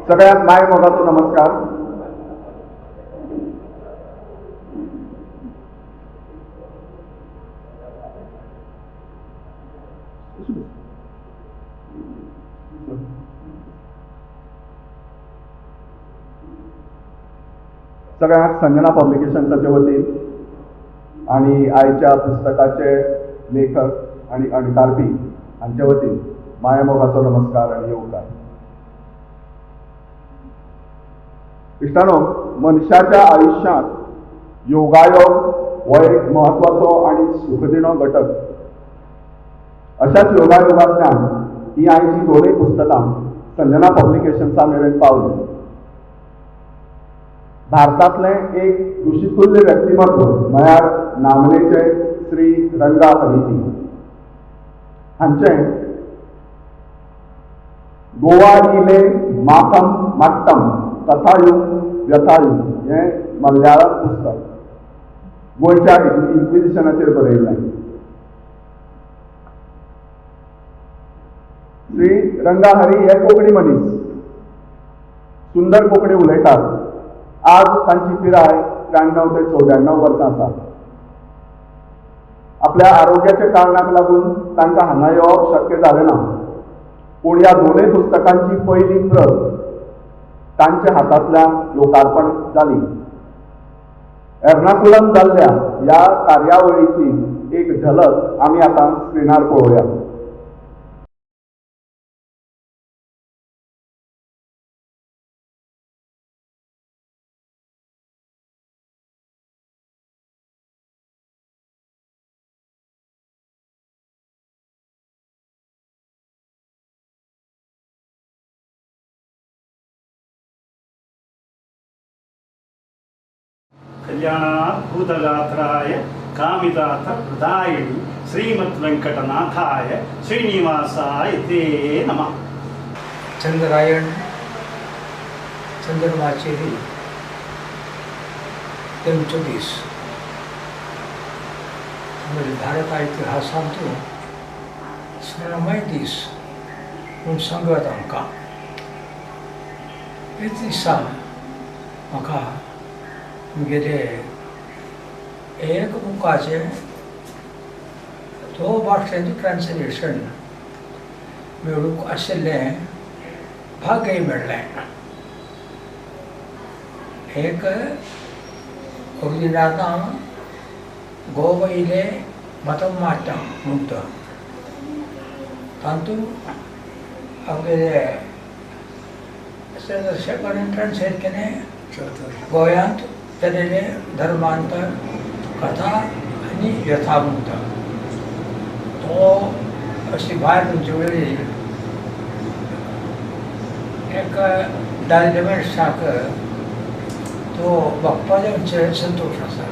सगळ्यांक my मोगाचो नमस्कार. सगळ्यांक संजना पब्लिकेशन्साचे वतीन आनी आयच्या पुस्तकाचे लेखक आनी अणकारपी हांचे वतीन मायामोगाचो नमस्कार आनी येवकार. इश्टानो, मनशाच्या आयुश्यांत योगायोग हो एक म्हत्वाचो आनी सुखदिणो घटक. अशाच योगायोगांतल्यान ही आयची दोनूय पुस्तकां संजना पब्लिकेशन्सा मेरेन पावली. भारतांतलें एक ऋषितुल्य व्यक्तिमत्व म्हळ्यार नामनेचे श्री रंगा हरिजी हांचें गोवा इले मातम माट्टम कथायुग व्यथायुग हें मल्याळम पुस्तक गोंयच्या इन्क्विजिशनाचेर बरयल्लें. श्री रंगा हरी हे कोंकणी मनीस, सुंदर कोंकणी उलयतात. आज तांची पिराय 93 ते 94 वर्सां आसा. आपल्या आरोग्याच्या कारणाक लागून तांकां हांगा येवप शक्य जालें ना, पूण ह्या दोनूय पुस्तकांची पयली प्रत तांच्या हातांतल्यान लोकार्पण जाली. एर्नाकुलम जाल्ल्या ह्या कार्यावळीची एक झलक आमी आतां स्क्रिनार पळोवया. कल्याणाद्भुतगात्राय कामितार्थ प्रदायिनि श्रीमद् वेंकटनाथाय श्रीनिवासाय ते नमः. चंद्रायण चंद्रमाचेरी तेमचो दीस भारत इतिहासांतू स्वर्णमय दीस म्हूण सांगत आमकां. हेच दिसा म्हाका म्हगेले एक बुकाचें तो भाशेचें ट्रान्सलेशन मेळूंक आशिल्लें भाग्य मेळ्ळें. एक ओरिजिनालां गोवयले मतम माट्टम म्हणटा तातूंत आमगेले चंद्रशेखरान ट्रान्सलेट केलें गोंयांत केलेले धर्मांतर कथा आनी व्यथा म्हणटा तो अशी भायर तुमचे वेळी एक दादले मनशाक तो बघपाचो आमचे संतोश आसा.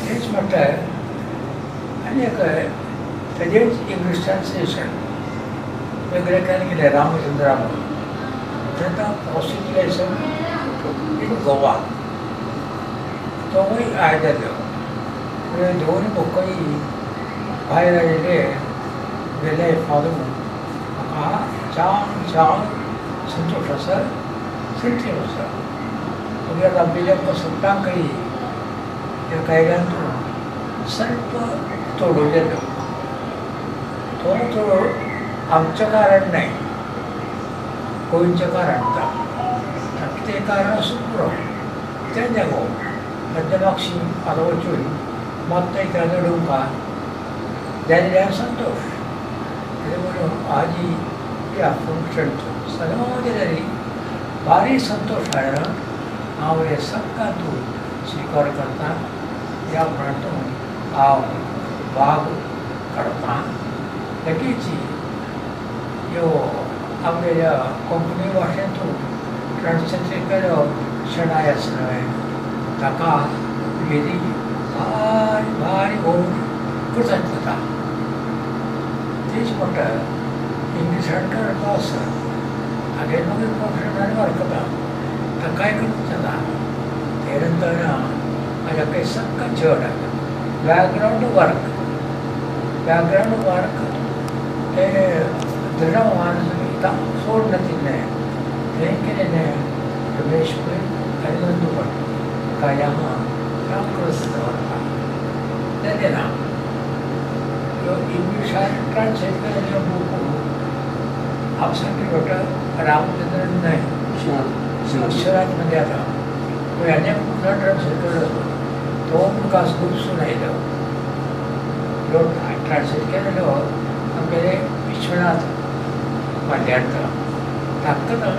तेच म्हटल्यार आनी एक तेजेच इंग्लीश ट्रान्सलेशन वेगळे केलें कितें रामचंद्रा म्हणून तेन्ना पॉसिबिलेशन इन गोवा तोवूय आयज जाल्लो. दोन बुकय भायर आयिल्ले गेले फालून म्हाका जाम जाम संतोश आसा, संतोश आसा. मागीर आमच्या सगळ्यांकय ह्या कायद्यांतून स्वल्प तोडू जाल्लो तो तोडो आमचें कारण न्हय, गोंयचें कारण कितें कारण आसूं पुरो तें नेगो तांच्या मागशी आतां वचून मत्त इतल्या लडोवंक जाल्ल्यान संतोश. कितें म्हणून आजी ह्या फंक्शन सगळें तरी भारी संतोश आयला. हांव हें सगळ्यां तूं स्विकार करता, ह्या उपरांत हांव भाग काडटा. लगेच ह्यो आमगेल्या कोंकणी भाशेंतून ट्रान्सलेट केलो शणाय आसा न्हय ताका म्हगेली भारी भारी व्हड कृतज्ञता. तेच म्हणटा इंग्लिशान करपा आसा तागेर मागीर प्रोफेशनल वरकता ताकाय कृतज्ञता. ते नंतर म्हाज्या काही सगळें चड बॅकग्रावंड वर्क, बॅकग्रावंड वर्क ते दृढ सोडून दिल्लें हें केलेलें रमेश पै आनी नंदू भट कार्यामा काम करत दवरता जालें ना. ह्यो इंग्लिशान ट्रान्सलेट केलेले बूक हांव डॉक्टर रामचंद्रन नायक विश्वनाथ मध्ये आता ह्याने पुन्हा ट्रान्सलेट केलो तो मुखास खूब आयलो. ह्यो ट्रान्सलेट केलेलो आमगेले विश्वनाथ माड्यांतलो तांकां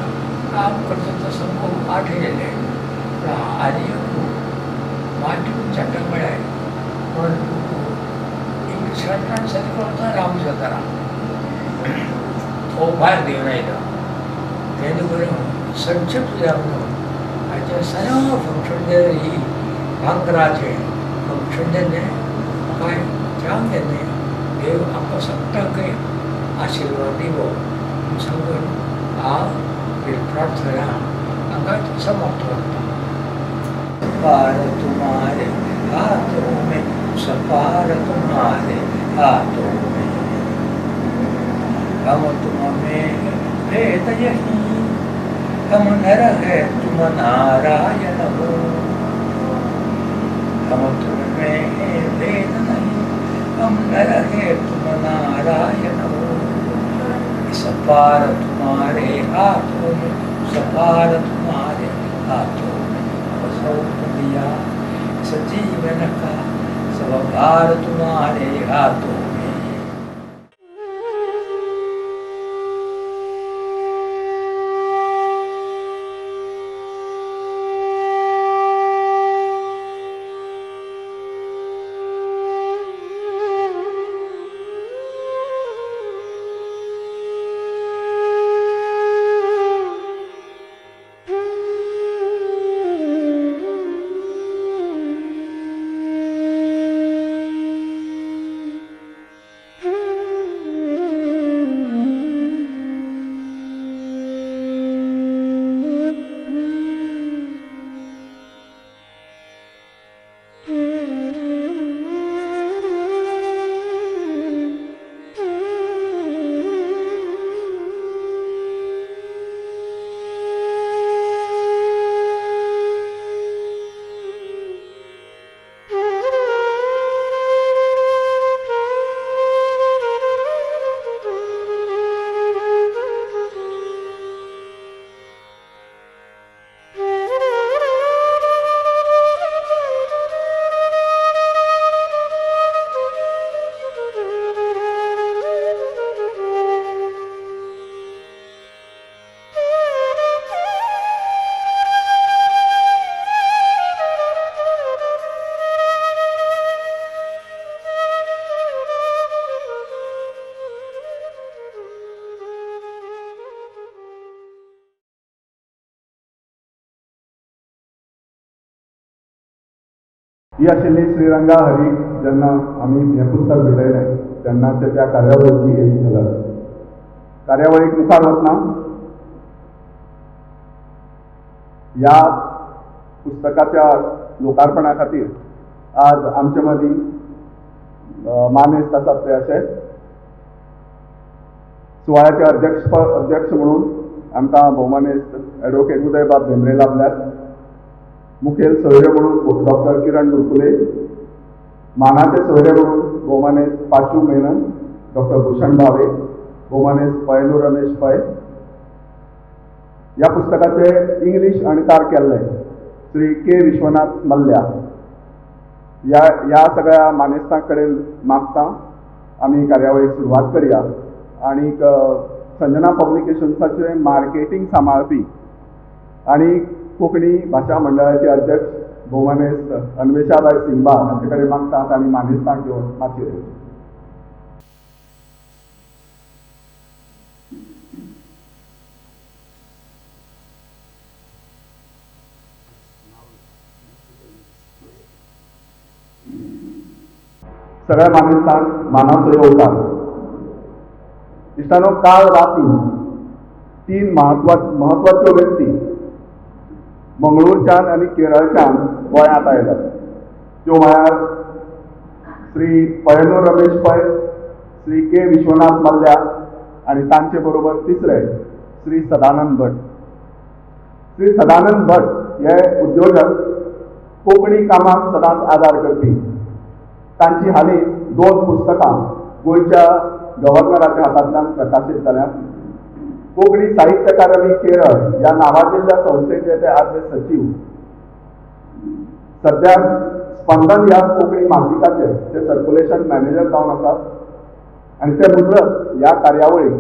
काम करचो तो सामको आठ येयलें. पूण आनी एक बूक मातून चटक म्हळ्यार पण बूक इंग्लिशान ट्रान्सलेट करून तो रामचंद्रा तो भायर घेवन आयलो. तेन्ना करून संक्षिप्त जावन हाचें सगळें फंक्शन ही भांगराचें फंक्शन जालें. म्हाका जाम जालें देव आमकां सगळ्यांकय आशिर्वाद दिवो म्हूण सांगून हांव प्रार्थना हांगा समाप्त करता. पार तुम्हारे हाथों में, सपार तुम्हारे हाथों में, हम तुम में भेद यही, हम नर है तुम नारायण हो, हम तुम में भेद नहीं, हम नर है तुम नारायण हो, इस पार तुम्हारे हाथों में, सपार तुम्हारे हाथों में सौंप दिया, इस जीवन का सब भार तुम्हारे हाथों में. ही आशिल्ली श्रीरंगा हरी जेन्ना आमी हें पुस्तक भेटयलें तेन्नाचे त्या कार्यावळीची एक झलक. कार्यावळीक मुखार वतना ह्या पुस्तकाच्या लोकार्पणा खातीर आज आमचे मदीं मानेस्त आसात ते अशे सुवाळ्याचे अध्यक्ष म्हणून आमकां भोवमानेस्त एडवोकेट उदयबाब भेंब्रे लाभल्यात, मुखेल सोयरे म्हणून डॉक्टर किरण बुलकुले, मानाचे सोयरे म्हणून भोवमानेस्त पाचू मेनन, डॉक्टर भूषण भावे, भोवमानेस्त पयलू रमेश पै. ह्या पुस्तकाचे इंग्लीश अणकार केल्ले श्री के विश्वनाथ मल्ल्या. ह्या सगळ्या मानेस्तां कडेन मागता आमी कार्यावळीक सुरवात करया. आनीक संजना पब्लिकेशन्साचें मार्केटींग सांबाळपी आनी कोंकणी भाशा मंडळाचे अध्यक्ष भोवमानेस्त अन्वेषाबाय सिंगबा हांचे कडेन मागतात आनी मानेस्तांक घेवन माचयेर येवचें. सगळ्या मानेस्तांक मानाचो येवकार. इश्टानो, काल राती तीन म्हत्वाच्यो व्यक्ती मंगळूरच्यान आनी केरळच्यान गोंयांत आयल्यात. त्यो म्हळ्यार श्री पयनूर रमेश पै, श्री के विश्वनाथ मल्ल्या आनी तांचे बरोबर तिसरे श्री सदानंद भट. श्री सदानंद भट हे उद्योजक कोंकणी कामाक सदांच आदार करपी. तांची हालींच 2 पुस्तकां गोंयच्या गव्हर्नराच्या हातांतल्यान प्रकाशीत जाल्यात. कोंकणी साहित्य अकादमी केरळ ह्या नांवाजिल्ल्या संस्थेचे ते आदले सचीव. सद्या स्पंदन ह्या कोंकणी मासिकाचे ते सर्क्युलेशन मॅनेजर जावन आसात आनी ते मुजरत ह्या कार्यावळीक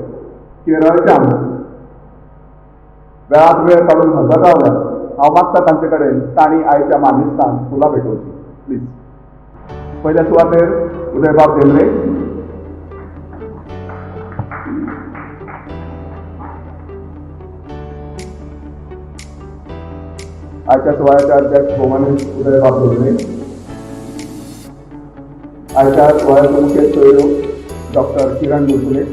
केरळच्यान वेळात वेळ काडून हजर रावल्यात. हांव मागता तांचे कडेन तांणी आयच्या मानेस्तांक फुलां भेटोवची प्लीज. पयल्या सुवातेर उदयबाब देमले, आयच्या सुवाळ्याचे अध्यक्ष भोवमानेस्त उदयबाब देमले, आयच्या सुवाळ्याचे मुखेल सोयरो डॉक्टर किरण मुरकुले,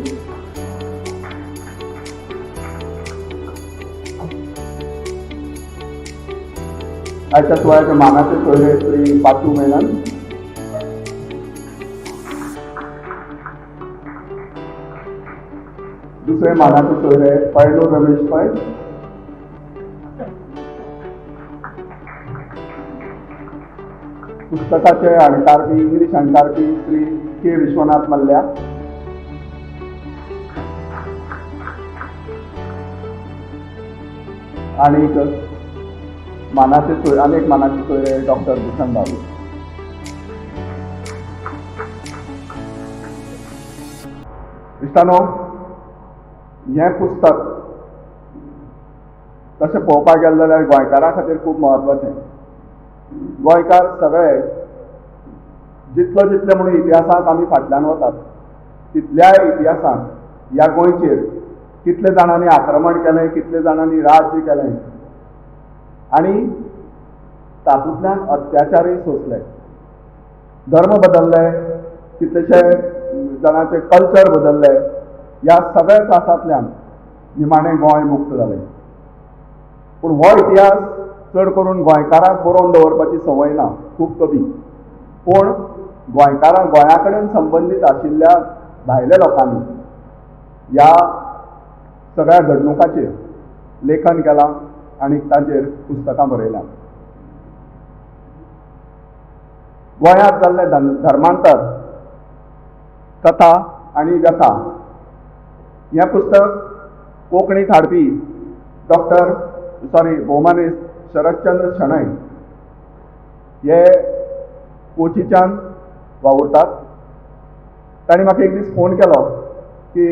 आयच्या सुवाळ्याचे मानाचे सोयरे श्री पाचू मेनन, दुसरे मानाचे सोयरे पयलो रमेश पै, पुस्तकाचे अणकारपी इंग्लीश अणकारपी श्री के विश्वनाथ मल्ल्या, आनी मानाचे सोयरे अनेक मानाचे सोयरे डॉक्टर भूषण बाबू. इश्टानो, हें पुस्तक तशें पळोवपाक गेलें जाल्यार गोंयकारां खातीर खूब म्हत्वाचें. गोंयकार सगळे जितलो जितले म्हणून इतिहासांत आमी फाटल्यान वतात तितल्याय इतिहासांत ह्या गोंयचेर कितले जाणांनी आक्रमण केलें, कितले जाणांनी राज्य केलें आनी तातूंतल्यान अत्याचारय सोंसले, धर्म बदलले, कितलेशे जाणांचे कल्चर बदलले. ह्या सगळ्या त्रासांतल्यान निमाणें गोंय मुक्त जालें. पूण हो इतिहास चड करून गोंयकारांक बरोवन दवरपाची संवय ना, खूब कमी. पूण गोंयकारांक गोंया कडेन संबंदीत आशिल्ल्या भायल्या लोकांनी ह्या सगळ्या घडणुकाचेर लेखन केलां आनी ताचेर पुस्तकां बरयल्यात. गोंयांत जाल्लें धर्मांतर कथा आनी व्यथा हें पुस्तक कोंकणीत हाडपी डॉक्टर सॉरी भोवमानेस्त शरदचंद्र शणै हे कोचीच्यान वावुरतात. तांणी म्हाका एक दीस फोन केलो की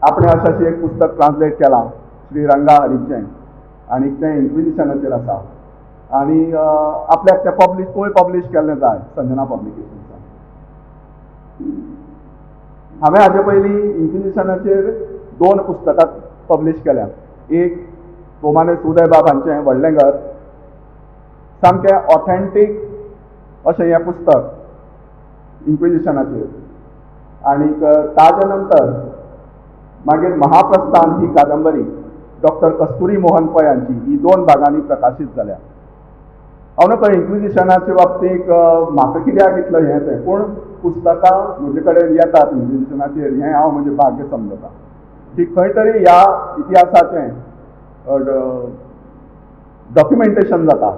आपणें अशें अशें एक पुस्तक ट्रान्सलेट केलां श्री रंगा हरीचें आनी तें इन्क्विजिशनाचेर आसा आनी आपल्याक तें पब्लीश तूंय पब्लीश केल्लें जाय संजना पब्लिकेशन्सान. हांवें हाजे पयलीं इन्क्विजिशनाचेर 2 पुस्तकां पब्लीश केल्यात. एक भोवमानेस्त उदयबाब हांचें व्हडलें घर, सामकें ऑथेंटीक अशें हें पुस्तक इन्क्विजिशनाचेर, आनीक ताजे नंतर मागीर महाप्रस्थान ही कादंबरी डॉक्टर कस्तुरी मोहन पै हांची, ही 2 भागांनी प्रकाशीत जाल्या. हांव न्हय इन्क्विजिशनाचे बाबतींत म्हाका कित्याक इतलो हें तें, पूण पुस्तकां म्हजे कडेन येतात इन्क्विजिशनाचेर हें हांव म्हजें भाग्य समजता की खंय तरी ह्या इतिहासाचें डॉक्युमेंटेशन जाता,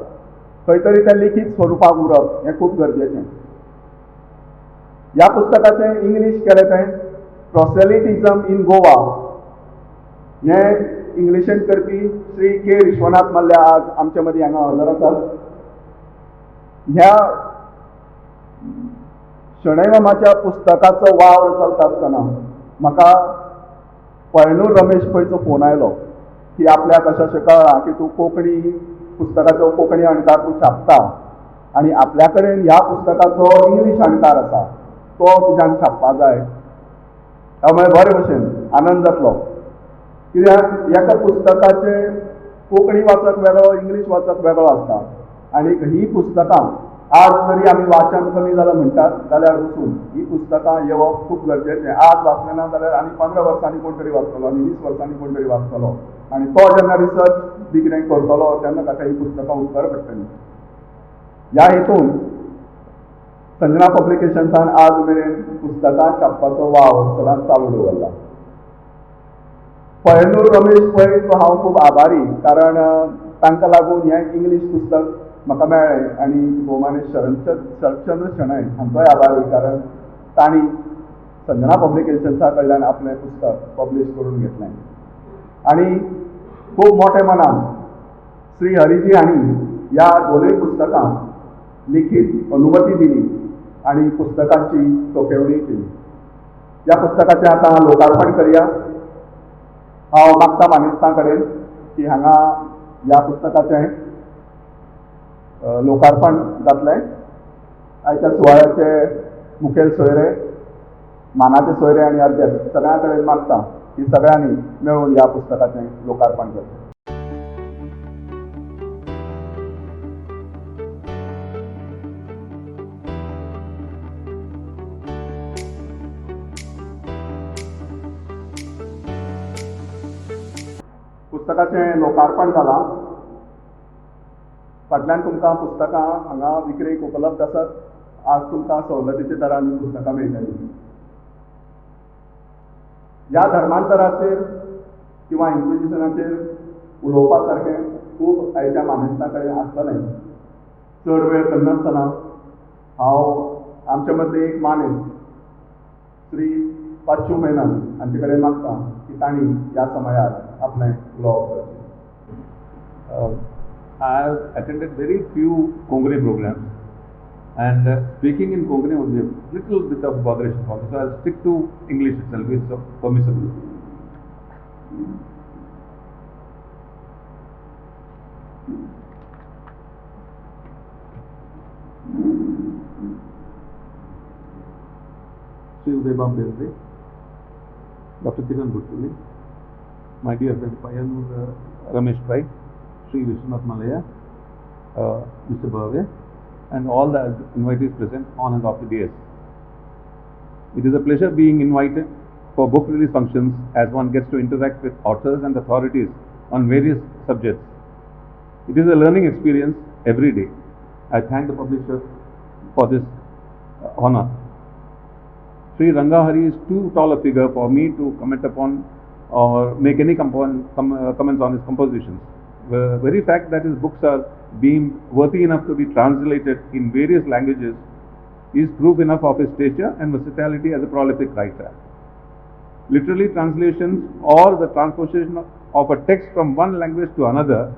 खंय तरी तें लिखीत स्वरुपाक उरप हें खूब गरजेचें. ह्या पुस्तकाचें इंग्लीश केलें तें प्रोसेलिटिझम इन गोवा हें इंग्लिशेंत करपी श्री के विश्वनाथ मल्ल्या आज आमचे मदीं हांगा हजर आसात. ह्या शणै मामाच्या पुस्तकाचो वावर चलता आसतना म्हाका पयणूर रमेश पैचो फोन आयलो की आपल्याक अशें अशें कळ्ळां की तूं कोंकणी पुस्तकाचो कोंकणी अणकार तूं छापता आनी आपल्या कडेन ह्या पुस्तकाचो इंग्लीश अणकार आसा तो तुज्यान छापपा जाय. हांव म्हळें बरे भशेन आनंद जातलो, कित्याक एका पुस्तकाचे कोंकणी वाचक वेगळो, इंग्लीश वाचक वेगळो आसता आनी ही पुस्तकां आज जरी आमी वाचन कमी जालां म्हणटात जाल्यार वचून ही पुस्तकां येवप खूब गरजेचें. आज वाचलें ना जाल्यार आनी 15 वर्सांनी कोण तरी वाचतलो आनी 20 वर्सांनी कोण तरी वाचतलो आनी तो जेन्ना रिसर्च बी कितें करतलो तेन्ना ताका ही पुस्तकां उपकार पडटलीं. ह्या हेतून संजना पब्लिकेशन्सान आज मेरेन पुस्तकां छापपाचो वावर सदांच चालू दवरला. पय्यन्नूर रमेश पैचो हांव खूब आभारी, कारण तांकां लागून हें इंग्लीश पुस्तक म्हाका मेळ्ळें. आनी भोवमानेस्त शरतचंद्र शणै हांचोय आभारी, कारण तांणी संजना पब्लिकेशन्सा कडल्यान आपलें पुस्तक पब्लीश करून घेतलें. आनी खूब मोठे मनान श्री हरिजी हांणी ह्या दोनूय पुस्तकांक लिखीत अनुमती दिली आनी पुस्तकांची तोखेवणी केली. ह्या पुस्तकाचें आतां लोकार्पण करया. हांव मागता मानेस्तां कडेन की हांगा ह्या पुस्तकाचें लोकार्पण जातलें. आयच्या सुवाळ्याचे मुखेल सोयरे, मानाचे सोयरे आनी अध्यक्ष सगळ्यां कडेन मागता की सगळ्यांनी मेळून ह्या पुस्तकाचें लोकार्पण करचें. पुस्तकाचें लोकार्पण जालां. फाटल्यान तुमकां पुस्तकां हांगा विक्रेक उपलब्ध आसात. आज तुमकां सवलतीच्या दरांनी पुस्तकां मेळटलीं. ह्या धर्मांतराचेर किंवा इन्क्विजिशनाचेर उलोवपा सारकें खूब आयच्या मानेस्तां कडेन आसतलें. चड वेळ करनासतना हांव आमचे मदले एक मानेस्त श्री पाच्चू मेनन हांचे कडेन मागता की तांणी ह्या समयार आपलें उलोवप करचें. I have attended very few Konkani programs, and speaking in Konkani would be a little bit of botheration for me, so I'll stick to English itself, it's permissible. Sri Uday Bendre, Dr. Kiran Buttuli, my dear friend Payyanur Ramesh Pai, Sri Vishwanath Mallya, Mr. Bhave, and all the invitees present on and off the dais. It is a pleasure being invited for book release functions, as one gets to interact with authors and authorities on various subjects. It is a learning experience every day. I thank the publisher for this honor. Sri Rangahari is too tall a figure for me to comment upon or make any comments on his compositions. The very fact that his books are deemed worthy enough to be translated in various languages is proof enough of his stature and versatility as a prolific writer. Literally, translations or the transposition of a text from one language to another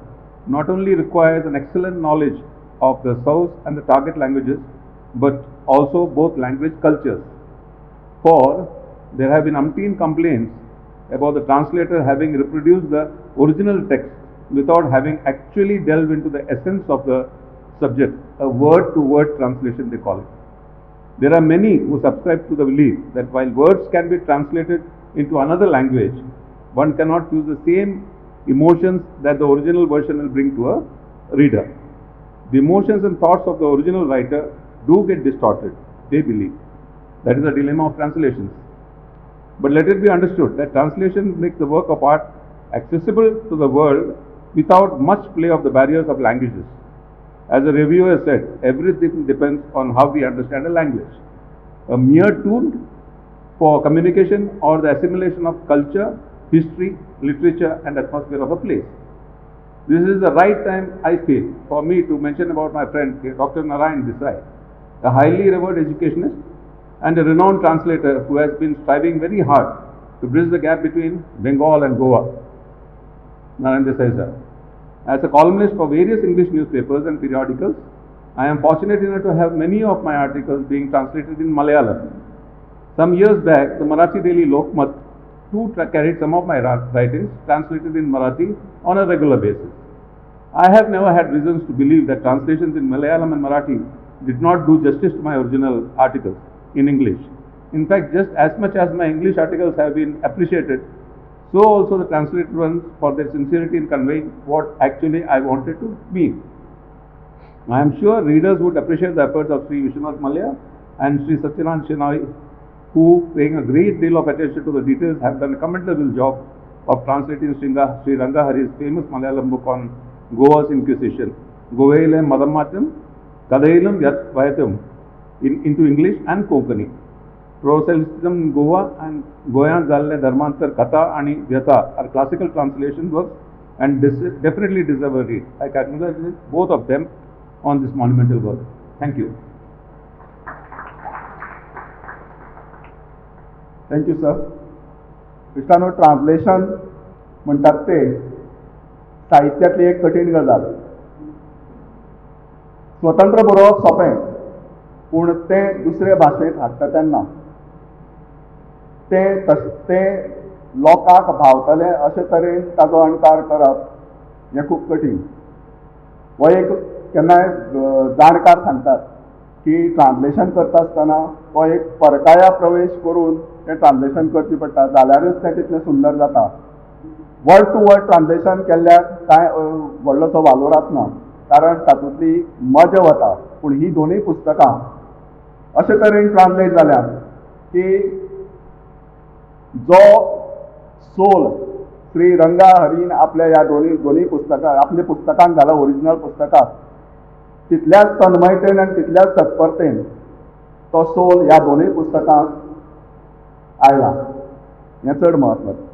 not only requires an excellent knowledge of the source and the target languages, but also both language cultures. For there have been umpteen complaints about the translator having reproduced the original text without having actually delved into the essence of the subject, a word-to-word translation they call it. There are many who subscribe to the belief that while words can be translated into another language, one cannot use the same emotions that the original version will bring to a reader. The emotions and thoughts of the original writer do get distorted, they believe. That is the dilemma of translations. But let it be understood that translation makes the work of art accessible to the world without much play of the barriers of languages. As a reviewer said, everything depends on how we understand a language. A mere tool for communication or the assimilation of culture, history, literature and atmosphere of a place. This is the right time, I feel, for me to mention about my friend Dr. Narayan Desai, a highly revered educationist and a renowned translator who has been striving very hard to bridge the gap between Bengal and Goa. Narayan Desai sir. As a columnist for various English newspapers and periodicals, I am fortunate enough to have many of my articles being translated in Malayalam. Some years back, the Marathi daily Lokmat too carried some of my writings translated in Marathi on a regular basis. I have never had reasons to believe that translations in Malayalam and Marathi did not do justice to my original articles in English. In fact, just as much as my English articles have been appreciated, so also the translated ones for their sincerity in conveying what actually I wanted to mean. I am sure readers would appreciate the efforts of Sri Vishwanath Mallya and Sri Satyanand Shenoy, who, paying a great deal of attention to the details, have done a commendable job of translating Sri Rangahari's famous Malayalam book on Goa's Inquisition, Govayile Madam Matam, Kadayilum Yat Vayathum, into English and Konkani. Proselytism in Goa and गोंयांत जाल्लें धर्मांतर कथा आनी व्यथा are classical translation works and definitely deserve a read. I congratulate both of them on this monumental work. Thank you. Thank you sir. इश्टानो, translation म्हणटात ते साहित्यांतली एक कठीण गजाल. स्वतंत्र बरोवप सोंपें, पूण तें दुसरे भाशेंत हाडटा तेन्ना तें तशें तें लोकांक भावतलें अशे तरेन ताजो अणकार करप हें खूब कठीण. हो एक केन्नाय जाणकार सांगतात की ट्रान्सलेशन करता आसतना हो एक परकाया प्रवेश करून तें ट्रान्सलेशन करचें पडटा, जाल्यारूच तें तितलें सुंदर जाता. वर्ड टू वर्ड ट्रान्सलेशन केल्ल्याक कांय व्हडलोसो वालोर आसना, कारण तातूंतली मजा वता. पूण ही दोनूय पुस्तकां अशे तरेन ट्रान्सलेट जाल्यात की जो सोल श्री रंगा हरीन आपल्या ह्या दोनूय पुस्तकां आपल्या पुस्तकांक घाला, ओरिजिनल पुस्तकाक, तितल्याच तन्मयतेन आनी तितल्याच तत्परतेन तो सोल ह्या दोनूय पुस्तकांक आयला, हें चड म्हत्वाचें.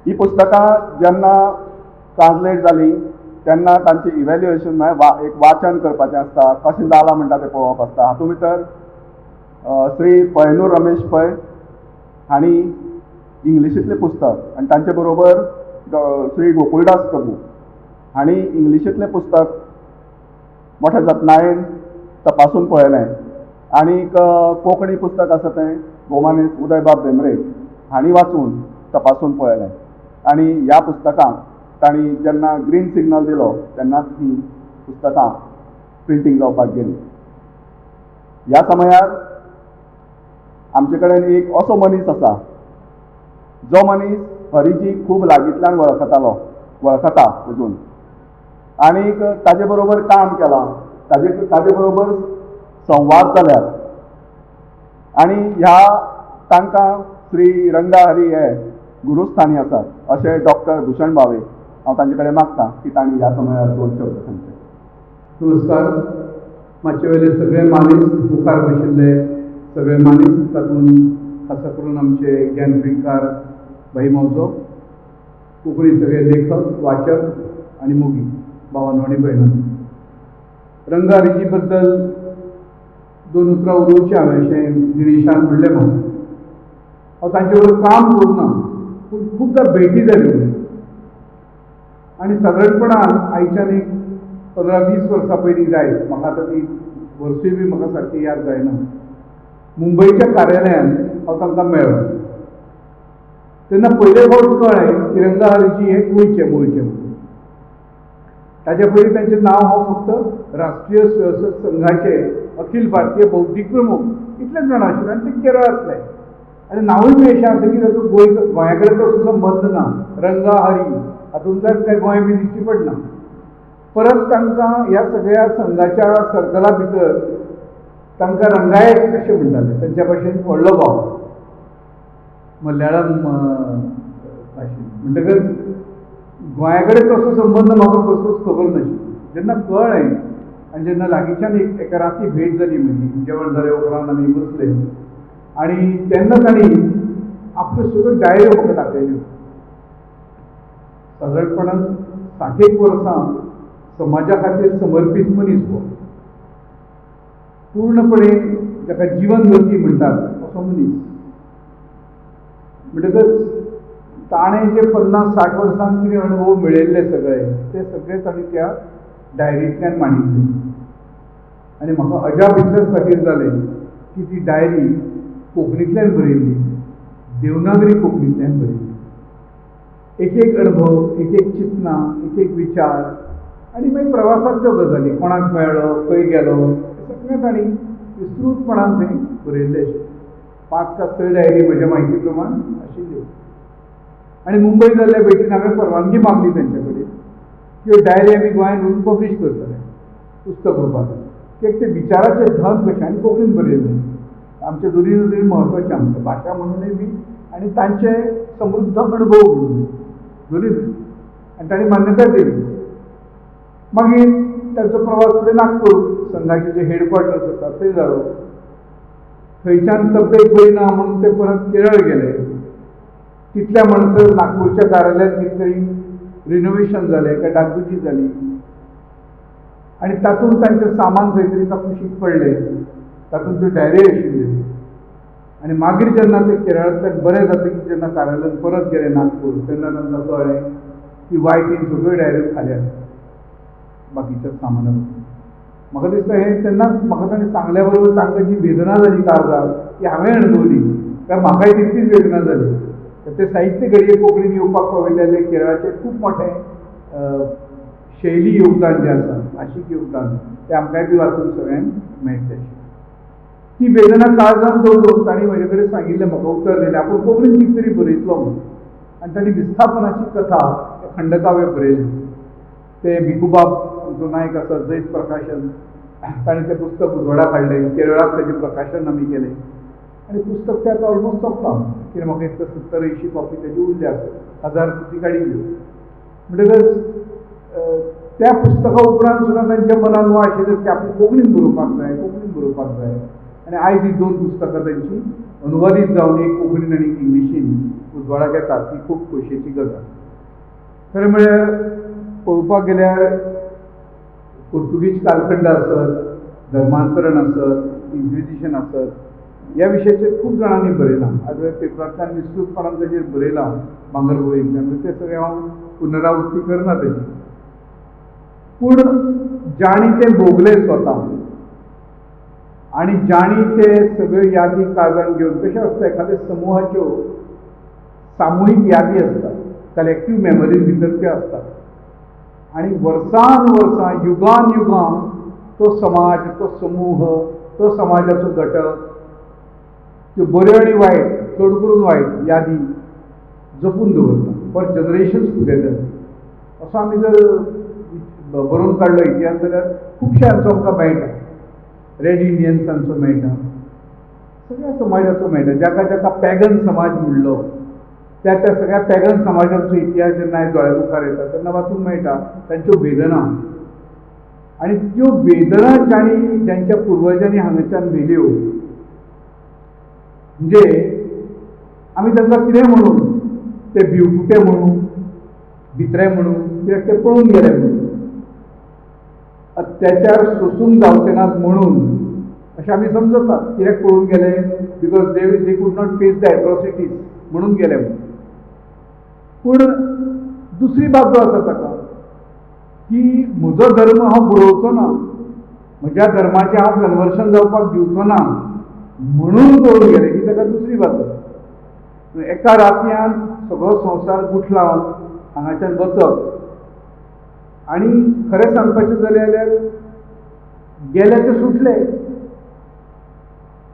ही पुस्तकां जेन्ना ट्रान्सलेट जालीं तेन्ना तांचें इवेल्युएशन म्हळ्यार एक वाचन करपाचें आसता, कशें जालां म्हणटा तें पळोवप आसता. हातूंत भितर श्री पयनूर रमेश पै हांणी इंग्लिशींतलें पुस्तक आनी तांचे बरोबर श्री गोकुळदास प्रभू हांणी इंग्लिशींतलें पुस्तक मोठ्या जतनायेन तपासून पळयलें. आनीक कोंकणी पुस्तक आसा तें गोमानेस उदयबाब भेंब्रे हांणी वाचून तपासून पळयलें. आनी ह्या पुस्तकांक तांणी जेन्ना ग्रीन सिग्नल दिलो तेन्नाच ही पुस्तकां प्रिंटींग जावपाक गेलीं. ह्या समयार आमचे कडेन एक असो मनीस आसा जो मनीस हरिजी खूब लागींतल्यान वळखता अजून, आनीक ताजे बरोबर काम केलां, ताजे बरोबर संवाद जाल्यात. आनी ह्या तांकां श्री रंगा हरी हे गुरुस्थानी आसात अशें डॉक्टर भूषण भावे हांव तांचे कडेन मागता की तांणी ह्या समयार दोन शब्द सांगचे. नमस्कार. मातशे वयले सगळे मानेस्त, मुखार बशिल्ले सगळे मानेस्त, तातूंत खासा करून आमचे ज्ञानपीठकार भाई मावजो, कोंकणी सगळे लेखक, वाचक आनी मोगी भावानो आनी भयणांनो, रंगा हरिजी बद्दल दोन उतरां उलोवचीं हांवें अशें दिनेशान म्हणलें म्हाका. हांव तांचे बरोबर काम करूं ना, पूण खुबदां भेटी जाल्यो आनी सादारणपणान आयच्यान एक 15-20 वर्सां पयलीं जायत, म्हाका आतां ती वर्सूय बी म्हाका सारकी याद जायना, मुंबयच्या कार्यालयांत हांव तांकां मेळ्ळो. तेन्ना पयले फावट कळ्ळें की रंगा हरिजी हे गोंयचे मुळचे. ताच्या पयलीं तांचें नांव हांव फक्त राष्ट्रीय स्वयंसेवक संघाचे अखिल भारतीय बौद्धीक प्रमुख इतलेंच जाणा आशिल्लें, आनी ते केरळांतले. आनी नांवूय बी अशें आसा की ताचो गोंया कडेन तसो संबंद ना. रंगा हरी हातूंत काय गोंय बी दिश्टी पडना. परत तांकां ह्या सगळ्या संघाच्या सर्कला भितर तांकां रंगायत अशें म्हणटाले, तांच्या भाशेन व्हडलो भाव मल्याळम भाशेन. म्हणटकच गोंया कडेन तसो संबंद म्हाका कसलोच खबर नाशिल्लो. जेन्ना कळ्ळें आनी जेन्ना लागींच्यान एका राती भेट जाली म्हजी, जेवण जालें उपरांत आमी बसले आनी तेन्ना तांणी आपल्यो सगळ्यो डायऱ्यो म्हाका दाखयल्यो. सादारणपणान 60 वर्सां समाजा खातीर समर्पीत मनीस हो, पूर्णपणे जाका जिवन गती म्हणटात असो मनीस. म्हणटकच ताणें जे 50-60 वर्सांत कितें अणभव मेळयल्ले सगळे, ते सगळे ताणें त्या डायरींतल्यान मांडिल्ले. आनी म्हाका अजाप इतलेंच खातीर जालें की ती डायरी कोंकणींतल्यान बरयल्ली, देवनागरी कोंकणींतल्यान बरयल्ली. एक एक अणभव, एक एक चिंतनां, एक एक विचार आनी मागीर प्रवासांतल्यो गजाली, कोणाक मेळ्ळो, खंय गेलो, हें सगळें तांणी विस्तृतपणान थंय बरयल्लें आशिल्लें. 5 का 6 डायरी म्हज्या म्हायती प्रमाण आशिल्ल्यो. आनी मुंबय जाल्ल्या भेटीन हांवें परवानगी मागली तांचे कडेन की ह्यो डायरी आमी गोंयांत वचून पब्लीश करतले पुस्तक रुपान. कित्याक ते विचाराचें धन कशें आनी कोंकणीन बरयल्लें, आमच्या दोनूय नदरेन म्हत्वाचें, आमकां भाशा म्हणूनय बी आनी तांचे समृद्ध अणभव म्हणून दोनूय दृश्टीन. आनी तांणी मान्यताय दिली. मागीर तांचो प्रवास फुडें नागपूर संघाचे जे हेडक्वॉर्टर्स आसा थंय जालो. थंयच्यान तब्येत बरी ना म्हणून ते परत केरळ गेले. तितल्या म्हणसर नागपूरच्या कार्यालयांत कितें तरी रिनोवेशन जालें काय डागडुजी जाली आनी तातूंत तांचें सामान खंय तरी कुशीक पडलें, तातूंत त्यो डायरी आशिल्ल्यो. आनी मागीर जेन्ना ते केरळांतल्यान बरें जातकीर जेन्ना कार्यालयांत परत गेले नागपूर, तेन्ना तांकां कळ्ळें की वायटीन सगळ्यो डायऱ्यो खाल्यात बाकीच्या सामाना. म्हाका दिसता हें तेन्नाच म्हाका ताणें सांगल्या बरोबर तांकां जी वेदना जाली काळजाक ती हांवें अणभवली, काय म्हाकाय तितलीच वेदना जाली. तर तें साहित्य घडये कोंकणीन येवपाक पाविल्लें केरळाचें खूब मोठें शैली योगदान जें आसा, भाशीक योगदान, तें आमकांय बी वाचून सगळ्यांक मेळटलें. ती वेदना काळजान दवरून तांणी म्हजे कडेन सांगिल्लें, म्हाका उतर दिलें आपूण कोंकणीन कितें तरी बरयतलो म्हणून. आनी तांणी विस्थापनाची कथा हें खंडकाव्य बरयलें. तें भिकूबाब आमचो नायक आसा, जैत प्रकाशन, ताणें तें पुस्तक उजवाडाक हाडलें. केरळाक ताजें प्रकाशन आमी केलें आनी पुस्तक तें आतां ऑलमोस्ट सोंपलां. कितें म्हाका दिसता 70-80 कॉपी ताजी उरल्या आसत, 1000 प्रती काडिल्ल्यो. म्हणटकच त्या पुस्तका उपरांत सुद्दां तांच्या मनान हो आशिल्लें की आपूण कोंकणीन बरोवपाक जाय, कोंकणीन बरोवपाक जाय. आनी आयज ही 2 पुस्तकां तांची अनुवादीत जावन एक कोंकणीन आनी एक इंग्लिशीन उजवाडाक येतात, ही खूब खोशयेची गजाल. खरें म्हळ्यार पळोवपाक गेल्यार पुर्तुगीज कालखंड आसत, धर्मांतरण आसत, इन्क्विजिशन आसत, ह्या विशयाचेर खूब जाणांनी बरयलां. आज पेपरांतल्यान विस्तृतपणान ताजेर बरयलां भांगरभूंयेंतल्यान, तें सगळें हांव पुनरावृत्ती करना ताजी. पूण जांणी तें भोगलें स्वता आनी जांणी ते सगळ्यो यादी काळजान घेवन, कशें आसता एखाद्या समुहाच्यो सामुहीक यादी आसता, कलेक्टीव मेमरीज भितर त्यो आसतात आनी वर्सान वर्सां युगान युगां तो समाज, तो समूह, तो समाजाचो घटक त्यो बऱ्यो आनी वायट, चड करून वायट यादी जपून दवरता फॉर जनरेशन्स टुगेदर. असो आमी जर बरोवन काडलो इतिहास जाल्यार खुबशे हांचो आमकां मेळटा. रेड इंडियन्सांचो मेळटा, सगळ्या समाजाचो मेळटा. जाका जाका पॅगन समाज म्हणलो त्या त्या सगळ्या पॅगन समाजांचो इतिहास जेन्ना दोळ्या मुखार येता तेन्ना वाचूंक मेळटा तांच्यो वेदना. आनी त्यो वेदना जांणी जांच्या पुर्वजांनी हांगाच्यान व्हेल्यो, म्हणजे आमी तांकां कितें म्हणू, ते भिवकुटे म्हणू, भित्रे म्हणू, कित्याक ते पळून गेले म्हणून, अत्याचार सोसूंक जावचे नात म्हणून अशें आमी समजतात. कित्याक पळून गेले? Because they could not face the atrocities म्हणून गेले म्हणून. पूण दुसरी बाजू आसा ताका की म्हजो धर्म हांव बुडोवचो ना, म्हज्या धर्माचें हांव कन्वर्शन जावपाक दिवचो ना म्हणून पळून गेले, की ताका दुसरी बाजू. एका रातयान सगळो संवसार गुठलावन हांगाच्यान वचप. आनी खरें सांगपाचें जालें जाल्यार गेले ते सुटले,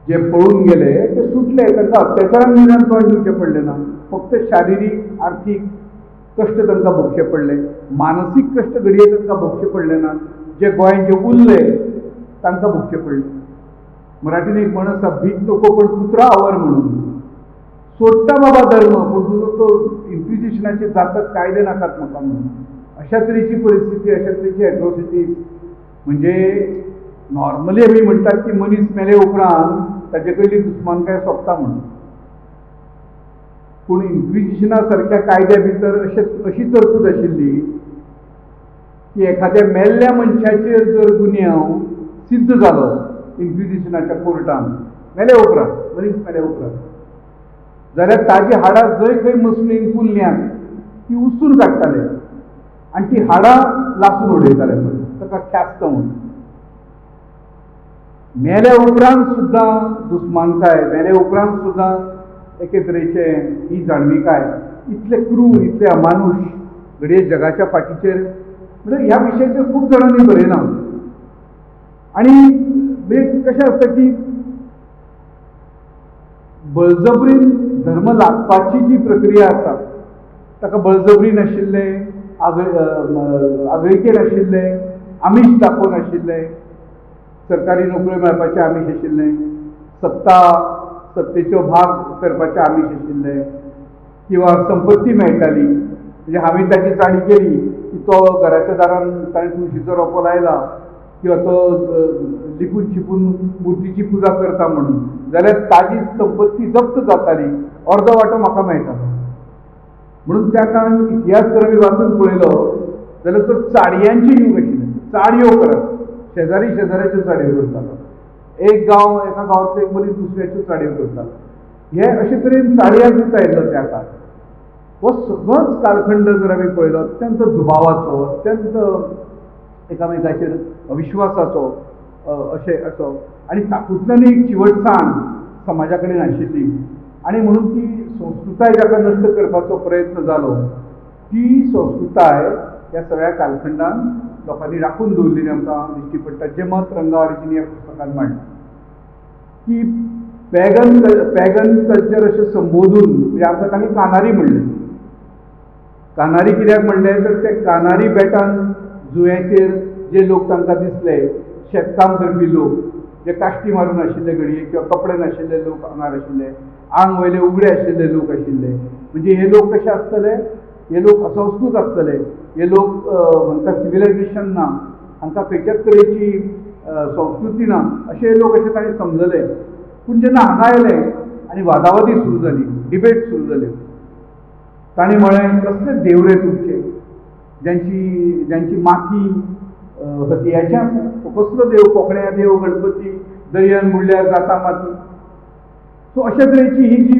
जे पळून गेले ते सुटले, तांकां अत्याचारान निदान तोंड दिवचें पडलें ना. फक्त शारिरीक आर्थीक कश्ट तांकां भोगचे पडले, मानसीक कश्ट घडये तांकां भोगचे पडले ना. जे गोंयांत जे उरले तांकां भोगचे पडले. मराठीन एक म्हण आसा, भीक नको पण कुत्रा आवर म्हणून. सोडटा बाबा धर्म, पूण तुजो तो इन्क्विजिशनाचे जातक कायदे नाकात म्हाका म्हणून. अशा तरेची परिस्थिती, अशा तरेची एट्रोसिटीज. म्हणजे नॉर्मली आमी म्हणटात की मनीस मेले उपरांत ताजे कडली दुस्मानकाय सोंपता म्हणून, पूण इन्क्विजिशना सारक्या कायद्या भितर अशी तरतूद आशिल्ली की एखाद्या मेल्ल्या मनशाचेर जर गुन्यांव सिद्ध जालो इन्क्विजिशनाच्या कोर्टान मेले उपरांत, मनीस मेले उपरांत, जाल्यार ताजी हाडां जंय खंय मसणीन पुरल्यांत ती उस्तून काडटाले आनी ती हाडां लासून उडयताले, ताका ख्यास्त म्हणून. मेल्या उपरांत सुद्दां दुस्मानकाय, मेल्या उपरांत सुद्दां एके तरेचे ही जाणविकाय, इतले क्रूर, इतले अमानुश घडये जगाच्या फाटीचेर. म्हणजे ह्या विशयाचेर खूब जाणांनी बरयलां. आनी म्हणजे कशें आसता की बळजबरीन धर्म लागपाची जी प्रक्रिया आसा ताका बळजबरी नाशिल्लें, आगळिके नाशिल्लें, आमीश दाखोवन आशिल्लें, सरकारी नोकऱ्यो मेळपाचें आमीश आशिल्लें, सत्तेचो भाग करपाचें आमीश आशिल्लें, किंवा संपत्ती मेळटाली. म्हणजे हांवें ताची चाडी केली की तो घराच्या दारान ताणें तुळशीचो रोपो लायला किंवा तो लिपून छिपून मुर्तीची पुजा करता म्हणून, जाल्यार ताजी संपत्ती जप्त जाताली, अर्दो वांटो म्हाका मेळटालो. म्हणून त्या काळान इतिहास जर आमी वाचून पळयलो जाल्यार तो चाडयांची यूग आशिल्लें. चाडयो करप, शेजारी शेजाऱ्याच्यो चाडयो करतालो, एक गांव एका गांवांतलो एक मनीस दुसऱ्याच्यो चाडयो करतालो. हे अशे तरेन चाडयां दिता आयिल्लो त्या काळार. हो सगळोच कालखंड जर आमी पळयलो अत्यंत दुबावाचो, अत्यंत एकामेकाचेर अविश्वासाचो अशें असो, आनी तातूंतल्यान एक चिवटसाण समाजा कडेन आशिल्ली आनी म्हणून ती संस्कृताय जाका नश्ट करपाचो प्रयत्न जालो ती संस्कृताय ह्या सगळ्या कालखंडान लोकांनी राखून दवरलेली आमकां दिश्टी पडटा. जें मत रंगा हरिजींनी ह्या पुस्तकान मांडलां की पॅगन कल्चर अशें संबोधून, म्हणजे आमकां तांणी कानारी म्हणलें. कानारी कित्याक म्हणलें तर ते कानारी बेटान जुंव्याचेर जे लोक तांकां दिसले, शेतकाम करपी लोक, जे काश्टी मारून आशिल्ले घडये किंवा कपडे नाशिल्ले लोक आंगार आशिल्ले, आंग वयले उगडे आशिल्ले लोक आशिल्ले. म्हणजे हे लोक कशे आसतले, हे लोक असंस्कृत आसतले, हे लोक हांकां सिविलायझेशन ना, हांकां खंयच्याच तरेची संस्कृती ना, अशे हे लोक अशें तांणी समजले. पूण जेन्ना हांगा आयले आनी वादावादी सुरू जाली, डिबेट सुरू जाल्यो, तांणी म्हळें कसले देव रे तुमचे ज्यांची ज्यांची माती हतयाची आसा, तो कसलो देव, कोंकण्या देव गणपती, दर्यान बुडल्यार जाता माती. सो अशा तरेची ही जी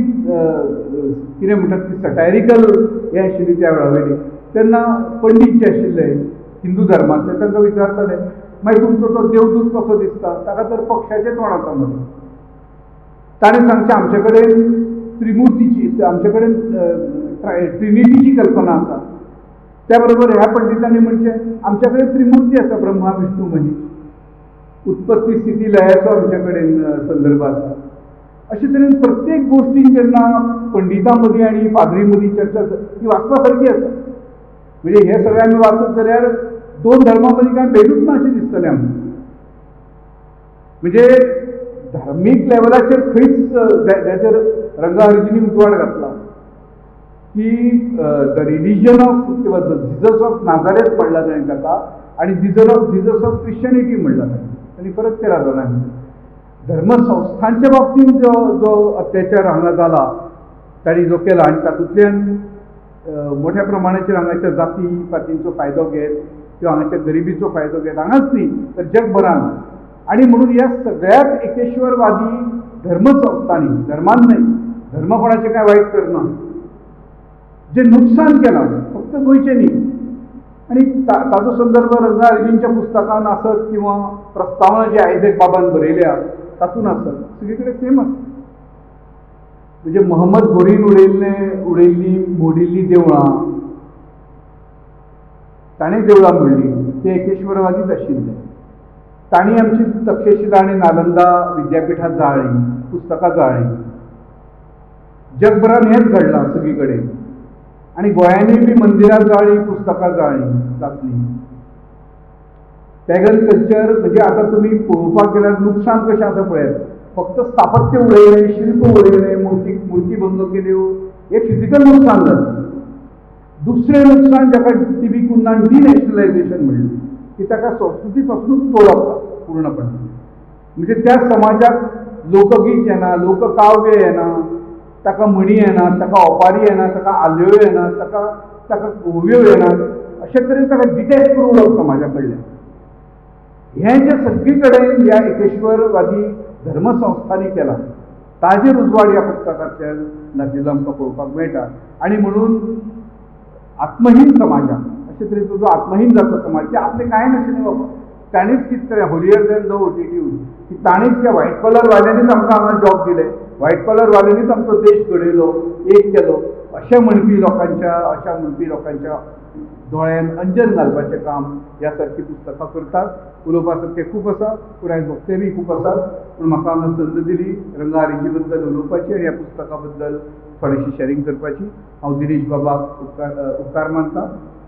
कितें म्हणटात ती सटायरिकल हें आशिल्ली त्या वेळा वयली. तेन्ना पंडीत जे आशिल्ले हिंदू धर्मांतले तांकां विचारताले, मागीर तुमचो तो देवदूत कसो दिसता, ताका तर पक्षाचें तोंड आसा मदीं. ताणें सांगचें आमचे कडेन त्रिमुर्तीची, आमचे कडेन ट्रिनिटीची कल्पना आसा. त्या बरोबर ह्या पंडितांनी म्हणचें आमच्या कडेन त्रिमुर्ती आसा, ब्रह्मा विष्णू महेश, उत्पत्ती स्थिती लयाचो आमचे कडेन संदर्भ आसा. अशे तरेन प्रत्येक गोश्टीन जेन्ना पंडितां मदीं आनी पाद्री मदीं चर्चा ही वाचपा सारकी आसा. म्हणजे हे सगळें आमी वाचत जाल्यार दोन धर्मां मदीं कांय भेदूच ना अशें दिसतलें आमकां. म्हणजे धार्मीक लेवलाचेर खंयच जाचेर रंगा हरिजींनी उजवाड घातला की the religion of किंवा the Jesus of Nazareth म्हणला ताणें ताका, आनी जिजस ऑफ क्रिश्चनिटी म्हणला ताणें, आनी फरक केला दोनांनी. धर्मसंस्थांच्या बाबतींत जो जो अत्याचार हांगा जाला तांणी जो केला आनी तातूंतल्यान मोठ्या प्रमाणाचेर हांगाच्या जाती पातींचो फायदो घेत किंवा हांगाच्या गरिबीचो फायदो घेत, हांगाच न्ही तर जगभरान. आनी म्हणून ह्या सगळ्याच एकेश्वरवादी धर्मसंस्थांनी, धर्मान न्हय, धर्म कोणाचें कांय वायट करना, जें नुकसान केलां फक्त गोंयचें न्ही, आनी ताचो संदर्भ रंगा हरिजींच्या पुस्तकान आसत किंवा प्रस्तावना जी आयझॅक बाबान बरयल्या तातूंत आसत, सगळे कडेन सेम आसा. म्हणजे मोहम्मद घोरीन उडयल्लीं मोडिल्लीं देवळां, ताणें देवळां मोडलीं, ते एकेश्वरवादीच आशिल्ले. तांणी आमची तक्षशिला आनी नालंदा विद्यापिठां जाळ्ळीं, पुस्तकां जाळ्ळीं. जगभरान हेंच घडलां सगळी कडेन. आनी गोंयांनी बी मंदिरां जाळ्ळीं, पुस्तकां जाळ्ळीं जातलीं. पॅगन कल्चर म्हणजे आतां तुमी पळोवपाक गेल्यार नुकसान कशें आसा पळयात, फक्त स्थापत्य उडयलें, शिल्प उडयलें, मुर्तीभंग केल्यो, हें फिजिकल नुकसान जालें. दुसरें नुकसान जाका टी.बी. कुन्हान डिनॅशनलायझेशन म्हणलें, की ताका संस्कृती पासूनच तोडप पूर्णपणे. म्हणजे त्या समाजाक लोकगीत येना, लोककाव्य येना, ताका म्हणी येना, ताका ओपारी येना, ताका आल्यो येना, ताका ताका ओव्यो येना, अशे तरेन ताका डिटॅच करून उडोवप समाजा कडल्यान. हें जें सगळी कडेन ह्या एकेश्वरवादी धर्मसंस्थांनी केलां ताजेर उजवाड ह्या पुस्तकांतल्यान घातिल्लो आमकां पळोवपाक मेळटा. आनी म्हणून आत्महीन समाजाक अशे तरेचो जो आत्महीन जाता समाज, ते आपलें कांय नाशिल्लें बाबा, ताणेंच कितें तरी होलियर दॅन the ओटीट्यूड की ताणेंच त्या व्हायट कॉलरवाल्यांनीच आमकां हांगा जॉब दिले, व्हायट कॉलरवाल्यांनीच आमचो देश घडयलो, एक केलो, अशें म्हणपी लोकांच्या, अशा म्हणपी लोकांच्या दोळ्यान अंजन घालपाचें काम ह्या सारकीं पुस्तकां करतात. उलोवपा सारकें खूब आसा, पूण आयज वक्ते बी खूब आसात, पूण म्हाका हांगा संद दिली रंगा हरिजी बद्दल उलोवपाची आनी ह्या पुस्तका बद्दल थोडेशी शॅरींग करपाची. हांव दिनेश बाबाक उपकार मानता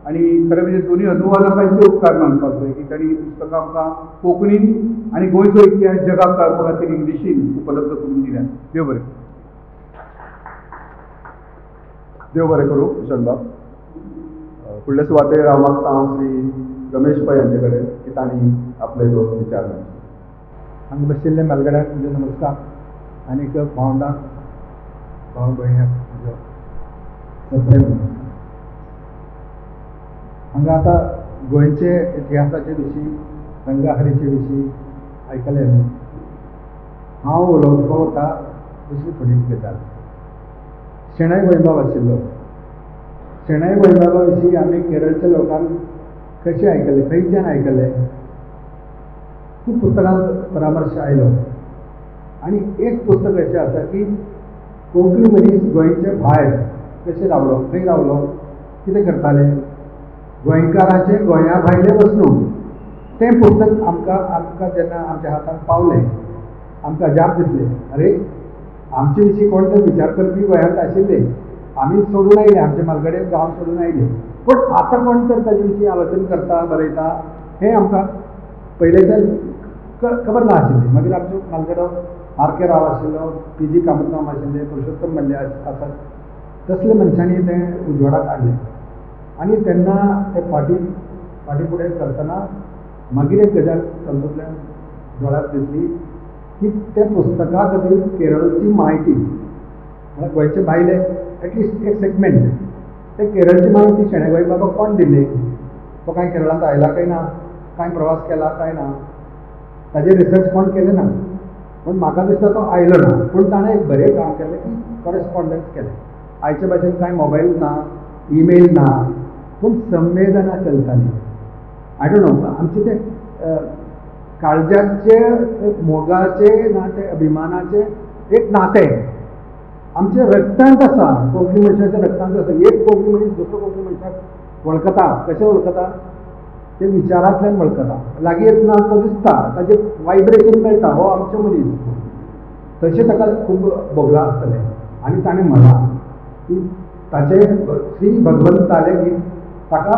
आनी खरें म्हणजे दोनूय अनुवादकांचे उपकार मानपाक जाय की तांणी ही पुस्तकां आमकां कोंकणीन आनी गोंयचो इतिहास जगाक कळपा खातीर इंग्लिशीन उपलब्ध करून दिल्या. देव बरें. देव बरें करूं किशन बाब. फुडले सुवातेर हांव मागता श्री रमेश पै हांचे कडेन की तांणी आपले दोन विचार मांडचे. हांगा बशिल्ले म्हालगड्यांक म्हजो नमस्कार आनीक भावंडांक, भाव भयण्यांक म्हजो सप्रेम नमस्कार. हांगा आतां गोंयचे इतिहासाचे विशीं, रंगाहरीचे विशीं आयकलें आमी. हांव उलोवपाक वता दुसरी थोडी गजाल. शणै गोंयबाब आशिल्लो. शणै गोंयबाबा विशीं आमी केरळच्या लोकांक कशें आयकलें, खंयच्यान आयकलें, खूब पुस्तकांत परामर्श आयलो. आनी एक पुस्तक अशें आसा की कोंकणी मनीस गोंयच्या भायर कशें रावलो, खंय रावलो, कितें करताले, गोंयकाराचें गोंया भायलें वसणूक, तें पुस्तक आमकां आमकां जेन्ना आमच्या हातांत पावलें आमकां अजाप दिसलें. अरे, आमचे विशीं कोण तर विचार करपी गोंयांत आशिल्ले, आमी सोडून आयले, आमचे म्हालगडे गांव सोडून आयले, पूण आतां कोण तर ताजे विशीं आलोचन करता, बरयता, हें आमकां पयलेच्यान खबर ना आशिल्ली. मागीर आमचो म्हालगडो आर के राव आशिल्लो, पी जी कामत माम आशिल्ले, पुरुषोत्तम मल्ले आसात, तसले मनशांनी तें उजवाडाक हाडलें. आनी तेन्ना ते फाटीं फाटीं फुडें करतना मागीर एक गजाल तातूंतल्यान दोळ्यांत दिसली की त्या पुस्तका खातीर केरळची म्हायती, म्हळ्यार गोंयचे भायले एटलिस्ट एक सेगमेंट, ते केरळची म्हायती शणै गोंयबाबाक कोण दिल्ली, तो कांय केरळांत आयला काय ना, कांय प्रवास केला काय ना, ताजेर रिसर्च कोण केलें ना. पूण म्हाका दिसता तो आयलो ना, पूण ताणें एक बरें काम केलें की कॉरेस्पॉन्डन्स केलें. आयचे भाशेन कांय मोबायल ना, ईमेल ना, पूण संवेदना चलताली. I don't know, आमचे ते काळजाचे मोगाचे ना ते अभिमानाचे एक नातें आमच्या रक्तांत आसा, कोंकणी मनशाच्या रक्तांत आसा. एक कोंकणी मनीस दुसरो कोंकणी मनशाक वळखता. कशें वळखता? ते विचारांतल्यान वळखता. लागीं येतना तो दिसता, ताजें वायब्रेशन मेळटा, हो आमचो मनीस. तशें ताका खूब भोगलां आसतलें. आनी ताणें म्हळां की ताचें श्री भगवंतालें गीत ताका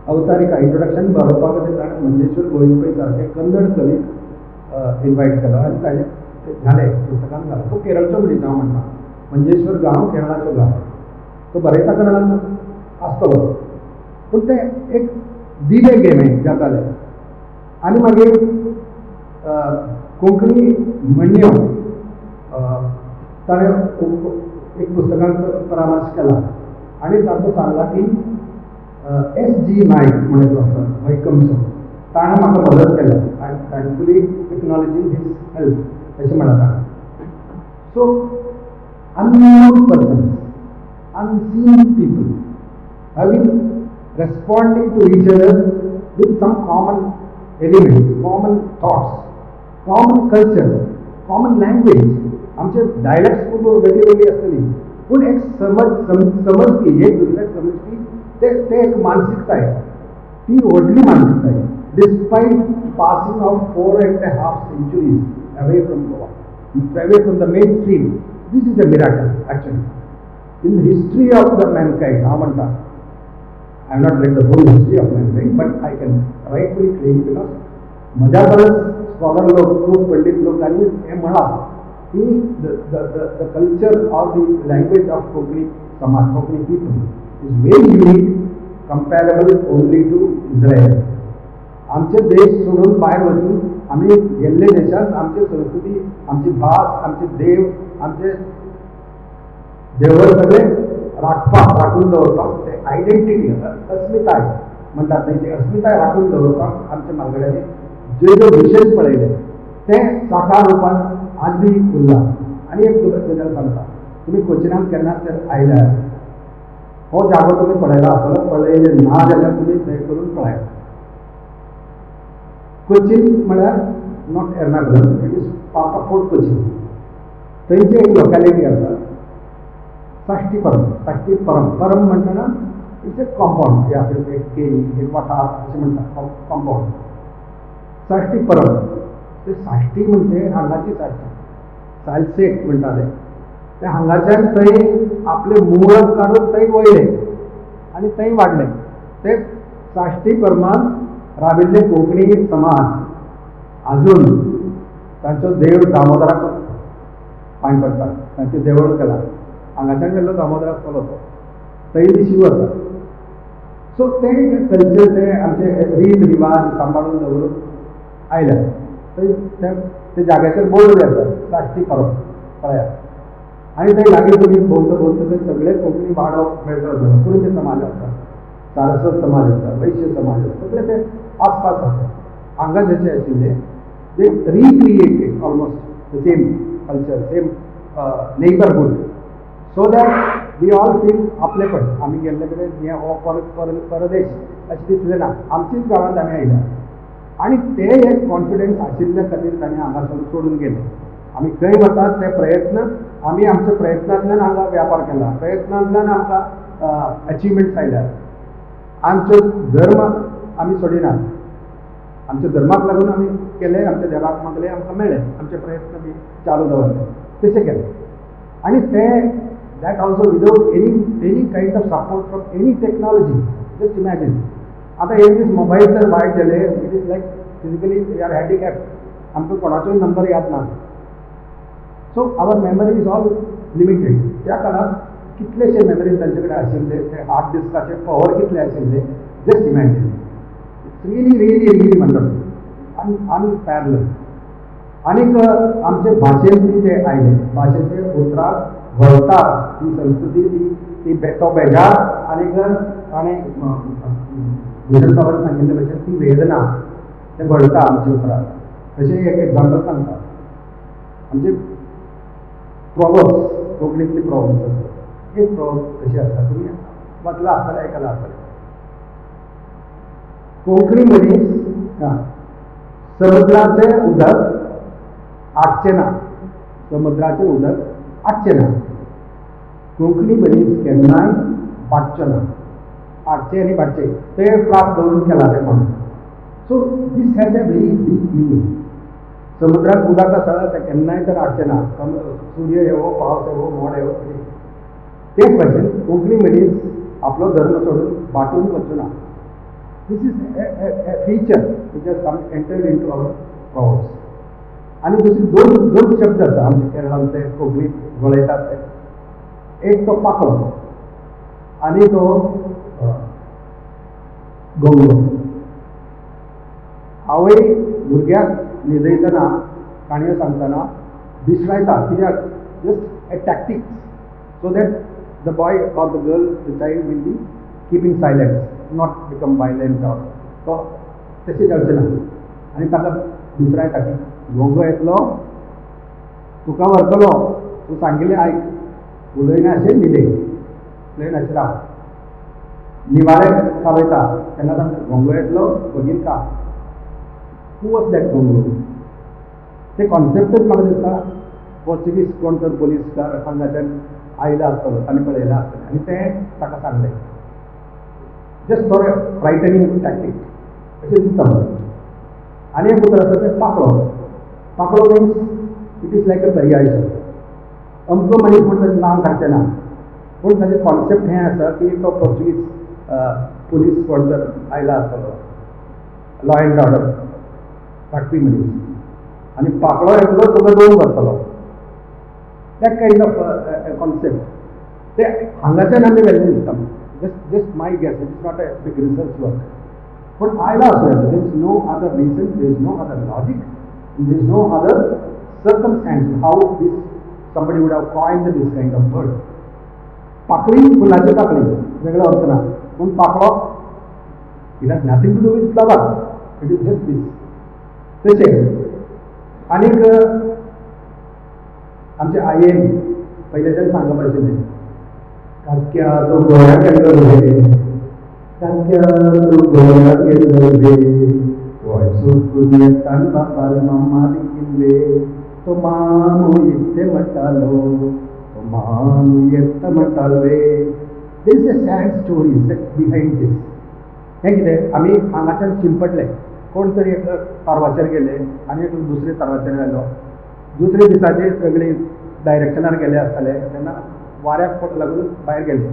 अवतारिका इंट्रोडक्शन बरोवपा खातीर ताणें मंजेश्वर गोविंद पै सारके कन्नड कवीक इनवायट केलो आनी ताजें घालें पुस्तकान घालें. तो केरळचो मनीस, हांव म्हणटा मंजेश्वर गांव केरळाचो गांव, तो बरयता कन्नडान आसतलो, पूण तें एक दिलें गेलें जातालें. आनी मागीर कोंकणी म्हणण्यो ताणें एक पुस्तकांत परामर्श केला आनी तातूंत सांगला की एस जी नायक म्हण एकलो आसा वैकमचो, ताणें म्हाका मदत केल्या, I am thankfully acknowledging his help अशें म्हणला ताणें. So unknown persons, unseen people have been responding to each other with some common elements, common thoughts, common culture, common language. आमचे डायलॅक्ट्स खूब वेगळी वेगळी आसतली, पूण एक समजपी, एक दुसऱ्याक समजपी ते ते एक मानसिकताय, ती व्हडली मानसिकताय. Despite passing of 4.5 centuries away from Goa, away from the main stream, this is a miracle actually in the history of the mankind. हांव म्हणटा, I have not read the whole history of mankind, but I can rightfully claim because म्हज्या परस scholar लोक, खूब पंडीत लोकांनी हें म्हळां की the culture or the language of Konkani समाज, Konkani people is very unique, comparable only to Israel. आमचे देश सोडून भायर वचून आमी गेल्ले देशांत आमची संस्कृती, आमची भास, आमचे देव, आमचे देवळ सगळे राखपाक, राखून दवरपाक ते आयडेंटिटी, अस्मिताय म्हणटात न्ही, ती अस्मिताय राखून दवरपाक आमच्या म्हालगड्यांनी जे जे विशेश पळयले ते साकार रुपान आज बी उरला. आनी एक गजाल सांगता, तुमी कोचिनांत केन्ना तर आयल्यार हो जागो तुमी पळयला आसतलो, पळयले ना जाल्यार तुमी थंय करून पळयात. कोचीन म्हळ्यार not Ernakulam, it is part of Fort Cochin. थंयची एक लोकेलिटी आसा साश्टी परम. साश्टी परम, परम म्हणटना it's a compound, या फिर एक केरी, एक वाठार अशें म्हणटा, कॉम्पावंड. साश्टी परम, ते साश्टी म्हणजे हांगाची साश्टी, सालसेट म्हणटा ते हांगाच्यान थंय आपले मूळ काडून थंय वयले आनी थंय वाडले. ते साश्टी परमान राविल्ले कोंकणी समाज आजून तांचो देव दामोदराक पांय पडटा, तांचें देवळ केलां. हांगाच्यान गेल्लो दामोदर आसतलो तो, थंय बी शिव आसा. सो तें कल्चर, ते आमचे रीत रिवाज सांबाळून दवरून आयल्या. थंय ते जाग्याचेर बोर्ड आसा, साश्टी परब पळयात. आनी थंय लागीं तुमी भोंवता भोंवता थंय सगळे कोंकणी वाडो मेळटलो तुमकां. कुणबी समाज आसा, सारस्वत समाज आसा, वैश्य समाज आसा, सगळे ते आसपास आसा. हांगा जशे आशिल्ले they recreated almost the same culture, same neighbourhood, so that we all feel आपलेपण. आमी गेल्ले कडेन हे हो परदेश अशें दिसलें ना, आमचीच गांवांत आमी आयल्या. आनी ते एक कॉन्फिडन्स आशिल्ल्या खातीर तांणी हांगासर सोडून गेले. आमी खंय वतात ते प्रयत्न, आमी आमच्या प्रयत्नांतल्यान हांगा व्यापार केला, प्रयत्नांतल्यान आमकां अचिवमेंट्स आयल्यात. आमचो धर्म आमी सोडिनात, आमच्या धर्माक लागून आमी केले, आमच्या देवाक मागले, आमकां मेळ्ळें, आमचे प्रयत्न बी चालू दवरले, तशें केलें. आनी ते that also without any kind of support from any technology. Just imagine, आतां एक दीस मोबायल तर वायट जाले, it is like physically we are handicap, आमकां कोणाचोय नंबर याद ना. So our memory is all limited. त्या काळात कितलेशे मेमरीज तांचे कडेन आशिल्ले, ते हार्ड डिस्काचे पॉवर कितले आशिल्ले, just imagine. It's really really really wonderful, unparallel. आनीक आमचे भाशेन बी ते आयले, भाशेचे उतरां व्हरता ती संस्कृती, ती ती तो बेजार. आनीक ताणें भूषण बाबान सांगिल्ले भशेन ती वेदना ते घडता आमच्या उतरां. तशें एक एग्जाम्पल सांगता, आमचे प्रोवर्ब्स, कोंकणींतली प्रोवर्ब्स आसा. एक प्रोवर्ब अशी आसा, तुमी वाचला आसतलें, आयकलां आसतलें. कोंकणी मनीस समुद्राचें उदक आटचें ना, समुद्राचें उदक आटचें ना. कोंकणी मनीस केन्नाय बाटचो ना. आटचें आनी बाटचें ते प्रास दवरून केला तें कोण. So this has a very deep meaning. समुद्रात उदक आसा तें केन्नाय तर आटचें ना, सूर्य येवो, पावस येवो, मोड येवो. तेच भाशेन कोंकणी मनीस आपलो धर्म सोडून बाटून वचूं ना. This is a feature which has come entered into our proverbs. आनी दुसरी दोन शब्द आसा आमच्या केरळांत ते कोंकणीत घोळयतात ते. एक तो पाकळो आनी तो गोंगो. आवय भुरग्याक न्हिदयतना काणयो सांगतना बिसरायता, कित्याक? Just a tactics, so that the boy or the girl, the child will be keeping silence, not become violent or तो तशें जावचें ना. आनी ताका विसरायता की गोंगो येतलो, तुका व्हरतलो, तूं सांगिल्लें आयक, उलयनाशें न्हिदे, उलयनाशें राव. निवारे खावयता तेन्ना सांगता गोंगो येतलो, बेगीन खा. Who was that Gongo? ते कॉन्सेप्टच म्हाका दिसता पोर्चुगीज कोण तर पोलीसकार हांगाच्यान आयला आसतलो, ताणें पळयलां आसतलें आनी तें ताका सांगलें, just for a frightening tactic अशें दिसता म्हाका. आनी एक उतर आसा तें पाकळो. पाकळो means it is like a पर्याय शब्द. अमको मनीस म्हूण ताचें नांव काडचें ना, पूण ताचें कॉन्सेप्ट हें आसा की तो पोर्चुगीज पुलीस कोण तर आयला आसतलो, लॉ एंड ऑर्डर राखपी मनीस, आनी पाकळो येतलो तुका दोन व्हरतलो. That kind of concept ते हांगाच्यान आमी व्हेल्लें दिसता. Just my guess, it is not a big research work, पूण आयला आसूं येता. There is no other reason, there is no other logic, there is no other circumstance how this somebody would have coined this kind of word. पाकळी, फुलाची पाकळी, वेगळो अर्थ ना, पूण पाकळो it has nothing to do with flower, it is just this. तशें आनीक आमचे आयेन पयलेच्यान सांगप आशिल्लें, काक्या तो गोंया गेल्लो रे, काक्या तो गोंया गेल्लो रे, गोंय सोडून येतान बापाल मम्मा देखिल्ले, तो मामू येते म्हणटालो, तो मामू येता म्हणटालो रे. There is a sad story behind this. हें कितें, आमी हांगाच्यान शिंपडले, कोण तरी एक तारवाचेर गेले आनी एक दुसरे तारवाचेर आयलो, दुसरे दिसाचे सगळे डायरेक्शनार गेले आसतले, तेन्ना वाऱ्याक लागून भायर गेले.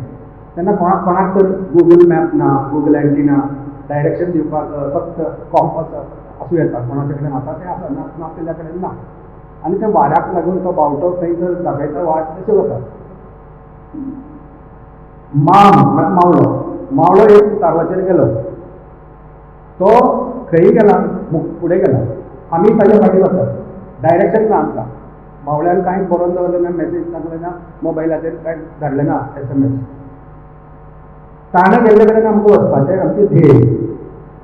तेन्ना कोणाक तर गुगल मॅप ना, गुगल एंटी ना, डायरेक्शन दिवपाक फक्त कॉम्पस आसूं येता, कोणाच्या कडेन आसा तें आसा, ना नासलेल्या कडेन ना. आनी त्या वाऱ्याक लागून तो बावटो खंय तर दाखयता वाट, तशें वता. माम म्हळ्यार मावळो. मावळो एक तारवाचेर गेलो, तो खंय गेला फुडें गेला, आमी ताज्या फाटीं वतात, डायरेक्शन ना आमकां. मावळ्यान कांय बरोवन दवरलें ना, मॅसेज सांगलें ना, मोबायलाचेर कांय धाडलें ना SMS. ताणें गेल्ले कडेन आमकां वचपाचें आमचें ध्येय.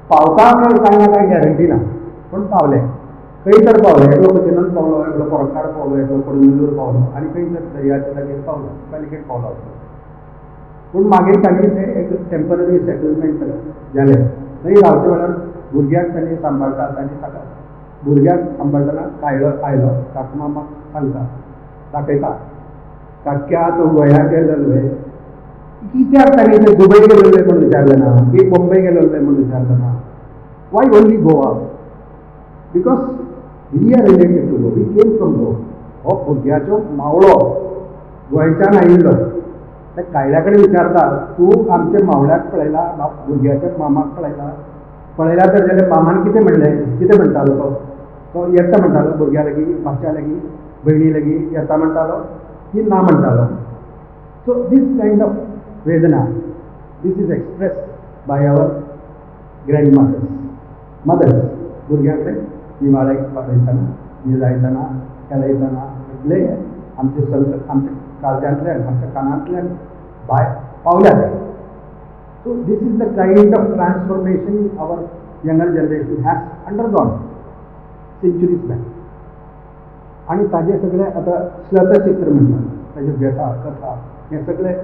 पावता काय ना काय गॅरंटी ना, पूण पावले खंय तर पावले. एकलो कोचिनान पावलो, एकलो पोरक्काड पावलो, एकलो कडुंगूर पावलो आनी खंय तर दर्याच्या जागेर पावलो, कॅलिकट पावलो. पूण मागीर तांणी तें एक टेंपररी सेटलमेंट जालें. थंय रावच्या वेळार भुरग्याक तांणी सांबाळटात आनी ताका भुरग्याक सांबाळटना कायलो आयलो, काकमामाक सांगता, दाखयता, काक्या तो गोंया गेलेलो न्हय, कित्याक तांणी ते दुबय गेलेले म्हूण विचारलें ना, की बॉम्बे गेलेले म्हूण विचारलें ना. Why only Goa? Because we are related to Goa, we came from Goa. हो भुरग्याचो मावळो गोंयच्यान आयिल्लो, ते कायल्या कडेन विचारता, तूं आमच्या मावळ्याक पळयला, भुरग्याच्या मामाक पळयला, पळयला तर जाल्यार मामान कितें म्हणलें, कितें म्हणटालो तो, तो येता म्हणटालो भुरग्या लागीं, भाच्या लागीं, भयणी लागीं येता म्हणटालो की ना म्हणटालो. So this kind of vedana, this is expressed by our grandmothers, mothers. भुरग्यां कडेन निवाळे वाडयतना, निजायतना, खेळयतना सगळे आमचे संत आमच्या काळजांतल्यान, आमच्या कानांतल्यान भायर पावल्यात. So this is the kind of transformation our younger generation has undergone centuries back. आनी ताजे सगळे आतां श्लतचित्र म्हणटात, ताजे व्यथा कथा हें सगळें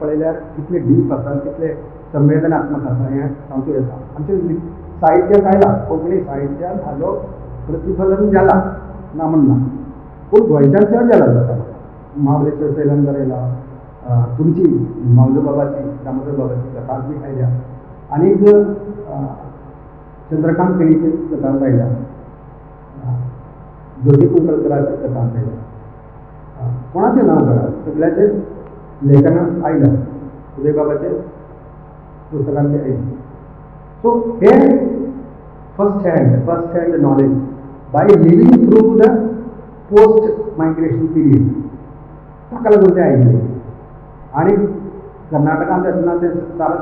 पळयल्यार कितलें डीप आसा, कितलें संवेदनात्मक आसा हें तातूंत येता. आमचें साहित्यांत आयलां, कोंकणी साहित्यांत हाजो प्रतिफलन जाला ना म्हण ना, पूण गोंयच्यान चड जाला जाता. महाबळेश्वर सैलान बरयला, तुमची मावजो बाबाची, दामोदर बाबाची कथा बी आयल्या, आनीक चंद्रकांत केणीची कथा आयल्या, ज्योती कुंकळकराच्या कथा आयल्या, कोणाचें नांव काडा सगळ्याचें लेखनात आयल्या, उदयबाबाचे पुस्तकांत ते आयले. सो हे first hand knowledge by living through the post migration period, ताका लागून ते आयिल्ले. आनी कर्नाटकांत येतना ते सारस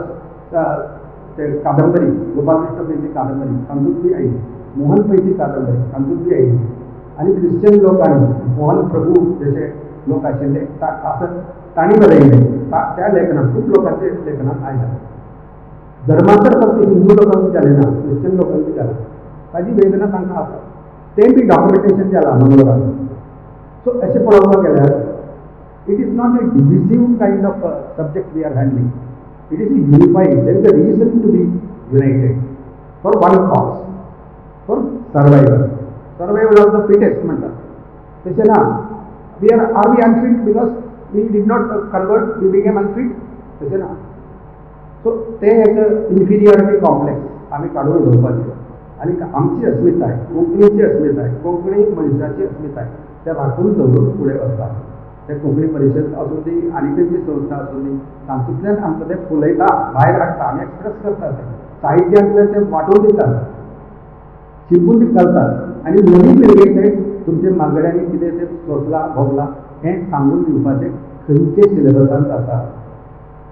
ते कादंबरी, गोपालकृष्ण पैची कादंबरी तातूंत बी आयली, मोहन पैची कादंबरी तातूंत बी आयली. आनी क्रिश्चन लोकांनी मोहन प्रभू जशे लोक आशिल्ले आसत तांणी बरयिल्ले त्या लेखनात खूब लोकांचे लेखनात आयला. धर्मांतर फक्त हिंदू लोकांक जालें ना, क्रिश्चन लोकांक बी जालां, ताजी वेदना तांकां आसा, तें बी डॉक्युमेंटेशन जालां मंगळुरान. सो अशें पळोवपाक गेल्यार it is not a divisive kind of subject we are handling. It is a unifying. There is a reason to be united for one cause, for survival. Survival of the fittest म्हणटात तशें ना. We are we unfit because we did not convert, we became unfit, तशें ना. So तें एक इन्फिरियॉरिटी complex आमी काडून उडोवपाचें आनी आमची अस्मिताय, कोंकणीची अस्मिताय, कोंकणी मनशाची अस्मिताय ते राखून दवरून फुडें वचपाचें. ते कोंकणी परिशद आसूं दी आनी खंयची संस्था आसूं दी, तातूंतल्यान आमकां तें फुलयता, भायर हाडटा, आमी एक्सप्रेस करता, तें साहित्यांतल्यान तें वांटून दितात, शिकून घालतात आनी नवी पिळगेक तें तुमचे मालगड्यांनी कितें तें सोंसलां भोगलां हें सांगून दिवपाचें खंयचे सिलेबसांत आसा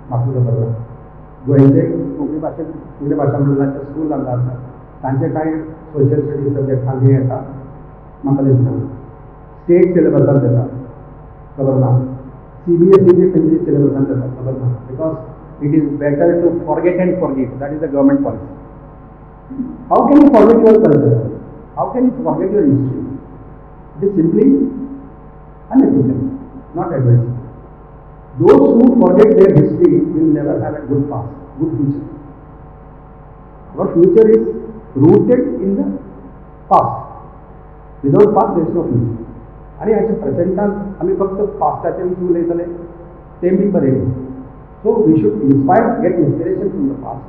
म्हाका खबर ना. गोंयचे कोंकणी भाशेन कोंकणी भाशा मंडळाचे स्कूल हांगा आसा, तांचे कांय सोशल स्टडीज सब्जेक्टांत हें येता म्हाका दिसना. स्टेट सिलेबसांत येता खबर ना, CBSE खंयचे सिलेबसांत येता खबर ना. Because it is better to forget and forgive, that is the government policy. How can you forget your culture? How can you forget your history? It is simply unethical, not advisable. Those who forget their history will never have a good past, good future. Our future is rooted in the past. Without past there is no future. आनी हाच्या प्रेझेंटान आमी फक्त पास्टाचे विशीं उलयतले तें बी बरें न्ही. So we should inspire, get inspiration from the past,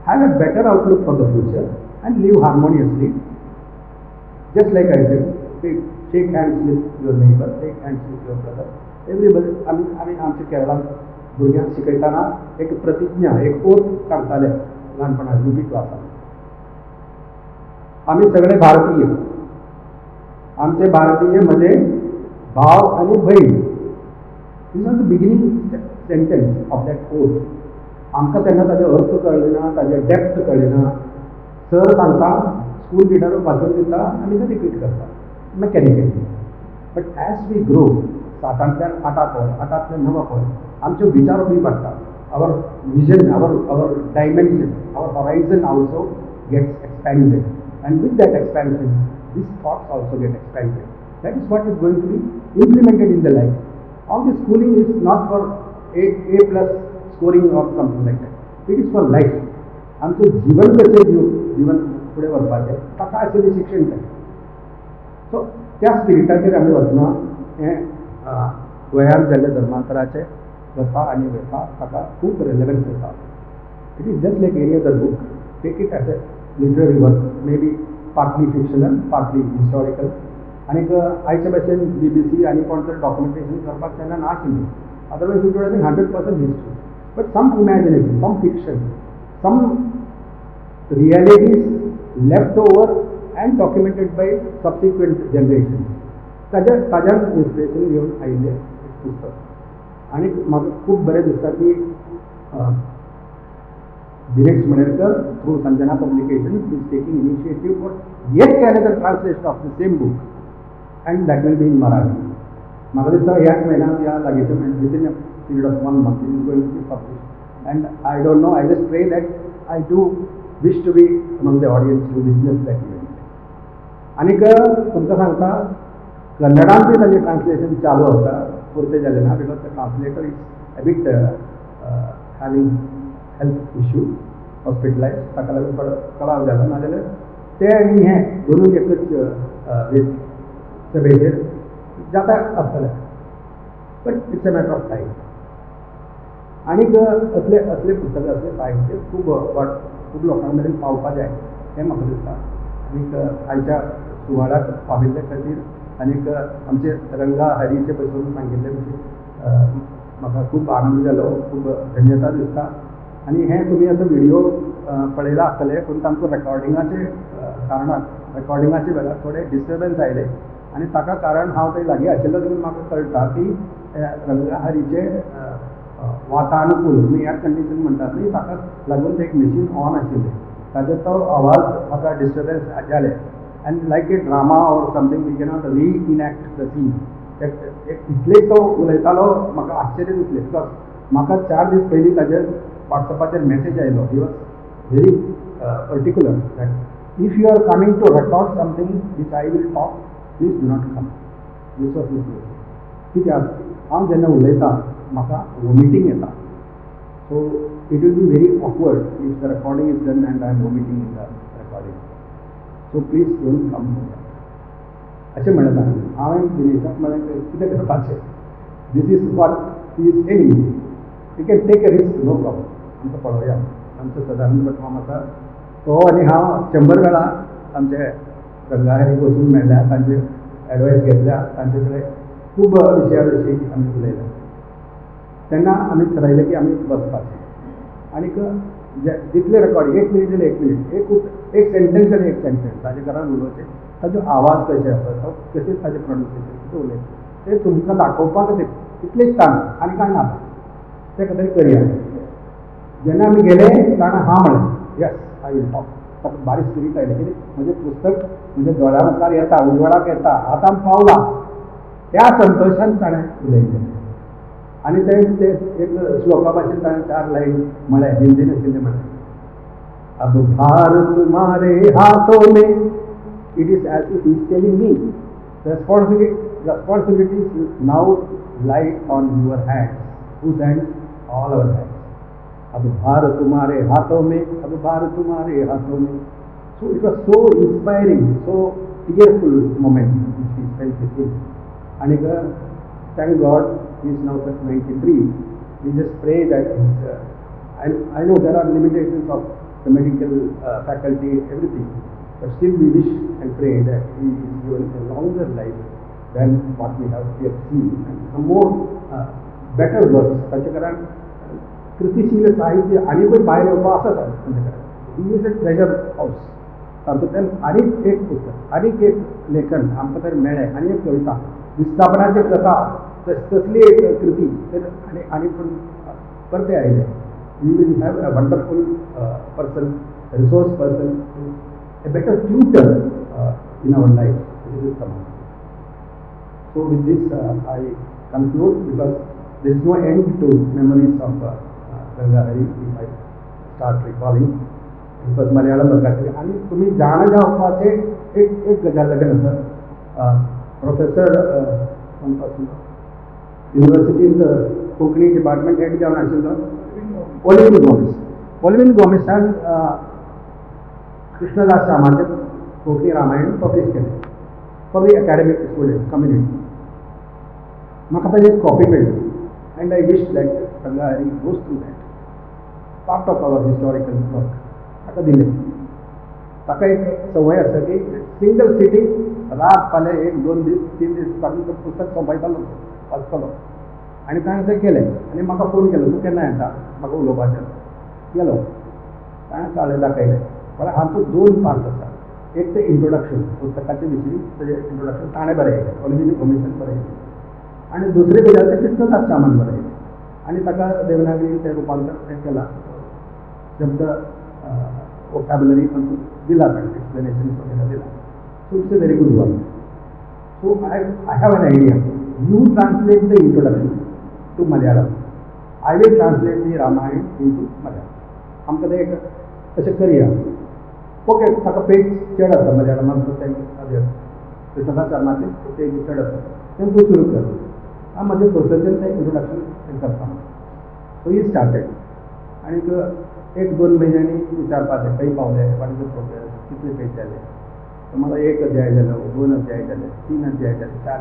have a better outlook for the future and live harmoniously. Just like I said, shake hands with your neighbour, shake hands with your brother, everybody. आमी आमी आमच्या केरळांत भुरग्यांक शिकयतना एक प्रतिज्ञा, एक oath काडटाले ल्हानपणान युपी क्लासान, आमी सगळे भारतीय, आमचे भारतीय म्हणजे भाव आनी भयण. This was the beginning sentence of that oath. आमकां तेन्ना ताजे अर्थ कळ्ळे ना, ताजे डेप्थ कळ्ळे ना. सर सांगता, स्कूल लिडर वाचून दिता, आमी ते रिपीट करता mechanically. But as we grow, सातांतल्यान आठाक वर, आठांतल्यान णवाक वर, आमच्यो विचार बी वाडटा. Our vision, our dimension, our horizon also gets expanded, and with that expansion these thoughts also get expanded. That is what is going to be implemented in the life. All this schooling is not for A plus scoring or something like that. It is for life. आमचें जीवन कशें जीवन फुडें व्हरपाचें ताका आशिल्लें शिक्षण तें. So त्या स्पिरिटाचेर आमी वतना हें गोंयांत जाल्ल्या धर्मांतराचें कथा आनी व्यथा ताका खूब रेलेवन्स येता. It is just like any other book. Take it as a literary work, may be partly fictional, partly historical. आनीक आयचे भशेन BBC आनी कोण तरी डॉक्युमेंटेशन करपाक तेन्ना नाशिल्लें. Otherwise it would have been 100% history. But some imagination, some fiction, some realities left over and documented by subsequent generations. ताज्यान इन्स्पिरेशन घेवन आयिल्लें एक पुस्तक. आनी म्हाका खूब बरें दिसता की Dinesh Manerkar through Sanjana Publications is taking initiative for yet another translation of the same book, and that will be in Marathi. म्हाका दिसता ह्याच म्हयन्याक ह्या लागींच्या म्हयन्याक within a period of 1 month it is going to be published. And I don't know, I just pray that I do wish to be among the audience to witness that event. आनीक तुमकां सांगता, कन्नडांतूय ताजें translation चालू आसा, पुरतें जालें ना because the translator is a bit having health issue, hospitalize, ताका लागून कळाव जाला. नाजाल्यार ते आनी हें दोनूय एकच सभेचेर जाता आसतलें. But it's a matter of time. आनीक असले असले पुस्तकां, असले साहित्य खूब खूब लोकां मेरेन पावपा जाय हें म्हाका दिसता. आनीक आयच्या सुवाळ्याक पाविल्ले खातीर आनीक आमचे रंगा हरीचे बसून सांगिल्ले भशेन म्हाका खूब आनंद जालो, खूब धन्यता दिसता. आनी हें तुमी आतां व्हिडियो पळयला आसतले, पूण तांचो रेकॉर्डिंगाचे कारणान, रेकॉर्डिंगाचे वेळार थोडे डिस्टर्बन्स आयले आनी ताका कारण हांव थंय लागीं आशिल्लो देखून म्हाका कळटा की रंगाहरीचे वातानुकूल तुमी एयर कंडिशन म्हणटात न्ही, ताका लागून तें एक मशीन ऑन आशिल्लें, ताजो तो आवाज म्हाका डिस्टर्बन्स जालें. And like a drama or something we cannot reenact the scene. इतले तो उलयतालो म्हाका आश्चर्य दिसलें, because म्हाका 4 दीस पयलीं ताजेर वॉट्सएपाचेर मॅसेज आयलो. He was very particular that if you are coming to record something which I will talk, please do not come. This was his message. कित्याक हांव जेन्ना उलयतां म्हाका वॉमिटींग येता. So it will be very awkward if the recording is done and I am vomiting in the recording. So please don't come for that. अशें म्हणलें ताणें. हांवें दिनेशाक म्हणलें कितें करपाचें, this is what he is telling. You can take a risk, no problem. आमकां पळोवया. आमचो सदानंद भट माम आसा तो आनी हांव 100 वेळा आमचे रंगाहरी वचून मेळ्ळ्या, तांचे एडवायस घेतल्या, तांचे कडेन खूब विशया विशीं आमी उलयल्या. तेन्ना आमी थारायलें की आमी बसपाचें आनीक जितले रेकॉर्ड 1 मिनीट जाल्यार 1 मिनीट, एक सेंटेन्स जाल्यार 1 सेंटेन्स ताजे घरान उलोवचें, ताजो आवाज कशें आसा, तो कशें ताजें प्रोनावन्सिएशन कितें उलयता तें तुमकां दाखोवपाक खातीर इतलेंच ताण आनी कांय ना, तें खातीर करया. जेन्ना आमी गेले ताणें हां म्हणलें, yes I will talk. ताका बारीक स्पिरीट आयलें कितें म्हजें पुस्तक म्हज्या दोळ्या मुखार येता, उजवाडाक येता, आतां पावला, त्या संतोशान ताणें उलयलें. आनी तें एक श्लोका भाशेन ताणें 4 लायन म्हळें, हिंदीन आशिल्लें म्हळें, अब भार तुम्हारे हाथों में. It is as if is telling me responsibilities now lie on your hands. Whose hands? All our hands. अब भार तुम्हारे हाथों में, अब भार तुम्हारे हाथों में. So it was so inspiring, so tearful moment which we spent with him. And thank God he is now at 93. We just pray that I know there are limitations of the medical faculty, everything, but still we wish and pray that he is given a longer life than what we have yet seen, and some more better works. ताचे कारण कृतिशील साहित्य आनीकूय भायर येवपा आसा तांचे कडेन. He is a treasure house. तातूंतल्यान आनीक एक पुस्तक, आनीक एक लेखन आमकां तर मेळ्ळें, आनी एक कविता, विस्थापनाची कथा तसली एक कृती तर आनी आनी पूण परतें आयलें. We will have a wonderful person, resource person, a better tutor in our life. So with this I conclude, because there is no end to memories of Ranga Hari if I start recalling. Because Malayalam वर्गाचे आनी तुमी जाणा जावपाचें एक एक गजाल लगन आसा. प्रोफेसर युनिवर्सिटींत कोंकणी डिपार्टमेंट हेड जावन आशिल्लो ओलिवीन गोमेस, ओलिवीन गोमेसान कृष्णदास श्यामाचें कोंकणी रामायण पब्लीश केलें for the academic students community. म्हाका ताजी एक कॉपी मेळ्ळी and I wish that Ranga Hari goes through that part of our historical work. ताका दिलें. ताका एक संवय आसा की सिंगल सिटींग रात फाल्यां एक दोन दीस तीन दीस तातूंत तो पुस्तक सोंपयतालो, वाचतलो. आनी ताणें तें केलें आनी म्हाका फोन केलो, तूं केन्ना येता, म्हाका उलोवपाचें आसा. गेलो, ताणें काडलें दाखयलें. म्हळ्यार हातूंत दोन पार्ट आसा. एक तें इंट्रोडक्शन, पुस्तकाचे विशीं तेजें इंट्रोडक्शन ताणें बरयलें, ओलिवीन गोमेसान बरयलें. आनी दुसरें गजाल तें कृष्णदास श्यामान बरयलें आनी ताका देवनागरी तें रुपांतर हें केलां, शब्द वोकॅबुलरी तातूंत दिला, ताणें एक्सप्लेनेशन्स वगैरे दिला. So it's a very good work. So I have an idea. You translate the introduction to Malayalam, I will translate the Ramayana into Malayalam. आमकां तें एक अशें करया. ओके, ताका पेज चड आसा मलयाळमांत, तें कृष्णदास शर्माचें पेज चड आसा, तें तूं सुरू कर. हांव म्हजें फुरसतेन तें इंट्रोडक्शन करता. So he started. आनीक एक दोन म्हयन्यांनी विचारपाचें खंय पावले, what is the progress, कितले पेज जाले. तर म्हाका एक अध्याय जालो, दोन अध्याय जाले, तीन अध्याय जाले, चार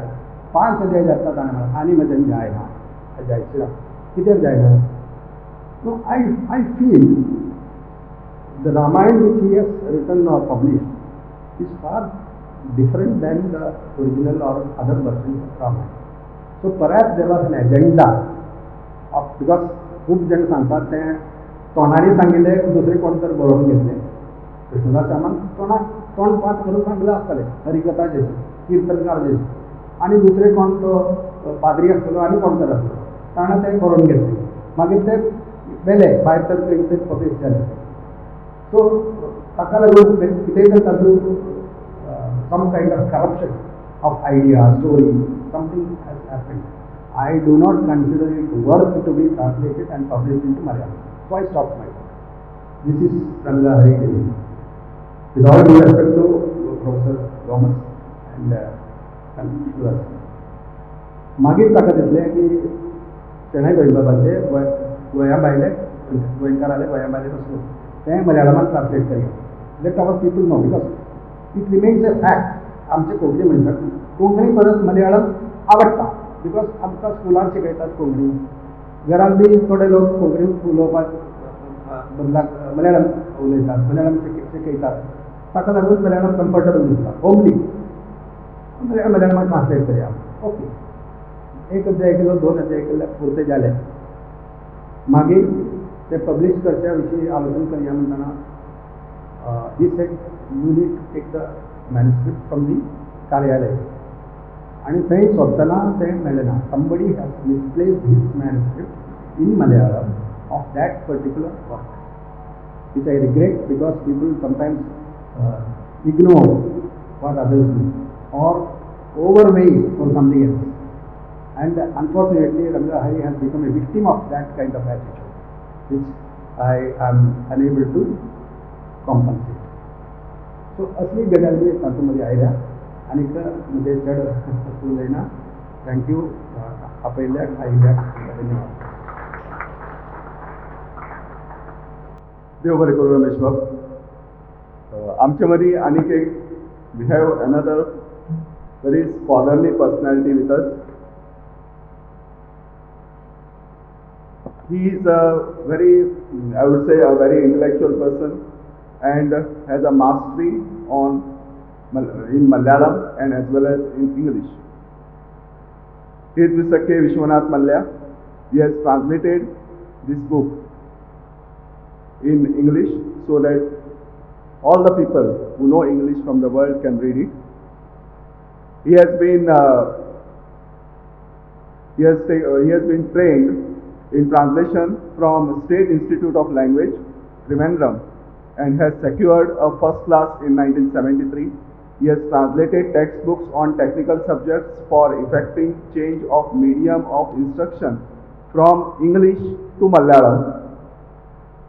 पांच अध्याय जाता ताणें म्हणलें आनी म्हज्यान जायना, जायचे ना. कित्याक जायना? No, I feel the Ramayana which he has written or published is far different than the original or other versions of Ramayana. So perhaps there was an agenda of, because खूब जाण सांगतात तें तोंडांनी सांगिल्लें दुसरे कोण तर बरोवन घेतलें. कृष्णदास श्यामान तोंड पाठ करून सांगलां आसतलें, हरिकथा जशें, किर्तनकार जशें, आनी दुसरे कोण तो पाद्री आसतलो आनी कोण तर आसतलो, ताणें तें बरोवन घेतलें. मागीर तें वेलें भायर तर खंय पब्लीश जालें. सो ताका लागून कितेंय तर तातूंत some kind of corruption of idea, story, something has happened. I do not consider it worth to be translated and published into Malayalam. So I stopped my work. This is Ranga Hari telling. With all due respect to Professor Gomes and Krishnadas. मागीर ताका दिसलें की शणै गोंयबाबाचें गोंया भायले गोंयकाराले गोंया भायले वस्तू तें मलयाळमांत ट्रान्सलेट करया. Let our people know, because it remains a fact. आमचे कोंकणी मनशाक कोंकणी परस मलयाळम आवडटा, because आमकां स्कुलान शिकयतात कोंकणी, घरांत बी थोडे लोक कोंकणी उलोवपाक बदलाक मलयाळम उलयतात, मलयाळम शिकयतात. ताका लागून मलयाळम कम्फर्टेबल दिसता, होमली. मलयाळमांत ट्रान्सलेट करया. ओके, एक अध्याय केलो, दोन अध्याय केले, पुरते जाले. मागीर ते पब्लीश करच्या विशीं आलोचन करया म्हणटना he said you need to take the manuscript from the कार्यालय. आनी थंय सोदतना तें मेळ्ळें ना. Somebody has misplaced his manuscript in Malayalam of that particular work, which I regret, because people sometimes ignore what others do or overweigh for something else. And unfortunately, Ranga Hari has become a victim of that kind of attitude, which I am unable to compensate. So असली गजाल बी तातूंत मदीं आयल्या आनीक म्हजें चड उलयना. Thank you आपयल्ल्याक आयिल्ल्याक धन्यवाद. देव बरें करूं रमेश बाब. आमचे मदीं आनीक एक we have another very scholarly personality with us. He is a very, I would say, a very intellectual person and has a mastery on in Malayalam and as well as in English. He is Mr. K. Vishwanath Mallya. He has translated this book in English so that all the people who know English from the world can read it. He has been he has been trained in translation from State Institute of Language, Trivandrum, and has secured a first class in 1973. He has translated textbooks on technical subjects for effecting change of medium of instruction from English to Malayalam.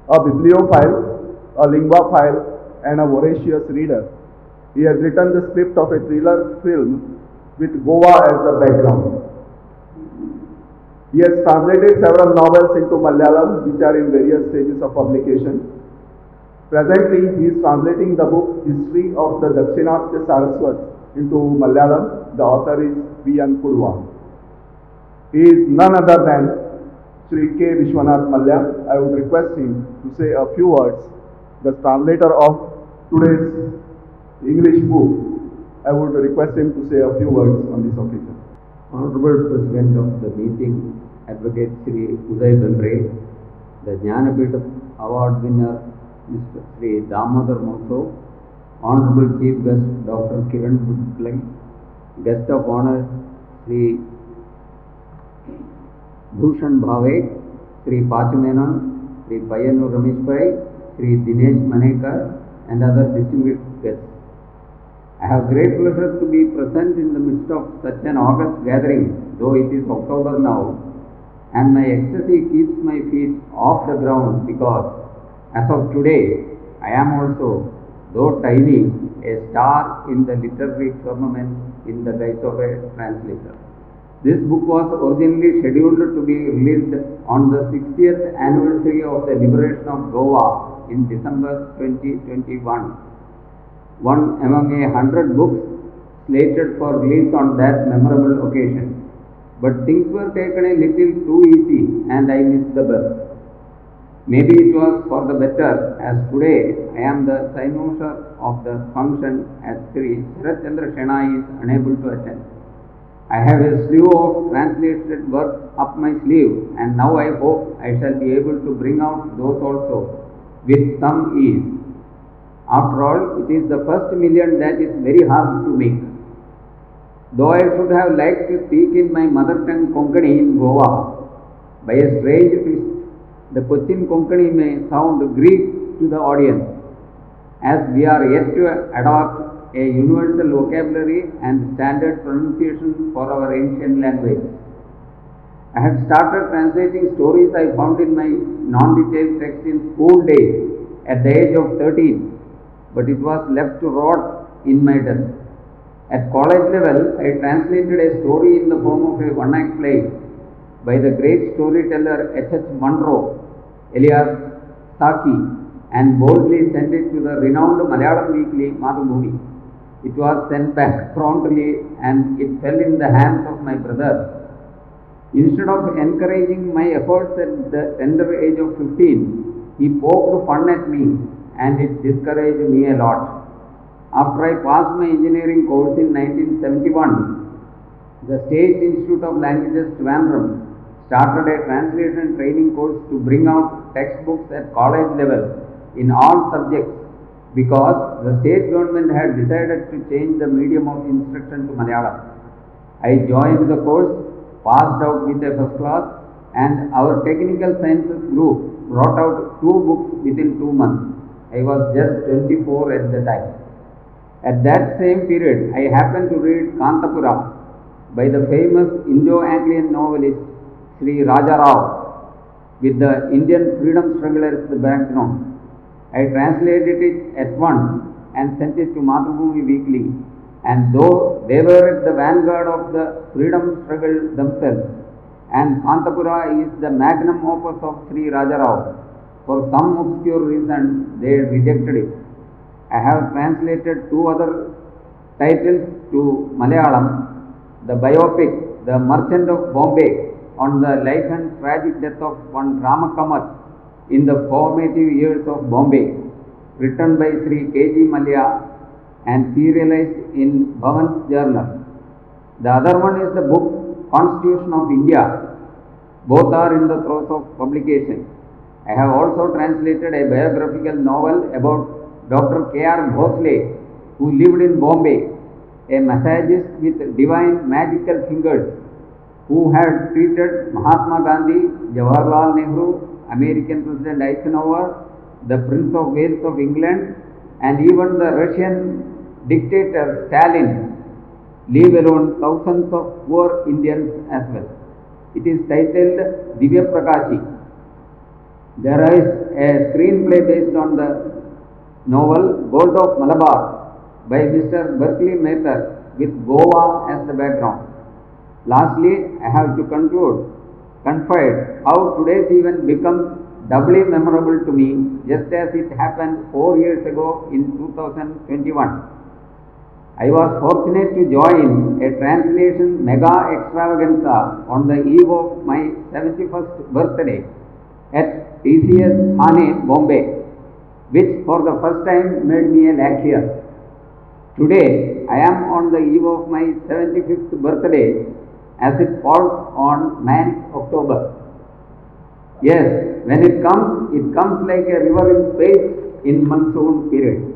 A bibliophile, a linguaphile, and a voracious reader. He has written the script of a thriller film with Goa as the background. He has translated several novels into Malayalam, which are in various stages of publication. Presently, he is translating the book History of the Dakshinatya Saraswat into Malayalam. The author is V. N. Kudva. He is none other than Shri K. Vishwanath Mallya. I would request him to say a few words. The translator of today's English book, I would request him to say a few words on this occasion. Honorable President of the meeting, Advocate Shri Uday Bhembre, the Jnanapith Award winner, Mr. Shri Damodar Mauzo, Honorable Chief Guest Dr. Kiran Butkule, Guest of Honor Shri Bhushan Bhave, Shri Pachu Menon, Shri Payyanur Ramesh Pai, Shri Dinesh Manekar, and other distinguished guests. I have great pleasure to be present in the midst of such an august gathering, though it is October now, and my ecstasy keeps my feet off the ground because, as of today, I am also, though tiny, a star in the literary firmament in the guise of a translator. This book was originally scheduled to be released on the 60th anniversary of the liberation of Goa in December 2021. One among 100 books slated for release on that memorable occasion. But things were taken a little too easy and I missed the bus. Maybe it was for the better, as today I am the cynosure of the function as Sri Sharat Chandra Shenoy is unable to attend. I have a slew of translated works up my sleeve, and now I hope I shall be able to bring out those also with some ease. After all, it is the first million that is very hard to make. Though I should have liked to speak in my mother tongue Konkani in Goa, by a strange twist, the Cochin Konkani may sound Greek to the audience, as we are yet to adopt a universal vocabulary and standard pronunciation for our ancient language. I had started translating stories I found in my non-detailed text in school days at the age of 13, but it was left to rot in my desk. At college level, I translated a story in the form of a one-act play by the great storyteller H. H. Munro, alias Saki, and boldly sent it to the renowned Malayalam weekly Mathrubhumi. It was sent back promptly and it fell in the hands of my brother. Instead of encouraging my efforts at the tender age of 15, he poked fun at me and it discouraged me a lot. After I passed my engineering course in 1971, the State Institute of Languages, Trivandrum, started a translation training course to bring out textbooks at college level in all subjects, because the state government had decided to change the medium of instruction to Malayalam. I joined the course, passed out with a first class, and our technical sciences group brought out 2 books within 2 months. I was just 24 at the time. At that same period, I happened to read Kantapura by the famous Indo-Anglian novelist Sri Raja Rao, with the Indian freedom struggle as the background. I translated it at once and sent it to Mathrubhumi Weekly, and though they were at the vanguard of the freedom struggle themselves, and Kantapura is the magnum opus of Sri Raja Rao, for some obscure reason they rejected it. I have translated 2 other titles to Malayalam, the biopic The Merchant of Bombay on the life and tragic death of one Rama Kamath in the formative years of Bombay, written by Sri K.G. Mallya and serialized in Bhavan's Journal. The other one is the book Constitution of India. Both are in the throes of publication. I have also translated a biographical novel about Dr. K.R. Bhosle, who lived in Bombay, a massagist with divine magical fingers. who had treated Mahatma Gandhi, Jawaharlal Nehru, American President Eisenhower, the Prince of Wales of England, and even the Russian dictator Stalin, leave alone thousands of poor Indians as well. It is titled Divya Prakashi. There is a screenplay based on the novel Gold of Malabar by Mr. Berkeley Mather with Goa as the background. Lastly, I have to confide how today's event becomes doubly memorable to me, just as it happened 4 years ago in 2021. I was fortunate to join a translation mega extravaganza on the eve of my 71st birthday at TCS Thane, Bombay, which for the first time made me a lakhier. Today, I am on the eve of my 75th birthday, as it falls on 9th October. Yes, when it comes like a river in space in monsoon period.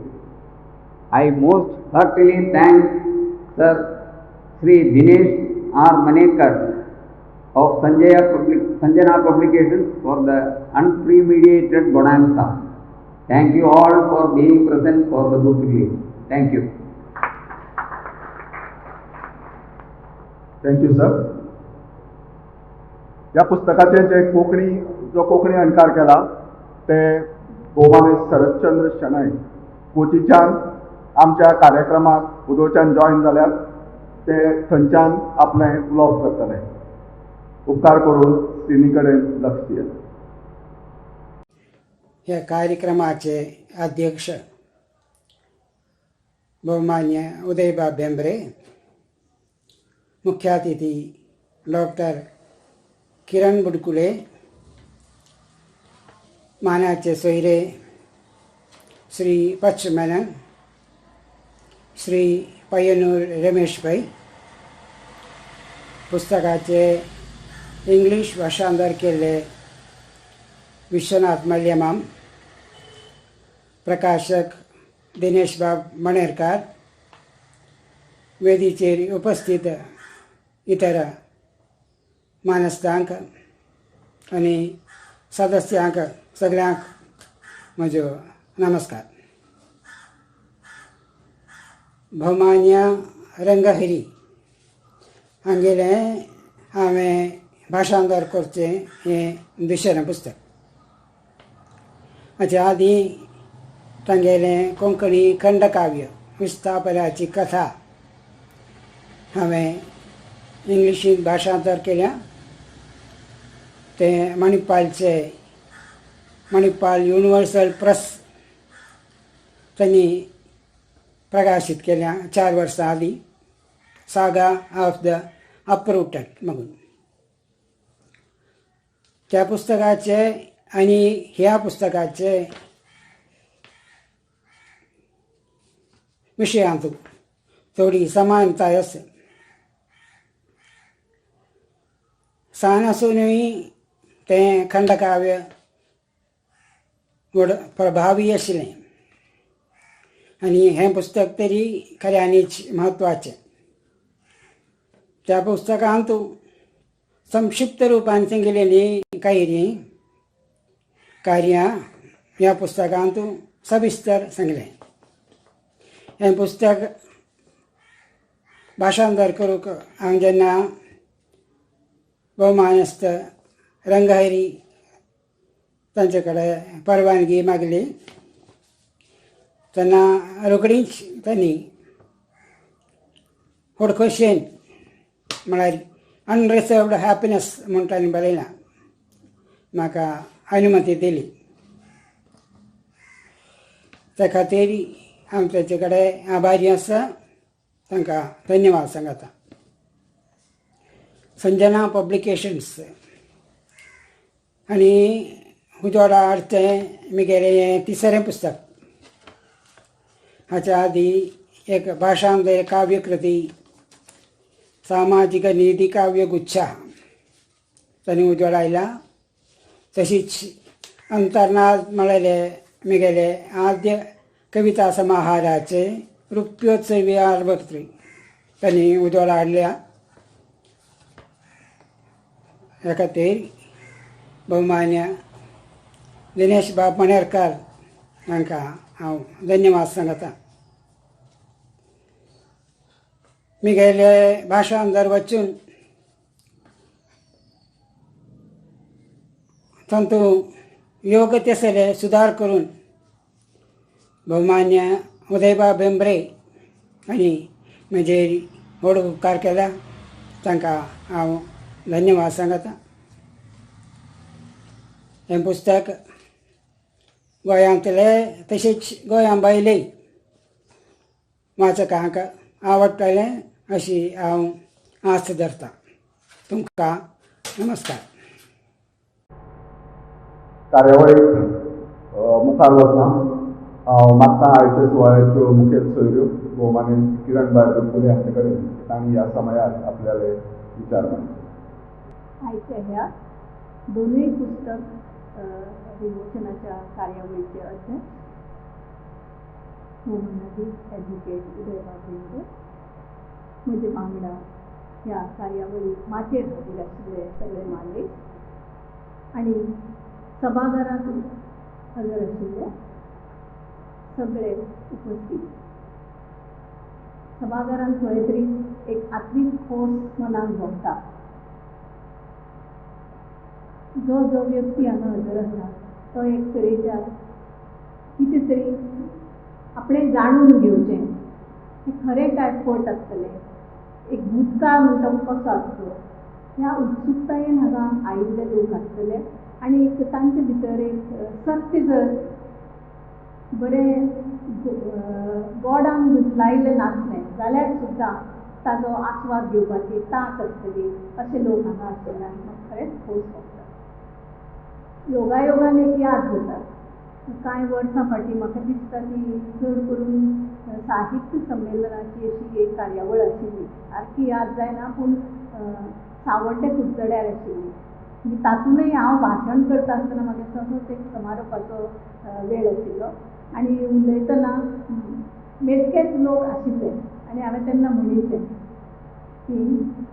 I most heartily thank Sir Sri Dinesh R. Manekar of Sanjana Publications for the unpremeditated bonanza. Thank you all for being present for the book release. Thank you. Thank you sir. ह्या पुस्तकाचे जे कोंकणी जो कोंकणी अणकार केला ते गोवाने शरदचंद्र शणै कोचीच्यान आमच्या कार्यक्रमाक उदोच्यान join जाल्यात ते थंयच्यान आपलें उलोवप करतले. उपकार करून स्क्रिनी कडेन लक्ष दियात. ह्या कार्यक्रमाचे अध्यक्ष भोवमान्य उदयबाब भेंब्रे, मुख्यातिथी डॉक्टर किरण बुडकुले, मानाचे सोयरे श्री पक्ष मेनन, श्री पय्यनूर रमेश पै, पुस्तकाचे इंग्लीश भाषांतर केल्ले विश्वनाथ मल्यमाम, प्रकाशक दिनेश बाब मणेरकार, वेदीचेर उपस्थित इतर मानस्तांक आनी सदस्यांक सगळ्यांक म्हजो नमस्कार. भोवमान्य रंगहरी हांगेलें हांवें भाषांतर करचें हें दुसरें पुस्तक. हाच्या आदीं तांगेलें कोंकणी खंडकाव्य विस्थापनाची कथा हांवें इंग्लिशींत भाषांतर केल्या. तें मणिपालचे मणिपाल युनिवर्सल प्रेस तांणी प्रकाशीत केल्या 4 वर्सां आदीं, सागा ऑफ the uprooted म्हणून. त्या पुस्तकाचे आनी ह्या पुस्तकाचे विशयांत थोडी समानताय आसा. सान आसुनूय तें खंडकाव्य व्हड प्रभावी आशिल्लें आनी हें पुस्तक तरी खऱ्यांनीच म्हत्वाचें. त्या पुस्तकांत संक्षिप्त रुपान सांगिल्लीं कांय कार्यां ह्या पुस्तकांत सविस्तर सांगलें. हें पुस्तक भाषांतर करूंक हांव जेन्ना भोवमानस्त रंगहरी तांचे कडेन परवानगी मागली तेन्ना रोखडीच तांणी व्हड खोशयेन म्हळ्यार अनरिसर्वड हॅपिनस म्हूण तांणी बरयलां, म्हाका अनुमती दिली. त्या खातीर हांव ताचे कडेन आभारी आसा, तांकां धन्यवाद सांगता. संजना पब्लिकेशन्स आनी उजवाडा हाडचें म्हगेलें हें तिसरें पुस्तक. हाच्या आदीं एक भाशांतर काव्यकृती सामाजीक निधी काव्यगुच्छा तांणी उजवाडायला. तशीच अंतरनाद म्हळेले म्हगेले आद्य कविता समाहाराचे रुप्योत्सवी आरवत्री तांणी उजवाडा हाडल्या. ह्या खातीर भोवमान्य दिनेश बाब मणेरकर हांकां हांव धन्यवाद सांगता. मिगेले भाशांतर वचून तातूंत योग्य तसले सुदार करून भोवमान्य उदयबाब भेंब्रे हांणी म्हजेर व्हड उपकार केला, तांकां हांव धन्यवाद सांगता. हें पुस्तक गोंयांतले तशेंच गोंया भायले वाचकांक आवडटलें अशी हांव आस्त धरतां. तुमकां नमस्कार. कार्यावळीक मुखार वतना हांव मागता आयच्या सुवाळ्याच्यो मुखेल सोयऱ्यो भोवमानेस्त किरणबाय बुडकुले हांचे कडेन तांणी ह्या समयार आपल्याले विचार मांडचे. आयच्या ह्या दोनूय पुस्तक विमोचनाच्या कार्यावळीचे अध्यक्ष भोवमानादीक एडवोकेट उदयबाब भेंब्रे, म्हजे वांगडा ह्या कार्यावळीक माचयेर हाजीर आशिल्ले सगळे मानेस्त आनी सभाघरांत हजर आशिल्ले सगळे उपस्थित. सभाघरांत पळयतरीच एक आत्मीक खोस मनाक भोगता. जो जो व्यक्ती हांगा हजर आसा तो एक तरेच्या कितें तरी आपणें जाणून घेवचें, हें खरें काय फट आसतलें, एक भूतकाळ म्हणटा कसो आसचो, ह्या उत्सुकतायेन हांगा आयिल्ले लोक आसतले आनी एक तांचे भितर एक सत्य जर बरें गोडान गुठलायिल्लें नासलें जाल्यार सुद्दां ताजो आस्वाद घेवपाची तांक आसतली अशे लोक हांगा आशिल्ले आनी म्हाका खरेंच खोस भोगता. योगायोगान एक याद जाता, कांय वर्सां फाटीं म्हाका दिसता ती चड करून साहित्य संमेलनाची अशी एक कार्यावळ आशिल्ली, सारकी याद जायना पूण सावड्डे कुडचड्यार आशिल्ली. तातूंतय हांव भाशण करता आसतना म्हाका तसोच एक समारोपाचो वेळ आशिल्लो आनी उलयतना मेजकेच लोक आशिल्ले आनी हांवें तेन्ना म्हणिल्लें की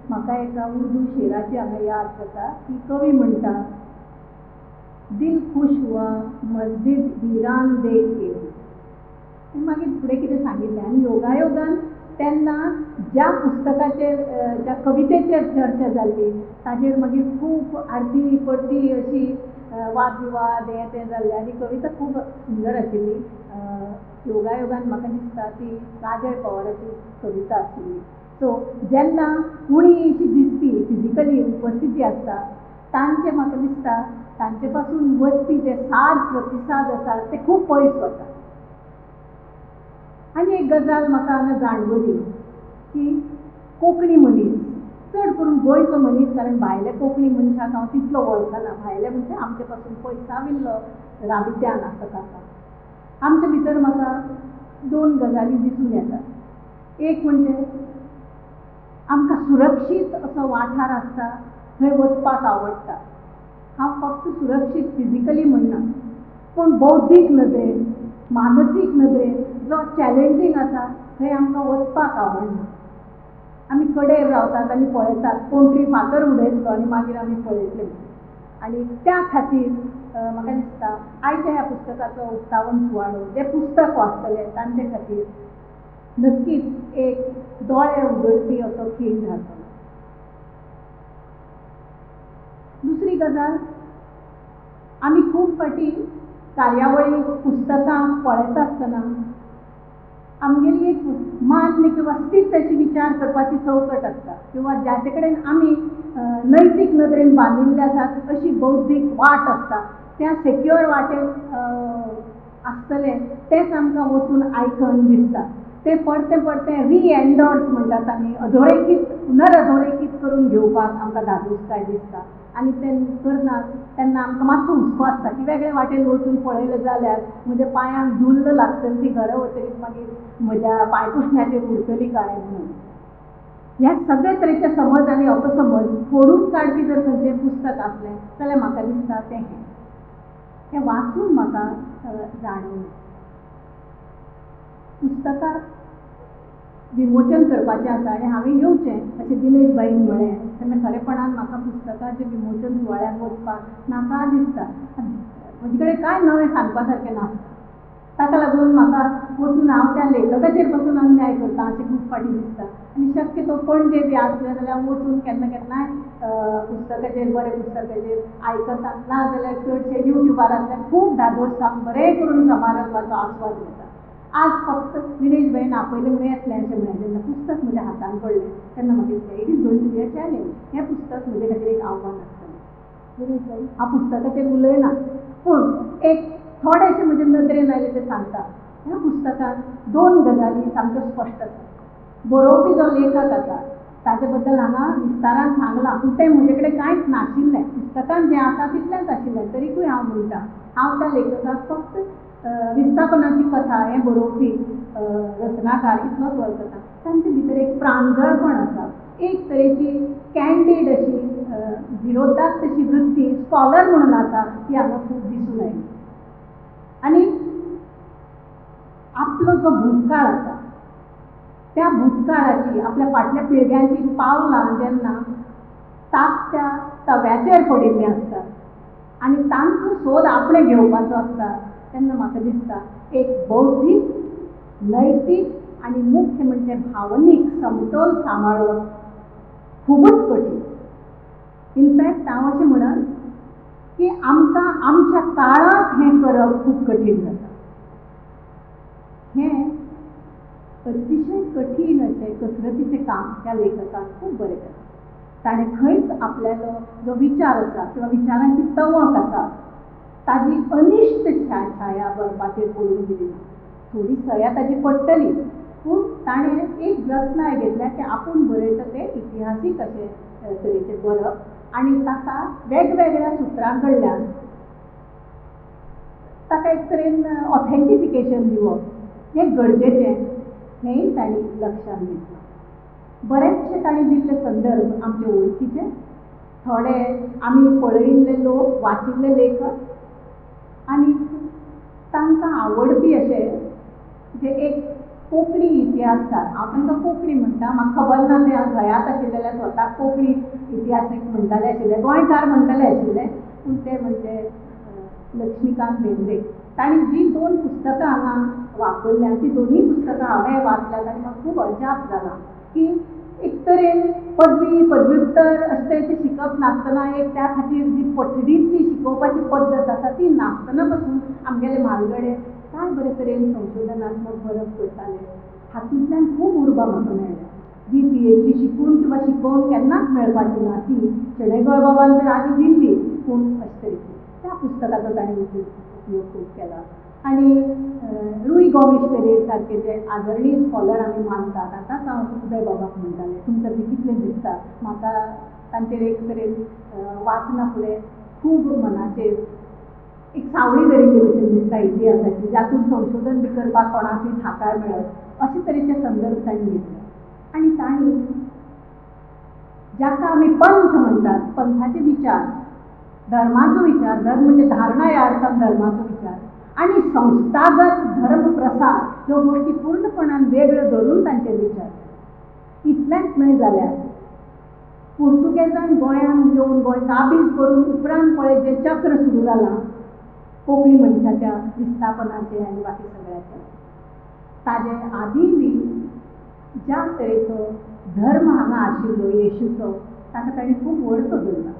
म्हाका एका उर्दू शेराची हांगा याद जाता की कवी म्हणटा, दिल खुश हुआ मस्जिद वीरान देख के. मागीर फुडें कितें सांगिल्लें आनी योगायोगान तेन्ना ज्या पुस्तकाचेर ज्या कवितेचेर चर्चा जाल्ली ताजेर मागीर खूब आरती परती अशी वादविवाद हें तें जाल्लें आनी कविता खूब सुंदर आशिल्ली. योगायोगान म्हाका दिसता ती काजळ पवाराची कविता आशिल्ली. सो जेन्ना उणी अशी दिसपी फिजिकली उपस्थिती आसता तांचे म्हाका दिसता तांचे पासून वचपी जे साद प्रतिसाद आसात ते खूब पयस वतात. आनी एक गजाल म्हाका हांगा जाणवली की कोंकणी मनीस, चड करून गोंयचो मनीस, कारण भायल्या कोंकणी मनशाक हांव तितलो वळखना, भायले म्हणजे आमचे पासून पयसाविल्लो राबित्यान आसा ताका. आमचे भितर म्हाका दोन गजाली दिसून येतात. एक म्हणजे आमकां सुरक्षीत असो वाठार आसता थंय वचपाक आवडटा. हांव फक्त सुरक्षीत फिजिकली म्हणना पूण बौद्धीक नदरेन मानसीक नदरेन जो चॅलेंजींग आसा थंय आमकां वचपाक आवडना. आमी कडेर रावतात आनी पळयतात कोण तरी फातर उडयतलो आनी मागीर आमी पळयतले. आनी त्या खातीर म्हाका दिसता आयच्या ह्या पुस्तकाचो उक्तावण सुवाळो जे पुस्तक वाचतले तांचे खातीर नक्कीच एक दोळे उगडपी असो खीण थारतलो. दुसरी गजाल, आमी खूब फावटी कार्यावळी पुस्तकां पळयता आसतना आमगेली एक मान्य किंवा स्थित अशी विचार करपाची चौकट आसता किंवा जाचे कडेन आमी नैतीक नदरेन बांदिल्ले आसात अशी बौद्धीक वाट आसता, त्या सेक्युअर वाटेन आसतलें तेंच आमकां वचून आयकन दिसता. तें परतें परतें रिएन्डोर्स म्हणटात आमी, अधोरेखीत पुनरअधोरेखीत करून घेवपाक आमकां धादोसकाय दिसता आनी तें करना तेन्ना आमकां मातसो हुस्को आसता की वेगळे वाटेन वचून पळयलें जाल्यार म्हज्या पांयांक धुल्ल लागतली, ती घरा वतकीच मागीर म्हज्या पांयपुसण्याचेर उरतली काय म्हणून. ह्या सगळे तरेचे समज आनी अपसमज फोडून काडपी जर खंयचें पुस्तक आसलें जाल्यार म्हाका दिसता तें हें. हें वाचून म्हाका जाणवलें. पुस्तकां विमोचन करपाचें आसा आनी हांवें येवचें अशें दिनेश भाईन म्हळें तेन्ना खरेपणान म्हाका पुस्तकाचें विमोचन सुवाळ्याक वचपाक नाका दिसता. म्हजे कडेन कांय नवें सांगपा सारकें नासता. ताका लागून म्हाका वचून हांव त्या लेखकाचेर पसून अन्याय करता अशें खूब फावटी दिसता. आनी शक्यतो पणजे बी आसलें जाल्यार वचून केन्ना केन्नाय पुस्तकाचेर बरें पुस्तकाचेर आयकता, ना जाल्यार चडशे युट्यूबार आसल्यार खूब धादोस जावन बरें करून समारंभाचो आस्वाद घेता. आज फक्त दिनेश भाईन आपयलें म्हणून येतलें अशें म्हळें जेन्ना पुस्तक म्हज्या हातान पडलें तेन्ना म्हाका दिसलें it is going to be a challenge. हें पुस्तक म्हजे खातीर एक आव्हान आसतलें. दिनेश भाई हांव पुस्तकाचेर उलयना पूण एक थोडेशें म्हजे नदरेन आयलें तें सांगता. ह्या पुस्तकांत दोन गजाली सामक्यो स्पश्ट आसा. बरोवपी जो लेखक आसा ताजे बद्दल हांगा विस्तारान सांगलां पूण तें म्हजे कडेन कांयच नाशिल्लें. पुस्तकान जें आसा तितलेंच आशिल्लें. तरीकूय हांव म्हणटा हांव त्या लेखकाक फक्त विस्थापनाची कथा हें बरोवपी रचनाकार इतलोच वळखता. तांचे भितर एक प्रांजळपण आसा, एक तरेची कॅन्डीड अशी विरोधात तशी वृत्ती स्कॉलर म्हणून आसा ती हांगा खूब दिसून आयली. आनी आपलो जो भूतकाळ आसा त्या भूतकाळाची आपल्या फाटल्या पिळग्यांची पावलां जेन्ना तापत्या तव्याचेर पडिल्लीं आसतात आनी तांचो सोद आपणें घेवपाचो आसता तेन्ना म्हाका दिसता एक बौद्धीक, नैतीक आनी मुख्य म्हणजे भावनीक समतोल सांबाळप खुबूच कठीण. इनफॅक्ट हांव अशें म्हणन की आमकां आमच्या काळांत हें करप खूब कठीण जाता. हें अतिशय कठीण अशें कसरतीचें काम ह्या लेखकान खूब बरें केलां. ताणें खंयच आपल्यालो जो विचार आसा किंवा विचारांची तवक आसा ताजी अनिश्ट छाया बरपाचेर पडूंक दिली ना. थोडी सया ताजी पडटली पूण ताणें एक जतनाय घेतल्या की आपूण बरयता तें इतिहासीक अशें तरेचें बरप आनी ताका वेगवेगळ्या सुत्रां कडल्यान ताका एक तरेन ऑथेंटिफिकेशन दिवप हें गरजेचें हेंय तांणी लक्षांत घेतलां. बरेचशे तांणी दिल्ले संदर्भ आमचे वळखीचे, थोडे आमी पळयिल्ले लोक, वाचिल्ले लेखक आनी तांकां आवडपी अशे जे एक कोंकणी इतिहासकार, हांव तांकां कोंकणी म्हणटा, म्हाका खबर ना ते हयात आशिल्ले स्वताक कोंकणी इतिहासीक म्हणटाले आशिल्ले, गोंयकार म्हणटाले आशिल्ले, पूण ते म्हणजे लक्ष्मीकांत भेंब्रे. तांणी जीं दोन पुस्तकां हांगा वापरल्यात ती दोनूय पुस्तकां हांवें वाचल्यात आनी म्हाका खूब अजाप जालां की एक तरेन पदवी, पदव्युत्तर अशें तरेचें शिकप नासतना एक त्या खातीर जी पठडींतली शिकोवपाची पद्दत आसा ती नासतना पसून आमगेले म्हालगडे काय बरे तरेन संशोधनात्मक बरप करताले. हातूंतल्यान खूब उर्बा म्हाका मेळ्ळ्या जी PhD शिकून किंवा शिकोवन केन्नाच मेळपाची ना ती शणै गोंयबाबान तर आदी दिल्ली पूण अशे तरेची त्या पुस्तकाचो ताणें उपयोग खूब केला. आनी रुई गोमेश पेरेर सारके जे आदरणीय स्कॉलर आमी मानतात, आतांच हांव उदय बाबाक म्हणटालें तुमकां तें कितलें दिसता, म्हाका तांचेर एक तरेन वाचना फुडें खूब मनाचेर एक सावळी धरिल्ली भशेन दिसता इतिहासाची, जातूंत संशोधन बी करपाक कोणाकूय थाकाय मेळत अशे तरेचे संदर्भ तांणी घेतले. आनी तांणी जाका आमी पंथ म्हणटात, पंथाचे विचार, धर्माचो विचार, धर्म म्हणजे धारणा ह्या अर्थान धर्माचो विचार आनी संस्थागत धर्म प्रसार ह्यो गोश्टी पूर्णपणान वेगळ्यो धरून तांचे विचार. इतलेंच न्हय जाल्यार पुर्तुगेजान गोंयांत येवन गोंय काबीज करून उपरांत पळय जें चक्र सुरू जालां कोंकणी मनशाच्या विस्थापनाचें आनी बाकी सगळ्याचें, ताजे आदीं बी ज्या तरेचो धर्म हांगा आशिल्लो येशूचो ताका ताणें खूब वर्थ धरला.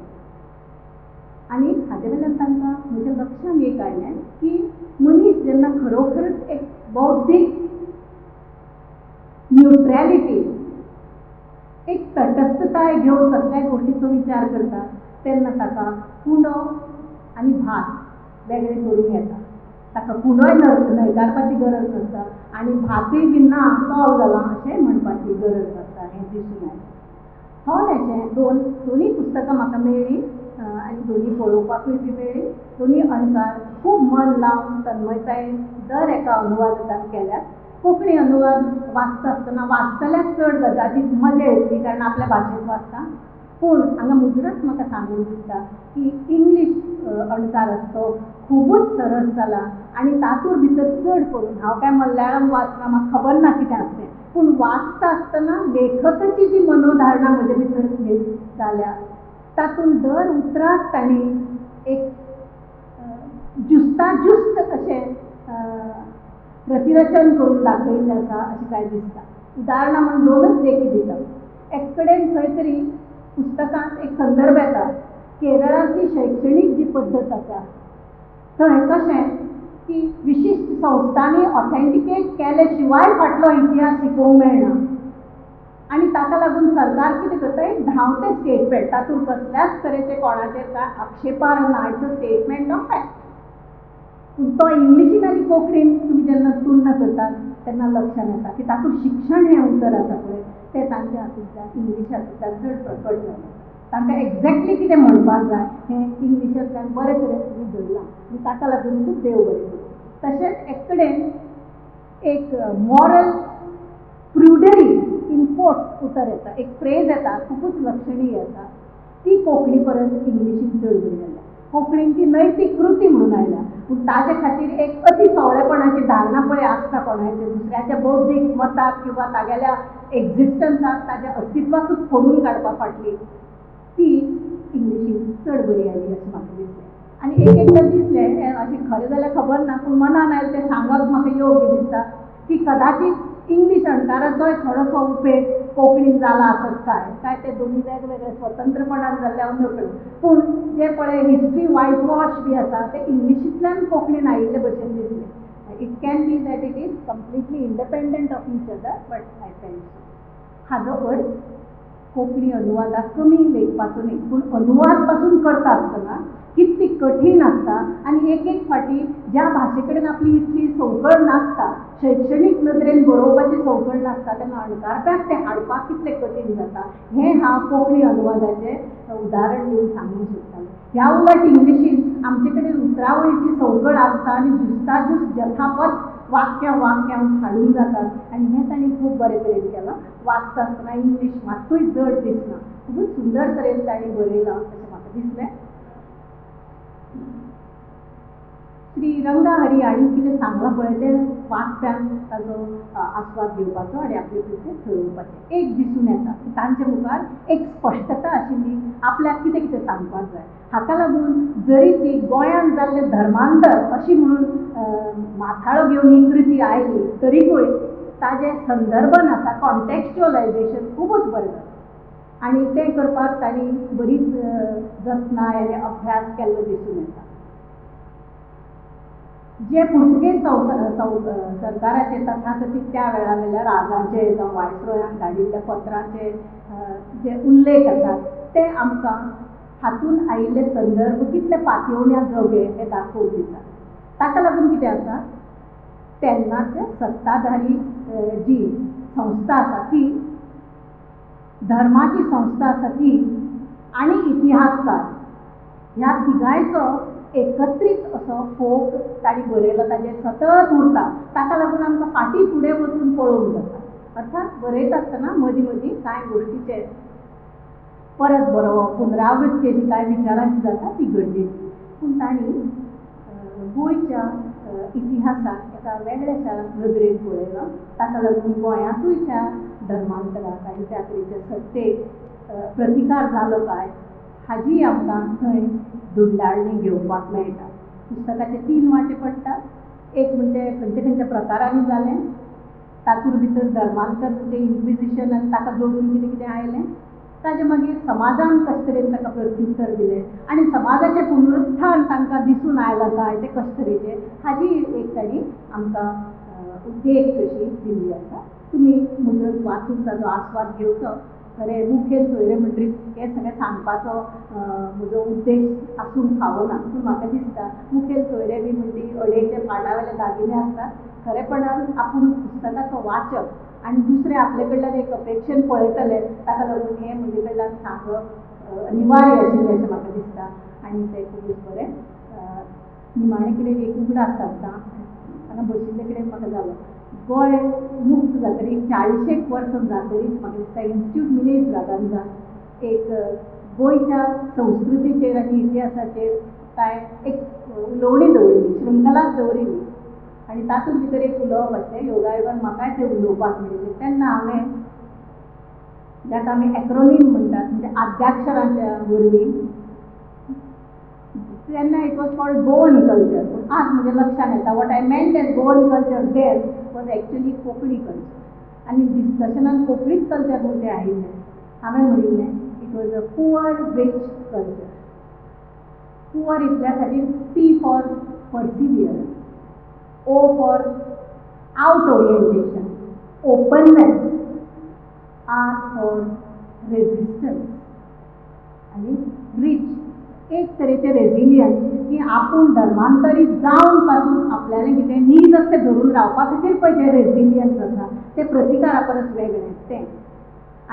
आनी हाजे वेल्यान तांकां म्हज्या लक्षांत एक आयलें की मनीस जेन्ना खरोखरच एक बौद्धीक न्युट्रॅलिटी, एक तटस्थताय घेवन कसल्याय गोश्टीचो विचार करता तेन्ना ताका कुंडो आनी भात वेगळें करूंक येता. ताका कुंडोय न्हयकारपाची गरज नासता आनी भातूय बी ना तोल जाला अशें म्हणपाची गरज नासता हें दिसून आयलें. थोडेशें दोनूय पुस्तकां म्हाका मेळ्ळीं आनी दोनूय पळोवपाकूय बी मेळ्ळीं. दोनूय अणकार खूब मन लावन तन्मयतायेन दर एका अनुवादकान केल्यात. कोंकणी अनुवाद वाचता आसतना वाचतल्याक चड गजालीक मजा येतली कारण आपल्या भाशेंत वाचता, पूण हांगा मुजरत म्हाका सांगून दिसता की इंग्लीश अणकार आसा तो खुबूच सरस जाला आनी तातूंत भितर चड करून हांव काय मल्याळम वाचना, म्हाका खबर ना कितें आसा तें, पूण वाचता आसतना लेखकाची जी मनोधारणा म्हजे भितर जाल्या तातूंत दर उतराक तांणी एक जुस्ताजुस्त अशें प्रतिरचन करून दाखयल्लें आसा अशें कांय दिसता. उदाहरणां म्हूण दोनच देखी दिता. एक कडेन खंय तरी पुस्तकांत एक संदर्भ येता, केरळांतली शैक्षणीक जी पद्दत आसा थंय कशें की विशिश्ट संस्थांनी ऑथेंटिकेट केले शिवाय फाटलो इतिहास शिकोवंक मेळना आनी ताका लागून सरकार कितें करता, एक धांवतें स्टेटमेंट, तातूंत कसल्याच तरेचें कोणाचेर कांय आक्षेपार्ह ना, it's a statement of fact. पूण तो इंग्लिशीन आनी कोंकणीन तुमी जेन्ना तुलना करतात तेन्ना लक्षांत येता की तातूंत शिक्षण हें उतर आसा पळय तें तांच्या हातूंतल्यान इंग्लिशांतल्यान चड प्रकट जालें. तांकां एक्झॅक्टली कितें म्हणपाक जाय हें इंग्लिशांतल्यान बरे तरेन तुमी धरलां आनी ताका लागून खूब देव बरें करूं. तशेंच एक कडेन एक मॉरल प्रुडरी इन कोट्स उतर येता, एक फ्रेज येता, खुबूच लक्षणीय आसा, ती कोंकणी परस इंग्लिशीन चड बरी जाल्या. कोंकणीन ती नैतीक कृती म्हणून आयल्या, पूण ताजे खातीर एक अति सोवळेपणाची धारणा पळय आसता कोणाचे, दुसऱ्याच्या बौद्धीक मताक किंवा तागेल्या एक्झिस्टन्साक, ताज्या अस्तित्वाकूच फोडून काडपा फाटली ती इंग्लिशीन चड बरी आयली अशें म्हाका दिसलें. आनी एक एकदां दिसलें, हें अशें खरें जाल्यार खबर ना, पूण मनान आयलें तें सांगप म्हाका योग्य दिसता की कदाचीत इंग्लीश अणकाराचोय थोडोसो उपेग कोंकणीन जाला आसत काय काय ते दोनूय वेगवेगळे स्वतंत्रपणान जाल्ले हांव नकळो, पूण जे पळय हिस्ट्री वायट वॉश बी आसा ते इंग्लिशींतल्यान कोंकणीन आयिल्ले भशेन दिसलें. It can be that it is completely independent of each other, but I felt so. हाजो अर्थ कोंकणी अनुवादाक कमी लेखपाचो न्ही, पूण अनुवाद पासून करता आसतना कितली कठीण आसता आनी एक एक फावटी ज्या भाशे कडेन आपली इतली संवकळ नासता, शैक्षणीक नदरेन बरोवपाची संवकळ नासता, तेन्ना अणकारप्याक तें हाडपाक कितलें कठीण जाता हें हांव कोंकणी अनुवादाचें उदाहरण दिवन सांगूंक सोदतालें. ह्या उलट इंग्लिशीन आमचे कडेन उतरावळीची संवकळ आसता आनी जुस्ताजुस्त यथापथ वाक्यां वाक्यां हाडूंक जातात आनी हें तांणी खूब बरे तरेन केलां. वाचता आसतना इंग्लीश मात्तूय जड दिसना, खुबूच सुंदर तरेन तांणी बरयलां अशें म्हाका दिसलें. श्री रंगा हरी हांणी कितें सांगलां पळय तें वाचप्यान ताजो आस्वाद घेवपाचो आनी आपले पुरतें थरोवपाचें. एक दिसून येता की तांचे मुखार एक स्पश्टता आशिल्ली आपल्याक कितें कितें सांगपाक जाय. हाका लागून जरी ती गोंयांत जाल्लें धर्मांतर अशी म्हणून माथाळो घेवन ही कृती आयली तरीकूय ताजें संदर्भन आसा, कॉन्टेक्च्युअलायझेशन खुबूच बरें जालें आनी तें करपाक तांणी बरीच जतनाय आनी अभ्यास केल्लो दिसून येता. जे पुर्तुगेज सरकाराचे तथाकथीत त्या वेळा वयल्या राजांचे जावं वायसरॉयांक धाडिल्ल्या पत्रांचे जे उल्लेख आसात ते आमकां हातूंत आयिल्ले संदर्भ कितले पातयेवण्या जोगे हे दाखोवन दितात. ताका लागून कितें आसा, तेन्नाचे सत्ताधारी जी संस्था आसा ती धर्माची संस्था आसा ती आनी इतिहासकार ह्या तिगांयचो एकत्रीत असो फोक तांणी बरयलो, ताजेर सतत उरता. ताका लागून आमकां फाटीं फुडें वचून पळोवंक जाता. अर्थात बरयता आसतना मदीं मदीं कांय गोश्टीचेर परत बरोवप, पुनरावृत्ती अशी कांय विचारांची जाता ती गरजेची. पूण तांणी गोंयच्या इतिहासाक एका वेगळ्याशा नदरेन पळयलां. ताका लागून गोंयांतूय त्या धर्मांतराक आनी त्या तरेच्या सत्तेक प्रतिकार जालो काय हाजी आमकां थंय धुंडाळणी घेवपाक मेळटा. पुस्तकाचे तीन वांटे पडटात. एक म्हणजे खंयच्या खंयच्या प्रकारांनी जालें, तातूंत भितर धर्मांतर म्हणजे इन्क्विजिशन आनी ताका जोडून कितें कितें आयलें, ताजे मागीर समाजान कशे तरेन ताका प्रत्युत्तर दिलें आनी समाजाचें पुनरुत्थान तांकां दिसून आयलां काय तें कशे तरेचें हाजी एक तांणी आमकां देख कशी दिल्ली आसा. तुमी मुजरत वाचून ताजो आस्वाद घेवचो. खरें मुखेल सोयरे म्हणटरीच हें सगळें सांगपाचो म्हजो उद्देश आसूंक फावना, पूण म्हाका दिसता मुखेल सोयरे बी म्हणटी अडेचे पाटावेले दागिने आसतात. खरेपणान आपूण पुस्तकाचो वाचक आनी दुसरे आपले कडल्यान एक अपेक्षेन पळयतले, ताका लागून हें म्हजे कडल्यान सांगप अनिवार्य आशिल्लें अशें म्हाका दिसता आनी तें खुबूच बरें. निमाणे कडेन एक उगडास सांगता, हांगा बशिल्ले कडेन म्हाका जालो, गोंय मुक्त जातरीच 40 वर्सां जातरीच म्हाका दिसता इन्स्टिट्यूट मिनेज ब्रागांझा एक गोंयच्या संस्कृतीचेर आनी इतिहासाचेर कांय एक उलोवणी दवरिल्ली, शृंखलाच दवरिल्ली. आनी तातूंत भितर एक उलोवप आसलें, योगायोगान म्हाकाय तें उलोवपाक मेळिल्लें. तेन्ना हांवें जाका आमी एक्रोनीम म्हणटात, म्हणजे आद्याक्षरांच्या वरवीं, तेन्ना it was called Goan culture, पूण आज म्हज्या लक्षांत येता what I meant as Goan culture there was actually Konkani culture. आनी डिस्कशनान कोंकणीच कल्चर म्हूण तें आयिल्लें. हांवें म्हणिल्लें it was a poor rich culture. Poor इतल्या खातीर P for perseverance, O for out orientation, openness, R for resistance, आनी रिच एक तरेचें रेजिलियन्स की आपूण धर्मांतरीत जावन पासून आपल्यालें कितें नीज आसा तें धरून रावपा खातीर पळय जें रेजिलियन्स आसा तें प्रतिकारा परस वेगळें तें.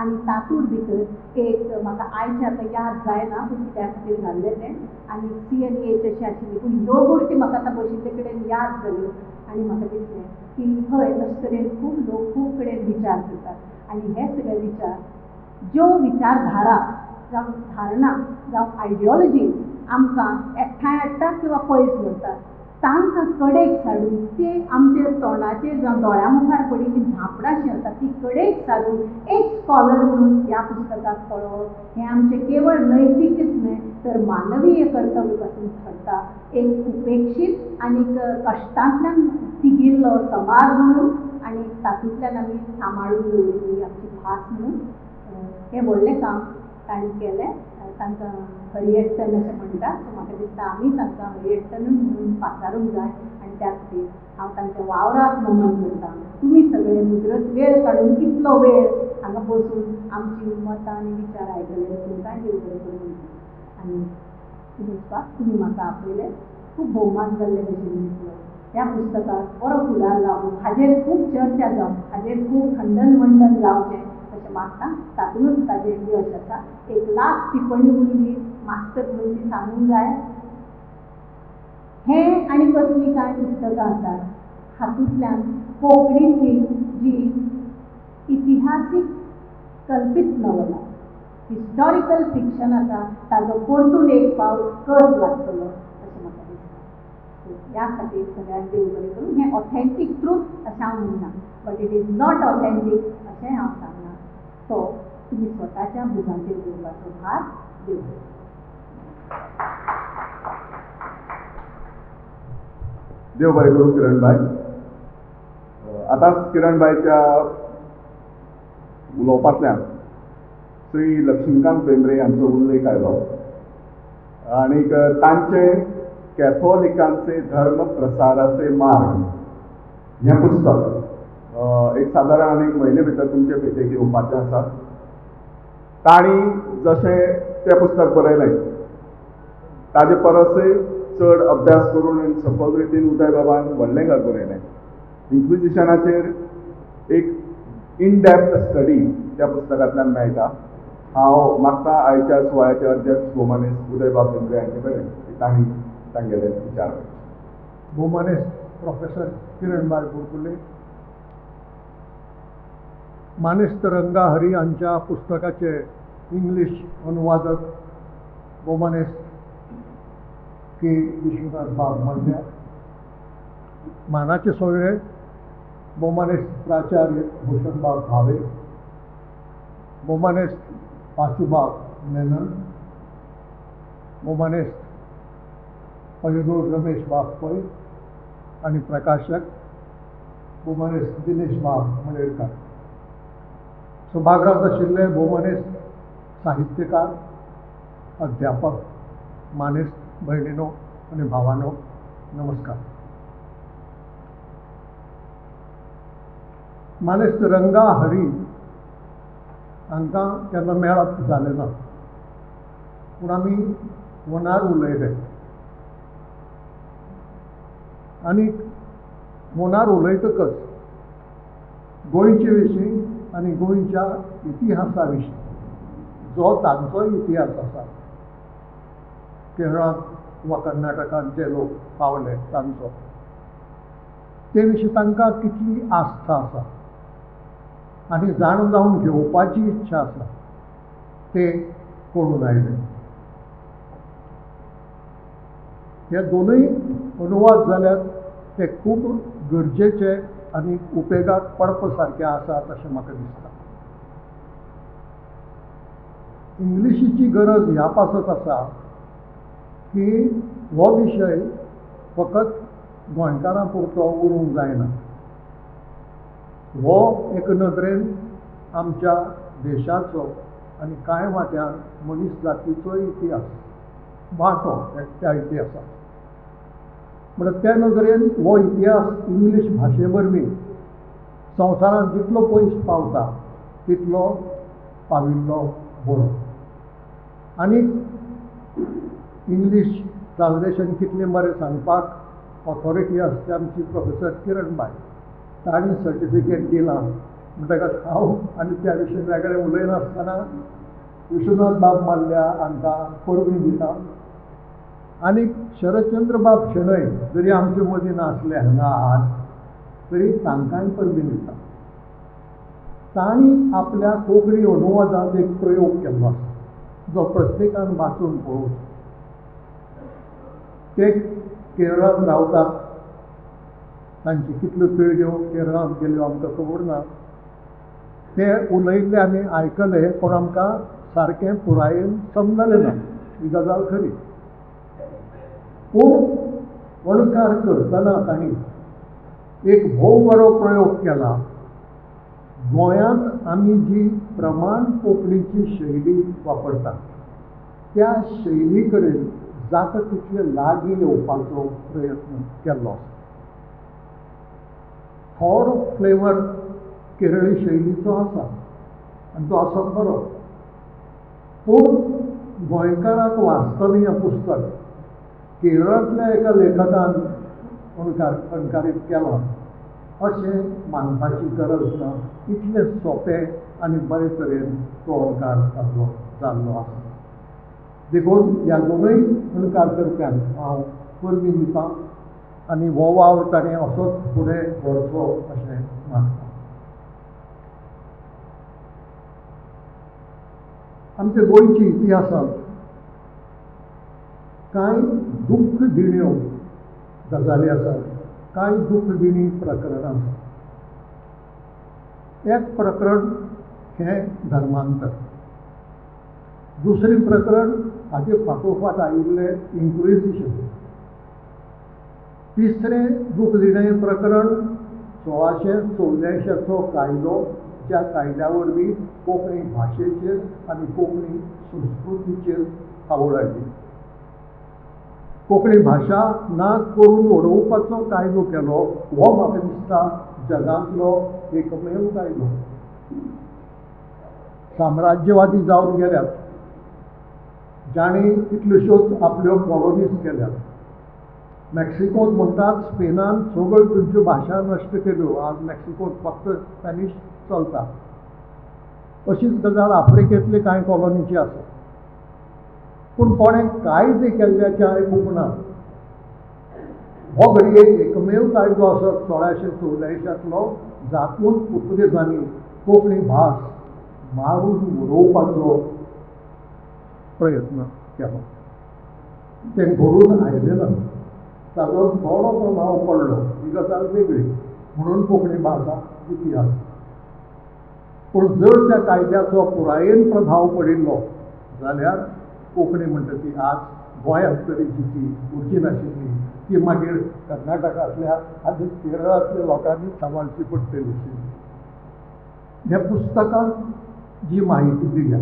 आनी तातूंत भितर एक म्हाका आयचें आतां याद जायना पूण कित्या खातीर घाल्लें तें, आनी सी आनी एच अशें आशिल्ली. पूण ह्यो गोश्टी म्हाका आतां बशिल्ले कडेन याद जाल्यो आनी म्हाका दिसलें की हय, अशे तरेन खूब लोक खूब कडेन विचार करतात आनी हे सगळे विचार ज्यो विचारधारा जावं धारणा जावं आयडियोलॉजीज आमकां एकठांय हाडटात किंवा पयस व्हरतात, तांकां कडेक सारून ते आमच्या तोंडाचेर जावं दोळ्या मुखार पडिल्ली झापडां आसा ती कडेक सारून एक स्कॉलर म्हणून ह्या पुस्तकाक पळोवप हें आमचें केवळ नैतिकच न्हय तर मानवीय कर्तव्य पासून ठरता. एक उपेक्षीत आनी कश्टांतल्यान तिगिल्लो समाज म्हणून आनी तातूंतल्यान आमी सांबाळून दवरिल्ली आमची भास म्हणून हें व्हडलें काम तांणी केलें. तांकां हरियट्टन अशें म्हणटात, सो म्हाका दिसता आमी तांकां हरियट्टनूच म्हणून पाचारूंक जाय आनी त्या खातीर हांव तांच्या वावराक नमन करता. तुमी सगळे मुजरत वेळ काडून इतलो वेळ हांगा बसून आमची मतां आनी विचार आयकले, तुमकांय देव बरें करूं म्हणटा. आनी दिनेशबाब, तुमी म्हाका आपयले, खूब भोवमान जाल्ले भशेन दिसलो. ह्या पुस्तकाक बरो फुडार लावूं, हाजेर खूब चर्चा जावं, हाजेर खूब खंडन मंडन जावचें अशें मागता. तातूंतच ताजें यश आसा. एक लास्ट टिप्पणी उरली मास्तर म्हणून ती सांगूंक जाय. हें आनी कसलीं कांय पुस्तकां आसात हातूंतल्यान कोंकणींतली जी इतिहासीक कल्पीत नवला, हिस्टॉरिकल फिक्शन आसा ताजो परतून एक फावट कस लागतलो अशें म्हाका दिसता. सो ह्या खातीर सगळ्यांक देव बरें करूं. हें ऑथेंटीक ट्रूथ अशें हांव म्हणना, but it is not authentic अशें हांव सांगना. तो तुमी स्वताच्या भुजांचेर घेवपाचो भार देव. देव बरें करूं किरणबाय. आतांच किरणबायच्या उलोवपांतल्यान श्री लक्ष्मीकांत भेंब्रे हांचो उल्लेख आयलो आनीक तांचे कॅथोलिकांचे धर्म प्रसाराचे मार्ग हें पुस्तक एक सादारण आनी एक म्हयने भितर तुमचे भेटेक येवपाचें आसा. तांणी जशें तें पुस्तक बरयलें ताजे परसय चड अभ्यास करून आनी सफल रितीन उदय बाबान व्हडलें घर बरयलें. इन्क्विजिशनाचेर एक इन डेप्थ स्टडी त्या पुस्तकांतल्यान मेळटा. हांव मागता आयच्या सुवाळ्याचे अध्यक्ष भोवमानेस्त उदयबाब भेंब्रे हांचे कडेन तांणी तांगेले विचार. भोवमानेस्त प्रोफेसर किरणबाय बुडकुले, मानेस्त रंगा हरी हांच्या पुस्तकाचे इंग्लीश अनुवादक भोवमानेस्त के विश्वनाथ बाब मल्ल्या, मानाचे सोयरे भोवमानेस्त प्राचार्य भूषणबाब भावे, भोवमानेस्त पाचूबाब मेनन, भोवमानेस्त पय्यनूर रमेश बाब पै आनी प्रकाशक भोवमानेस्त दिनेश बाब मणेरकर, सभागृहांत आशिल्ले भोवमानेस्त साहित्यकार, अध्यापक, मानेस्त भयणीनो आनी भावानो, नमस्कार. मानेस्त रंगा हरी हांकां केन्ना मेळप जालें ना, पूण आमी फोनार उलयले आनी फोनार उलयतकच गोंयचे विशीं आनी गोंयच्या इतिहासा विशीं, जो तांचो इतिहास आसा, केरळांत वा कर्नाटकांत जे लोक पावले तांचो, ते विशीं तांकां कितली आस्था आसा आनी जाणून जावन घेवपाची इच्छा आसा ते कळून आयले. हे दोनूय अनुवाद जाल्यात ते खूब गरजेचे आनी उपेगाक पडपा सारके आसात अशें म्हाका दिसता. इंग्लिशीची गरज ह्या पासत आसा की हो विशय फकत गोंयकारां पुरतो उरूंक जायना. हो एक नदरेन आमच्या देशाचो आनी कांय वाट्यान मनीस जातीचो इतिहास वांटो त्या इतिहासाक. म्हणल्यार त्या नदरेन हो इतिहास इंग्लीश भाशे वरवीं संवसारांत जितलो पयस पावता तितलो पाविल्लो बरो. आनी इंग्लीश ट्रान्सलेशन कितलें बरें सांगपाक ऑथॉरिटी आसता आमची प्रोफेसर किरण बाय, तांणी सर्टिफिकेट दिलां म्हणटकच हांव आनी त्या विशीं वेगळें उलयनासतना विश्वनाथ बाब माल्ल्या हांकां परबीं दिता. आनी शरदचंद्र बाब शेणै जरी आमचे मदीं नासले हांगा आज तरी तांकांय परबीं दिता. तांणी आपल्या कोंकणी अनुवादांत एक प्रयोग केल्लो आसा जो प्रत्येकान वाचून पळोवचो. ते केरळांत रावतात, तांची कितल्यो पिळग्यो केरळांत गेल्यो आमकां खबर ना. ते उलयल्ले आमी आयकले पूण आमकां सारकें पुरायेन समजलें ना, ही गजाल खरी. पूण अणकार करतना तांणी एक भोव बरो प्रयोग केला. गोंयांत आमी जी प्रमाण कोंकणीची शैली वापरतात त्या शैली कडेन जाता तितले लागीं येवपाचो प्रयत्न केल्लो आसा. थोडो फ्लेवर केरळी शैलीचो आसा आनी तो आसप बरो, पूण गोंयकाराक वाचतना हें पुस्तक केरळांतल्या एका लेखकान अणकारीत केलां अशें मानपाची गरज ना. इतलें सोंपें आनी बरे तरेन तो अणकार ताचो जाल्लो आसा. देखून ह्या दोनूय अणकार करप्यांक हांव परबीं दितां आनी हो वावर ताणें असोच फुडें व्हरचो अशें मागता. आमच्या गोंयच्या इतिहासांत कांय दुख्ख दिण्यो गजाली आसात, कांय दुख्ख दिणी प्रकरणां आसात. एक प्रकरण हें धर्मांतर, दुसरें प्रकरण हाजे फाटोफाट आयिल्लें इन्क्विजिशन, तिसरें दुख्ख दिणें प्रकरण 1684 कायदो, ज्या कायद्या वरवीं कोंकणी भाशेचेर आनी कोंकणी संस्कृतीचेर आवड हाडली. कोंकणी भाशा ना करून उडोवपाचो कायदो केलो हो म्हाका दिसता जगांतलो एकमेव कायदो. साम्राज्यवादी जावन गेल्यात जांणी कितल्योश्योच आपल्यो कॉलोनीज केल्यात. मॅक्सिकोंत म्हणटात स्पेनान सगळ्यो थंयच्यो भाशा नश्ट केल्यो, आज मॅक्सिकोंत फक्त स्पॅनीश चलता. अशीच गजाल आफ्रिकेंतले कांय कॉलोनीची आसा. पूण कोणें कायदे केल्ल्याचें आयकूंक ना. हो घडये एकमेव कायदो आसत 1684 जातूंत पुर्तुगेजांनी कोंकणी भास मारून उडोवपाचो प्रयत्न केलो. तें घडून आयलें ना, ताचो थोडो प्रभाव पडलो, ही गजाल वेगळी, म्हणून कोंकणी भास जिती आसा. पूण जर त्या कायद्याचो पुरायेन प्रभाव पडिल्लो जाल्यार कोंकणी म्हणटा ती आज गोंयांत तरी जिती उरची नाशिल्ली, ती मागीर कर्नाटकांतल्या आनी केरळांतल्या लोकांनी सांबाळची पडटली आशिल्ली. ह्या पुस्तकांत जी म्हायती दिल्या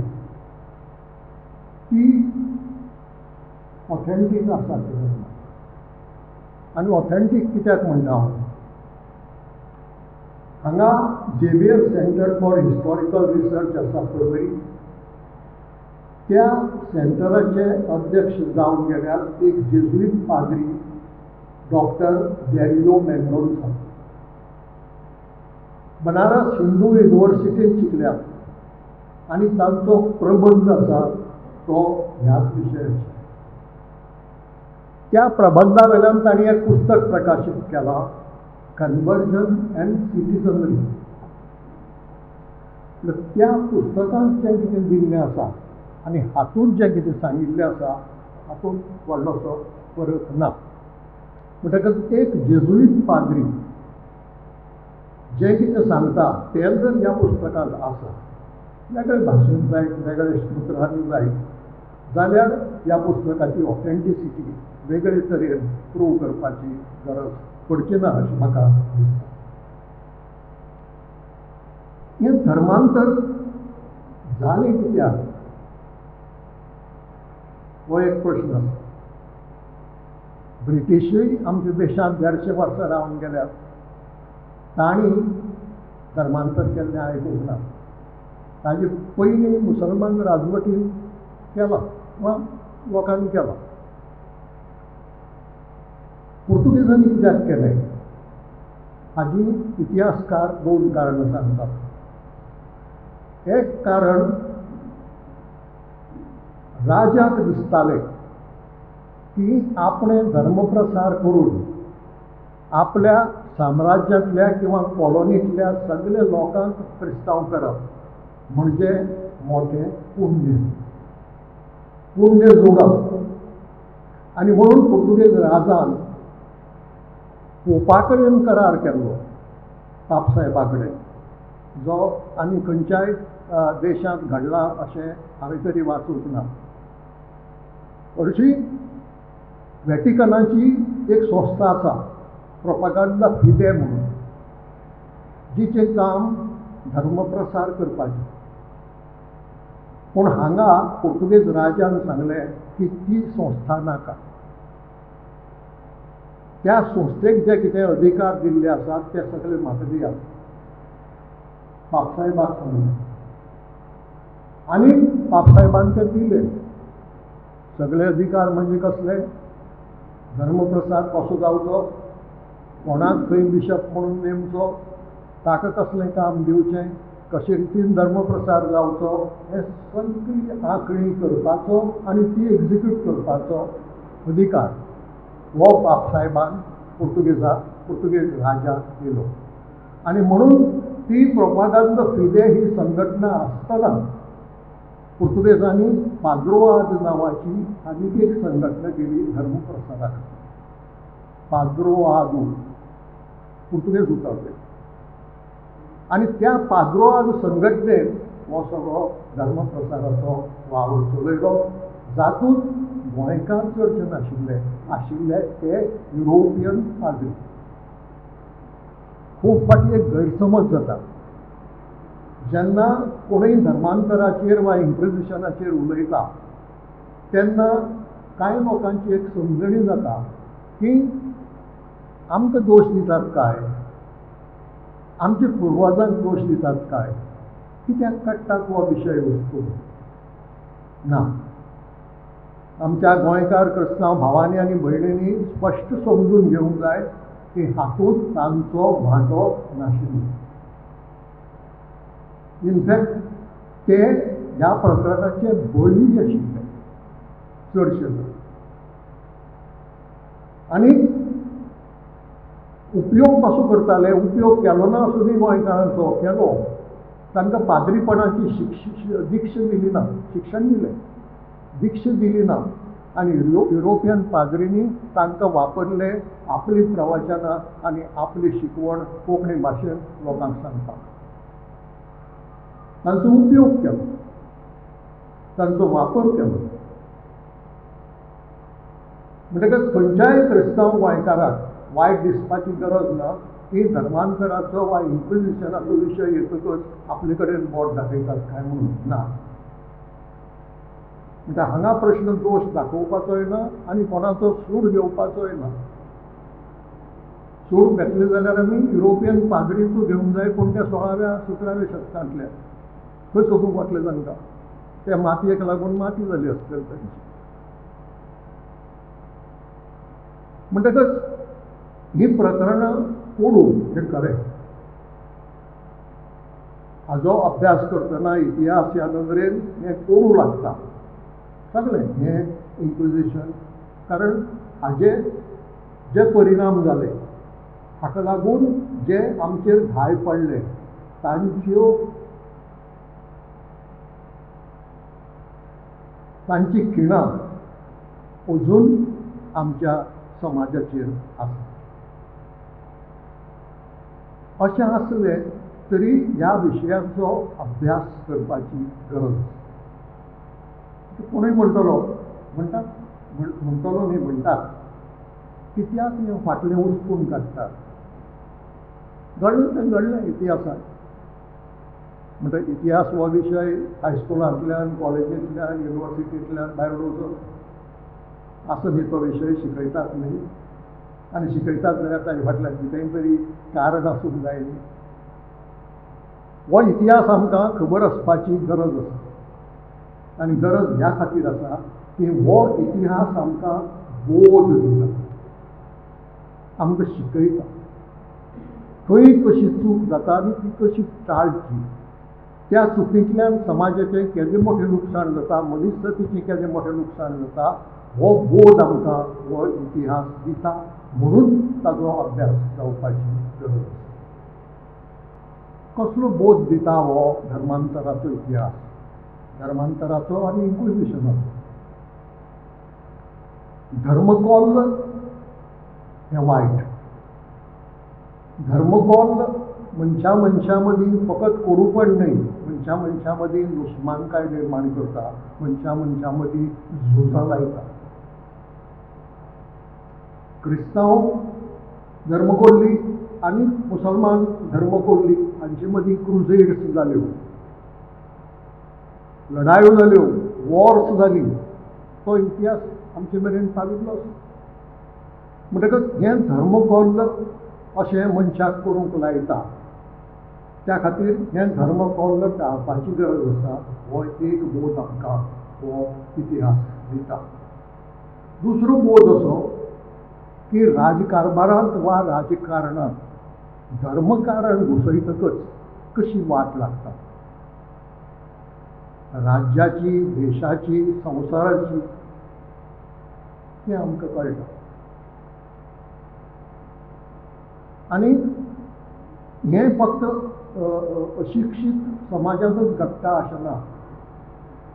ती ऑथेंटीक आसा कितें. आनी ऑथेंटीक कित्याक म्हणटा हांव, हांगा Xavier centre for historical research आसा पळय, त्या सेंटराचे अध्यक्ष जावन गेल्यार एक जेजुईत पाद्री डॉक्टर डॅरियो मेंडोन्सा, बनारस हिंदू युनिवर्सिटींत शिकल्यात आनी तांचो प्रबंध आसा तो ह्याच विशयाचेर. त्या प्रबंधा वेल्यान तांणी एक पुस्तक प्रकाशीत केलां, कन्वर्जन अँड सिटीजनरी. त्या पुस्तकांत जें कितें दिल्लें आसा आनी हातूंत जें कितें सांगिल्लें आसा हातूंत व्हडलोसो फरक ना. म्हणटकच एक जेजुईत पाद्री जें कितें सांगता तें जर ह्या पुस्तकांत आसा, वेगळे भाशेन जायत, वेगळे सूत्रांनी जायत जाल्यार ह्या पुस्तकाची ऑथेंटिसिटी वेगळे तरेन प्रूव करपाची गरज पडची ना अशें म्हाका दिसता. हें धर्मांतर जालें कित्याक हो एक प्रश्न आसा. ब्रिटिशूय आमच्या देशांत 150 वर्सां रावन गेल्यात, तांणी धर्मांतर केल्लें आयकूंक ना. ताजे पयलीं मुसलमान राजवटीन केलां वा लोकांनी केलां. पुर्तुगेजांनी कित्याक केलें हाजी इतिहासकार दोन कारणां सांगतात. एक कारण, राजाक दिसतालें की आपणें धर्मप्रसार करून आपल्या साम्राज्यांतल्या किंवा कॉलनींतल्या सगल्या लोकांक क्रिस्तांव करप म्हणजे मोठें पुण्य, पुण्य जोडप. आनी म्हणून पुर्तुगेज राजान पोपा कडेन करार केल्लो, पापसाहेबा कडेन, जो आनी खंयच्याय देशांत घडला अशें हांवें तरी वाचूंक ना. हरशीं वॅटिकनाची एक संस्था आसा, प्रोपागांडा फिदे म्हणून, जिचें काम धर्मप्रसार करपाचें. पूण हांगा पुर्तुगेज राजान सांगलें की ती संस्था नाका, त्या संस्थेक जे कितें अधिकार दिल्ले आसात ते सगळे म्हाका दियात, पापसाहेबाक सांगलें. आनी पापसाहेबान ते दिले. सगळे अधिकार म्हणजे कसले? धर्मप्रसार कसो जावचो, कोणाक खंय बिशप म्हणून नेमचो, ताका कसलें काम दिवचें, कशे रितीन धर्मप्रसार जावचो, हें सगळी आंखणी करपाचो आनी ती एक्झिक्यूट करपाचो अधिकार हो बापसाहेबान पुर्तुगेज राजाक दिलो. आनी म्हणून ती प्रोपागांद फिदे ही संघटना आसतना पुर्तुगेजांनी पाद्रोआद नांवाची आनीक एक संघटना केली धर्मप्रसारा खातीर. पाद्रोआदू पुर्तुगेज उतर ते. आनी त्या पाद्रोआद संघटनेन हो सगळो धर्मप्रसाराचो वावर चलयलो, जातूंत गोंयकार चडशे नाशिल्ले, आशिल्ले ते युरोपियन पाद्री. खूब फावटी एक गैरसमज जाता जेन्ना कोणूय धर्मांतराचेर वा इन्क्विजिशनाचेर उलयता तेन्ना कांय लोकांची एक समजणी जाता की आमकां दोश दितात काय, आमच्या पुर्वजांक दोश दितात काय, कित्याक काडटात हो विशय वस्तू ना. आमच्या गोंयकार क्रिस्तांव भावांनी आनी भयणींनी स्पश्ट समजून घेवंक जाय की हातूंत तांचो वांटो नाशिल्लो. इनफॅक्ट ते ह्या प्रकरणाचे बळी आशिल्ले चडशे. आनी उपयोग कसो करताले, उपयोग केलो ना आसूं गोंयकारांचो केलो, तांकां पाद्रीपणाची दीक्षा दिली ना, शिक्षण दिलें, दीक्षा दिली ना. आनी युरोपियन पाद्रींनी तांकां वापरले आपली प्रवचनां आनी आपली शिकवण कोंकणी भाशेन लोकांक सांगपाक. तांचो उपयोग केलो, तांचो वापर केलो. म्हणटकच खंयच्याय क्रिस्तांव गोंयकाराक वायट दिसपाची गरज ना की धर्मांतराचो वा इन्क्विजिशनाचो विशय येतकच आपले कडेन बोट दाखयतात काय म्हणून ना. म्हणटा हांगा प्रश्न दोश दाखोवपाचोय ना आनी कोणाचो सूड घेवपाचोय ना. सूड घेतले जाल्यार आमी युरोपियन पाद्रीचो घेवंक जाय, पूण त्या 16व्या 17व्या शतकांतल्या खंय सोदूंक वतले तांकां, त्या मातयेक लागून माती जाली आसतली तांची. म्हणटकच ही प्रकरणां कोडू हें खरें. हाजो अभ्यास करतना इतिहास ह्या नदरेन हें कोडू लागता सगळें हें इन्क्विजिशन, कारण हाजे जे परिणाम जाले हाका लागून जे आमचेर घाय पडले तांच्यो तांची खिणां अजून आमच्या समाजाचेर आसा. अशें आसलें तरी ह्या विशयाचो अभ्यास करपाची गरज. कोणूय म्हणटलो म्हणटात म्हणटलो न्ही म्हणटात कित्याक हें फाटलें उस्पून काडटात. घडलें तें घडलें इतिहासांत. म्हणटा इतिहास हो विशय हायस्कुलांतल्यान, कॉलेजींतल्यान, युनिवर्सिटींतल्यान भायर उडोवचो आसो न्ही. तो विशय शिकयतात न्ही, आनी शिकयतात जाल्यार ताजे फाटल्यान कितेंय तरी कारण आसूंक जाय न्ही. हो इतिहास आमकां खबर आसपाची गरज आसा, आनी गरज ह्या खातीर आसा की हो इतिहास आमकां बोध दिता, आमकां शिकयता खंय कशी चूक जाता आनी ती कशी टाळची, त्या चुकींतल्यान समाजाचें केदें मोठें लुकसाण जाता, मनीसजातीचें केदें मोठें लुकसाण जाता, हो बोध आमकां हो इतिहास दिता. म्हणून ताजो अभ्यास जावपाची गरज आसा. कसलो बोध दिता हो धर्मांतराचो इतिहास, धर्मांतराचो आनी इन्क्विजिशनाचो. धर्मकोल्ल हें वायट. धर्मकोल्ल मनशा मनशा मदीं फकत कोडूपण न्हय, मनशा मनशा मदीं दुस्मानकाय निर्माण करता, मनशा मनशा मदीं झुजां लायता. क्रिस्तांव धर्मकोल्ली आनी मुसलमान धर्मकोल्ली हांचे मदीं क्रुझेड्स जाल्यो, लढायो जाल्यो, वॉर्स जाली. तो इतिहास आमचे मेरेन पाविल्लो आसा. म्हणटकच हें धर्मकोल्ल अशें मनशाक करूंक लायता, त्या खातीर हें धर्मकोल्ल टाळपाची गरज आसा. हो एक बोध आमकां हो इतिहास दिता. दुसरो बोध असो की राजकारभारांत वा राजकारणांत धर्मकारण घुसयतकच कशी वाट लागता राज्याची, देशाची, संवसाराची, तें आमकां कळटा. आनी हें फक्त अशिक्षीत समाजांतच घडटा अशें ना.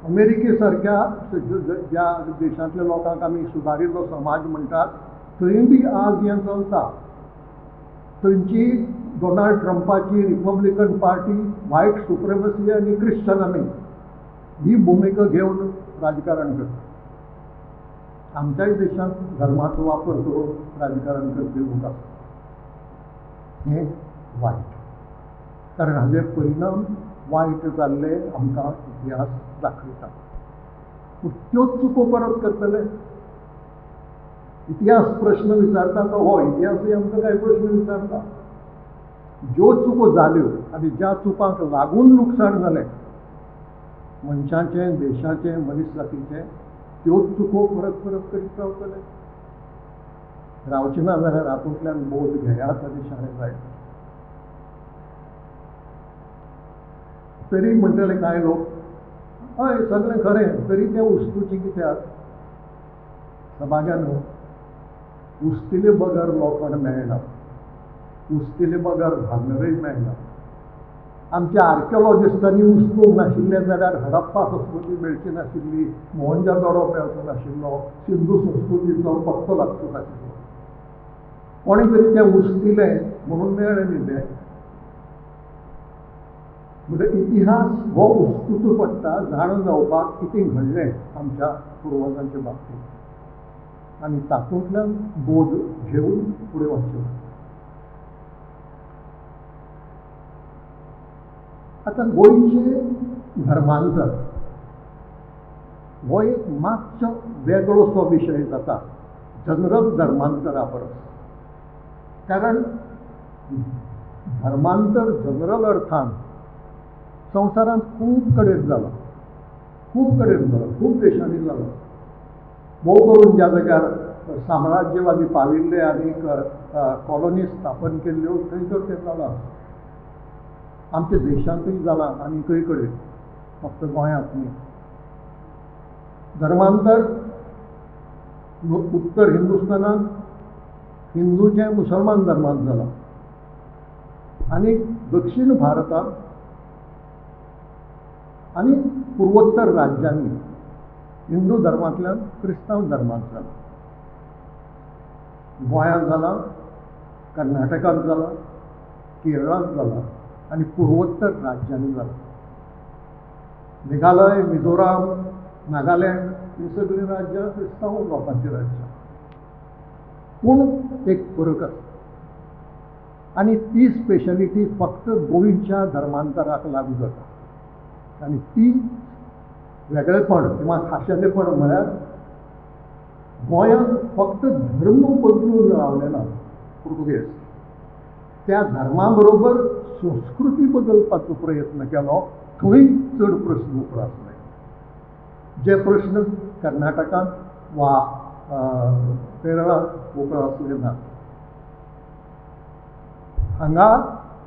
अमेरिके सारक्या ज्या देशांतल्या लोकांक आमी सुदारिल्लो समाज म्हणटात थंय बी आज हें चलता. थंयची डोनाल्ड ट्रंपाची रिपब्लिकन पार्टी व्हायट सुप्रेमसी आनी क्रिश्चन आमी ही भुमिका घेवन राजकारण करता. आमच्याय देशांत धर्माचो वापर करून राजकारण करपी लोक आसात. हें वायट, कारण हाजे परिणाम वायट जाल्ले आमकां इतिहास दाखयता. पूण त्योच चुको परत करतले. इतिहास प्रश्न विचारता तो हो इतिहासूय आमकां कांय प्रश्न विचारता. ज्यो चुको जाल्यो आनी ज्या चुकांक लागून लुकसाण जालें मनशाचें, देशाचें, मनीसजातीचें, त्योच चुको परत परत करीत रावतले. रावचें ना जाल्यार हातूंतल्यान बोध घेयात आनी शाणे जायत. तरी म्हणटले कांय लोक, हय सगळें खरें, तरी तें उस्तुचें कित्याक? सभाग्यानो, उस्तिले बगर लोखण मेळना, उस्तिले बगर भांगरय मेळना. आमच्या आर्किओलॉजिस्टांनी उस्तूंक नाशिल्लें जाल्यार हडप्पा संस्कृती मेळची नाशिल्ली, मोहनजोदडो मेळचो नाशिल्लो, सिंधू संस्कृतीचो पत्तो लागचो नाशिल्लो. कोणें तरी तें उस्तिलें म्हणून मेळ्ळें न्ही तें. म्हणजे इतिहास हो उस्तुचो पडटा जाणून जावपाक कितें घडलें आमच्या पुर्वजांच्या बाबतींत, आनी तातूंतल्यान बोध घेवन फुडें वचचें. आतां गोंयचें धर्मांतर हो एक मातसो वेगळोसो विशय जाता जनरल धर्मांतरा परस. कारण धर्मांतर जनरल अर्थान संवसारांत खूब कडेन जाला, खूब कडेन जाला, खूब देशांनी जाला. भोव करून ज्या जाग्यार साम्राज्यवादी पाविल्ले आनी कॉलनी स्थापन केल्ल्यो थंय तर तें जालां. आमच्या देशांतूय जालां आनी खंय कडेन, फक्त गोंयांत न्ही. धर्मांतर उत्तर हिंदुस्थानांत हिंदूचें मुसलमान धर्मांत जालां, आनी दक्षिण भारतांत आनी पुर्वोत्तर राज्यांनी हिंदू धर्मांतल्यान क्रिस्तांव धर्मांत जाला. गोंयांत जाला, कर्नाटकांत जाला, केरळांत जाला आनी पुर्वोत्तर राज्यांनी जाला. मेघालय, मिझोराम, नागालँड ही सगळीं राज्यां क्रिस्तांव लोकांचीं राज्यां. पूण एक फरक आसा आनी ती स्पेशलिटी फक्त गोंयच्या धर्मांतराक लागू जाता. आनी ती वेगळेपण किंवा खाशेलेपण म्हळ्यार गोंयांत फक्त धर्म बदलून रावले ना पुर्तुगेज, त्या धर्मा बरोबर संस्कृती बदलपाचो प्रयत्न केलो. थंय चड प्रस्न उप्रासले, जे प्रस्न कर्नाटकांत वा केरळांत उप्रासले ना. हांगा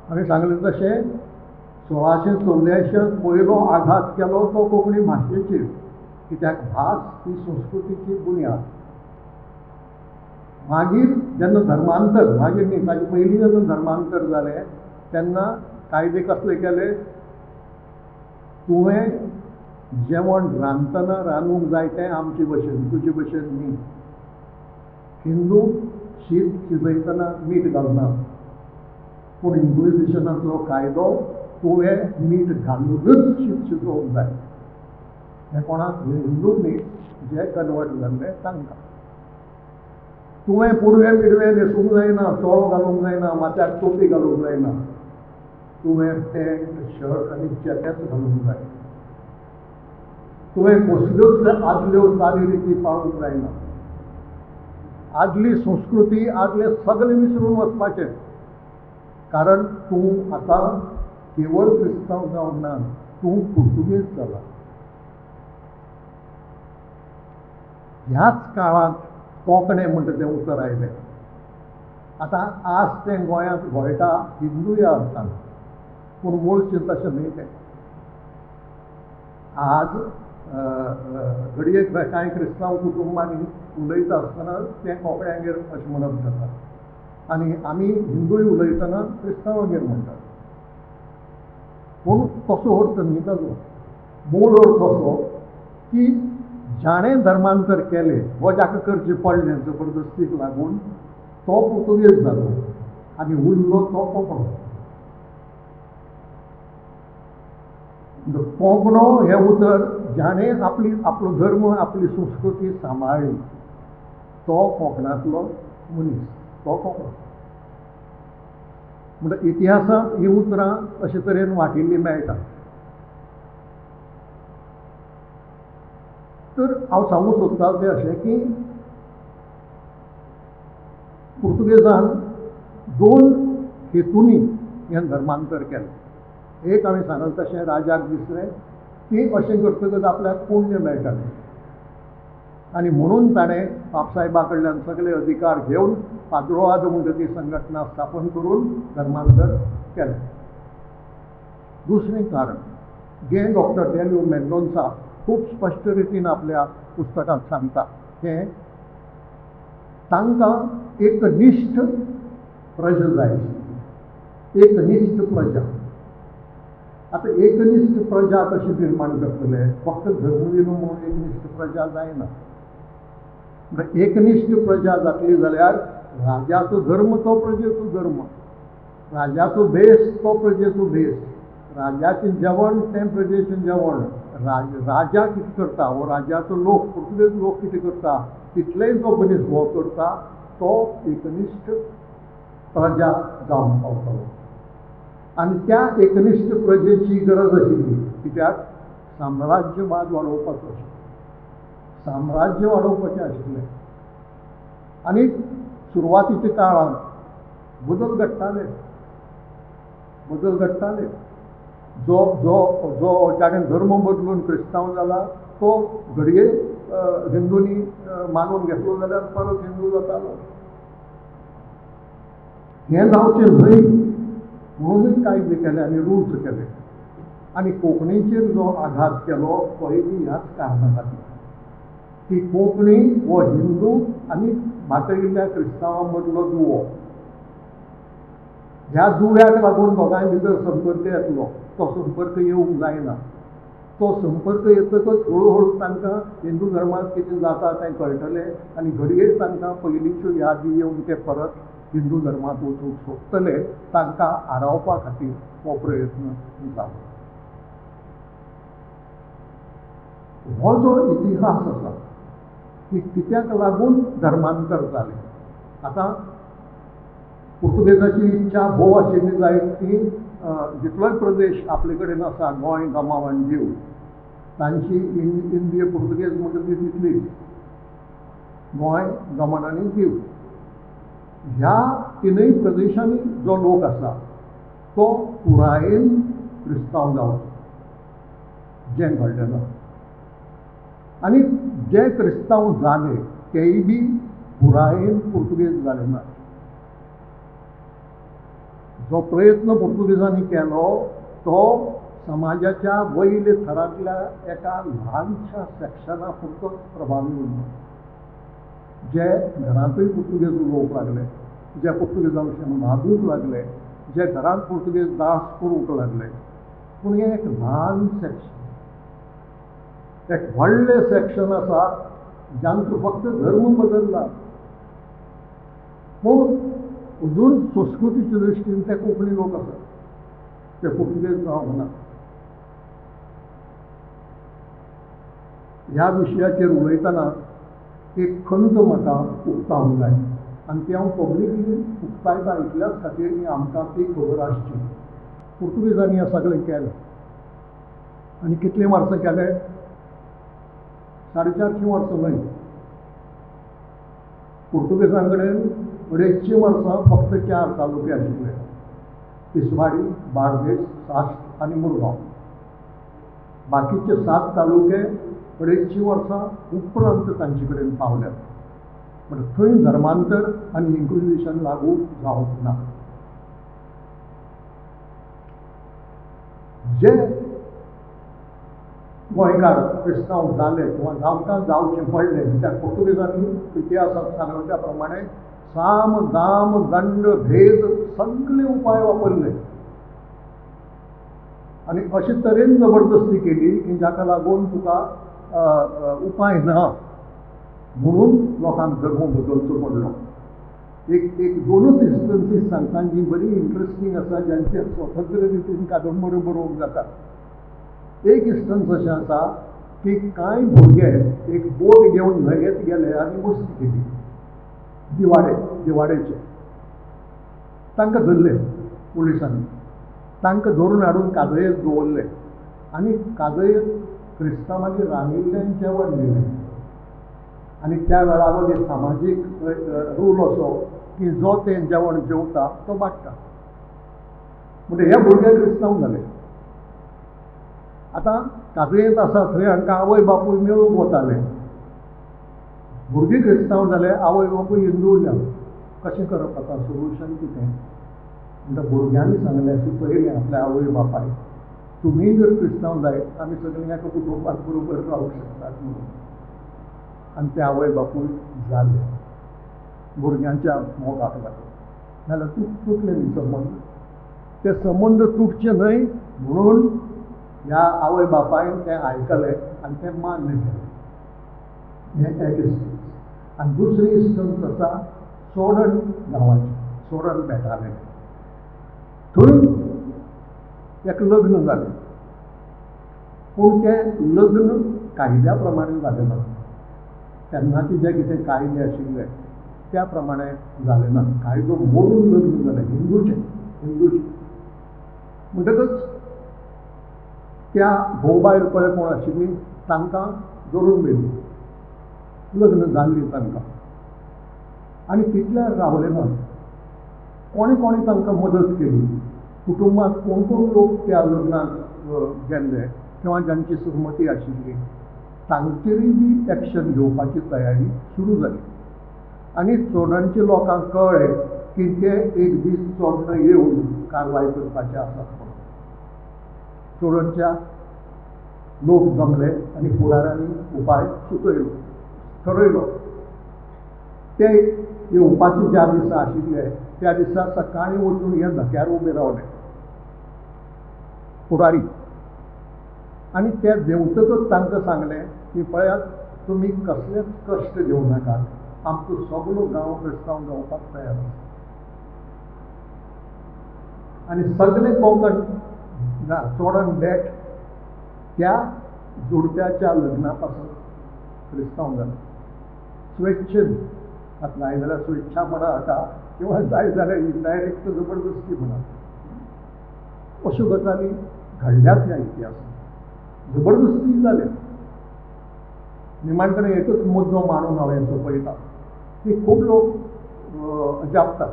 हांवें सांगलें तशें 1684 पयलो आघात केलो तो कोंकणी भाशेचेर, कित्याक भास ही संस्कृतीची बुन्याद. मागीर जेन्ना धर्मांतर, मागीर न्ही, ताजे पयलीं जेन्ना धर्मांतर जालें तेन्ना कायदे कसले केले, तुवें जेवण रांदतना रांदूंक जाय तें आमचे भशेन, तुजे भशेन न्ही. हिंदू शीत शिजयतना मीठ घालना, पूण इन्क्विजिशनाचो कायदो तुवें मीठ घालूनच शीत शिजोवंक जाय. हें कोणाक, हिंदू न्ही, जे कन्वर्ट जाल्ले तांकां. तुवें पुडवें मिडवें न्हेसूंक जायना, चोळो घालूंक जायना, माथ्याक टोपी घालूंक जायना, तुवें पॅन्ट, शर्ट आनी जॅकेट घालूंक जाय. तुवें कसल्योच आदल्यो चाली रिती पाळूंक जायना. आदली संस्कृती, आदले सगळे विसरून वचपाचें, कारण तूं आतां केवळ क्रिस्तांव जावंक ना, तूं पुर्तुगेज जाला. ह्याच काळांत कोंकणे म्हणटा तें उतर आयलें. आतां आज तें गोंयांत घोळटा हिंदू ह्या अर्थान, पूण मुळचें तशें न्हय तें. आज घडये कांय क्रिस्तांव कुटुंबांनी उलयता आसतना तें कोंकण्यांगेर अशें म्हणप जाता आनी आमी हिंदूय उलयतना क्रिस्तांवागेर म्हणटात. पूण तसो अर्थ न्ही ताजो. मूळ अर्थ असो की जाणें धर्मांतर केलें वो जाका करचें पडलें जबरदस्तीक लागून, तो पुर्तुगेज जालो आनी उरलो तो कोंकणो. कोंकणो हें उतर जाणें आपली आपलो धर्म, आपली संस्कृती सांबाळ्ळी तो कोंकणांतलो मनीस, तो कोंकणो. म्हणटा इतिहासांत हीं उतरां अशे तरेन वांटिल्लीं मेळटा. तर हांव सांगूंक सोदता तें अशें की पुर्तुगेजान दोन हेतूंनी हें धर्मांतर केलें. एक हांवें सांगलें तशें राजाक दिसलें की अशें करतकच आपल्याक पुण्य मेळटलें आनी म्हणून ताणें बापसाहेबा कडल्यान सगळे अधिकार घेवन पाद्रोआद म्हणटा ती संघटना स्थापन करून धर्मांतर केलें. दुसरें कारण जें डॉक्टर डेल्यू मेंडोन्सा खूब स्पश्ट रितीन आपल्या पुस्तकांत सांगता, हें तांकां एकनिश्ठ प्रजा जाय, एकनिश्ठ प्रजा. आतां एकनिश्ठ प्रजा कशी निर्माण करतले? फक्त धर्म दिलो म्हणून एकनिश्ठ प्रजा जायना. एकनिश्ठ प्रजा जातली जाल्यार राजाचो धर्म तो प्रजेचो धर्म, राजाचो भेस तो प्रजेचो भेस, राजाचें जेवण तें प्रजेचें जेवण, राजा कितें करता वो राजाचो लोक, पुर्तुगेज लोक कितें करता तितलेय जो मनीस हो करता तो एकनिश्ठ प्रजा जावन पावतलो. आनी त्या एकनिश्ठ प्रजेची गरज आशिल्ली, कित्याक साम्राज्यवाद वाडोवपाचो आशिल्लो, साम्राज्य वाडोवपाचें आशिल्लें. आनी सुरवातीच्या काळांत बदल घडटाले, बदल घडटाले. जो जो जो जाणें धर्म बदलून क्रिस्तांव जाला तो घडये हिंदूंनी मानून घेतलो जाल्यार परत हिंदू जातालो. हें जावचें न्हय म्हणूनय कायदे केले आनी रूल्स केले. आनी कोंकणीचेर जो आघात केलो तोय बी ह्याच कारणा खातीर की कोंकणी हो हिंदू आनी बाटयिल्ल्या क्रिस्तांवां मदलो दुवो. ह्या दुव्याक लागून दोगांय भितर संपर्क येतलो, तो संपर्क येवंक जायना. तो संपर्क येतकच हळू तांकां हिंदू धर्मांत कितें जाता तें कळटलें आनी घडये तांकां पयलींच्यो यादी येवन ते परत हिंदू धर्मांत वचूंक सोदतले. तांकां आडावपा खातीर हो प्रयत्न जालो. हो जो इतिहास आसा की कित्याक लागून धर्मांतर जालें. आतां पुर्तुगेजाची इच्छा भोव आशिल्ली जायत की जितलोय प्रदेश आपले कडेन आसा, गोंय, दमण आनी दीव, तांची इंडिय पुर्तुगेज म्हणटा ती तितलीच, गोंय, दमण आनी दीव ह्या तिनूय प्रदेशांनी जो लोक आसा तो पुरायेन क्रिस्तांव जावचो, जें घडलें ना. आनी जे क्रिस्तांव जाले तेय बी पुरायेन पुर्तुगेज जाले ना. जो प्रयत्न पुर्तुगेजांनी केलो तो समाजाच्या वयल्या थरांतल्या एका ल्हानशा सेक्शना पुरतोच प्रभावी उरलो. जे घरांतूय पुर्तुगेज उलोवंक लागले, जे पुर्तुगेजां विशीं मागूंक लागले, जे घरांत पुर्तुगेज दास करूंक लागले, पूण हें एक ल्हान सेक्शन. एक व्हडलें सेक्शन आसा जांचो फक्त धर्म बदल्ला, पूण अजून संस्कृतीच्या दृश्टीन ते कोंकणी लोक आसात, ते पुर्तुगेज जावंक ना. ह्या विशयाचेर उलयतना एक खंत म्हाका उक्तावंक जाय आनी ती हांव पब्लिकली उक्तायता इतल्याच खातीर की आमकां ती खबर आसची. पुर्तुगेजांनी हें सगळें केलें आनी कितलीं वर्सां केलें? 450 वर्सां न्हय. पुर्तुगेजां कडेन 250 वर्सां फक्त 4 तालुके आशिल्ले, तिसवाडी, बार्देस, साश्ट आनी मुरगांव. बाकीचे 7 तालुके 250 वर्सां उपरांत तांचे कडेन पावल्यात. पूण थंय धर्मांतर आनी इन्क्विजिशन लागू जावंक ना. जे गोंयकार क्रिस्तांव जाले किंवा जांकां जावचें पडलें, कित्याक पुर्तुगेजांनी इतिहासांत सांगला त्या प्रमाणे साम, दाम, दंड, भेद सगळे उपाय वापरले आनी अशे तरेन जबरदस्ती केली की जाका लागून तुका उपाय ना म्हणून लोकांक धर्म बदलचो पडलो. एक एक दोनूच इन्स्टन्सीस सांगता जी बरी इंट्रस्टींग आसा, जांचे स्वतंत्र रितीन कादंबऱ्यो बरोवंक जाता. एक इन्स्टन्स अशें आसा की कांय भुरगे एक बोट घेवन न्हंयेत गेले आनी मस्ती केली, दिवाडे दिवाडेचे. तांकां धरले पुलिसांनी, तांकां धरून हाडून कादयेत दवरले आनी कादयेत क्रिस्तांवांनी रांदिल्लें जेवण दिलें. आनी त्या वेळार एक सामाजीक रूल असो की जो तें जेवण जेवता तो वाडटा. म्हणजे हे भुरगे क्रिस्तांव जाले. आतां कादयेंत आसा थंय हांकां आवय बापूय मेळूंक वताले. भुरगीं क्रिस्तांव जाले, आवय बापूय हिंदू उरल्या. कशें करप आतां, सोल्युशन कितें? म्हणटा भुरग्यांनी सांगलें, सुचयलें आपल्या आवय बापायक, तुमी जर क्रिस्तांव जायत आमी सगळीं एका कुटुंबात बरोबर रावूंक शकतात म्हणून. आनी ते आवय बापूय जाले भुरग्यांच्या मोगाक लागून. नाजाल्यार तुटले न्ही संबंद. ते संबंद तुटचे न्हय म्हणून ह्या आवय बापायन तें आयकलें आनी तें मान्य केलें. हें एक इन्स्टन्स. आनी दुसरी इन्स्टन्स आसा चोडण गांवाचें, चोडण बेटावेलें. थंय एक लग्न जालें, पूण तें लग्न कायद्या प्रमाणे जालें ना. तेन्नाचे जे कितें कायदे आशिल्ले त्या प्रमाणे जालें ना. कायदो मोडून लग्न जालें, हिंदूचें हिंदूचें. म्हणटकच त्या घोव बायल पळय कोण आशिल्ली तांकां धरून व्हेली, लग्न जाल्ली तांकां. आनी तितल्यार रावले ना. कोणें कोणें तांकां मदत केली, कुटुंबांत कोण कोण लोक त्या लग्नाक गेल्ले किंवा जांची सहमती आशिल्ली तांचेरूय बी एक्शन घेवपाची तयारी सुरू जाली. आनी चोडणच्या लोकांक कळ्ळें की ते एक दीस चोडणां येवन कारवाय करपाचे आसात म्हणून. चोडणच्या लोक जमले आनी फुडाऱ्यांनी उपाय सुचयलो, ठरयलो. ते येवपाचे ज्या दिसा आशिल्ले त्या दिसा सकाळीं वचून हे धक्यार उबे रावले फुडारी. आनी ते देंवतकच तांकां सांगलें की पळयात, तुमी कसलेच कश्ट घेवं नाकात, आमचो सगलो गांव क्रिस्तांव जावपाक तयार आसा. आनी सगळे कोंकण ना चोडण देठ त्या जोडप्याच्या लग्ना पासून क्रिस्तांव जाले स्वेच्छेन. आतां जाय जाल्यार स्वेच्छा म्हणा हाका, किंवा जाय जाल्यार इनडायरेक्ट जबरदस्ती म्हणा. अश्यो गजाली घडल्यात ह्या इतिहासांत, जबरदस्ती जाल्या. निमाण कडेन एकच मुद्दो मांडून हांव सोंपयता की खूब लोक अजापतात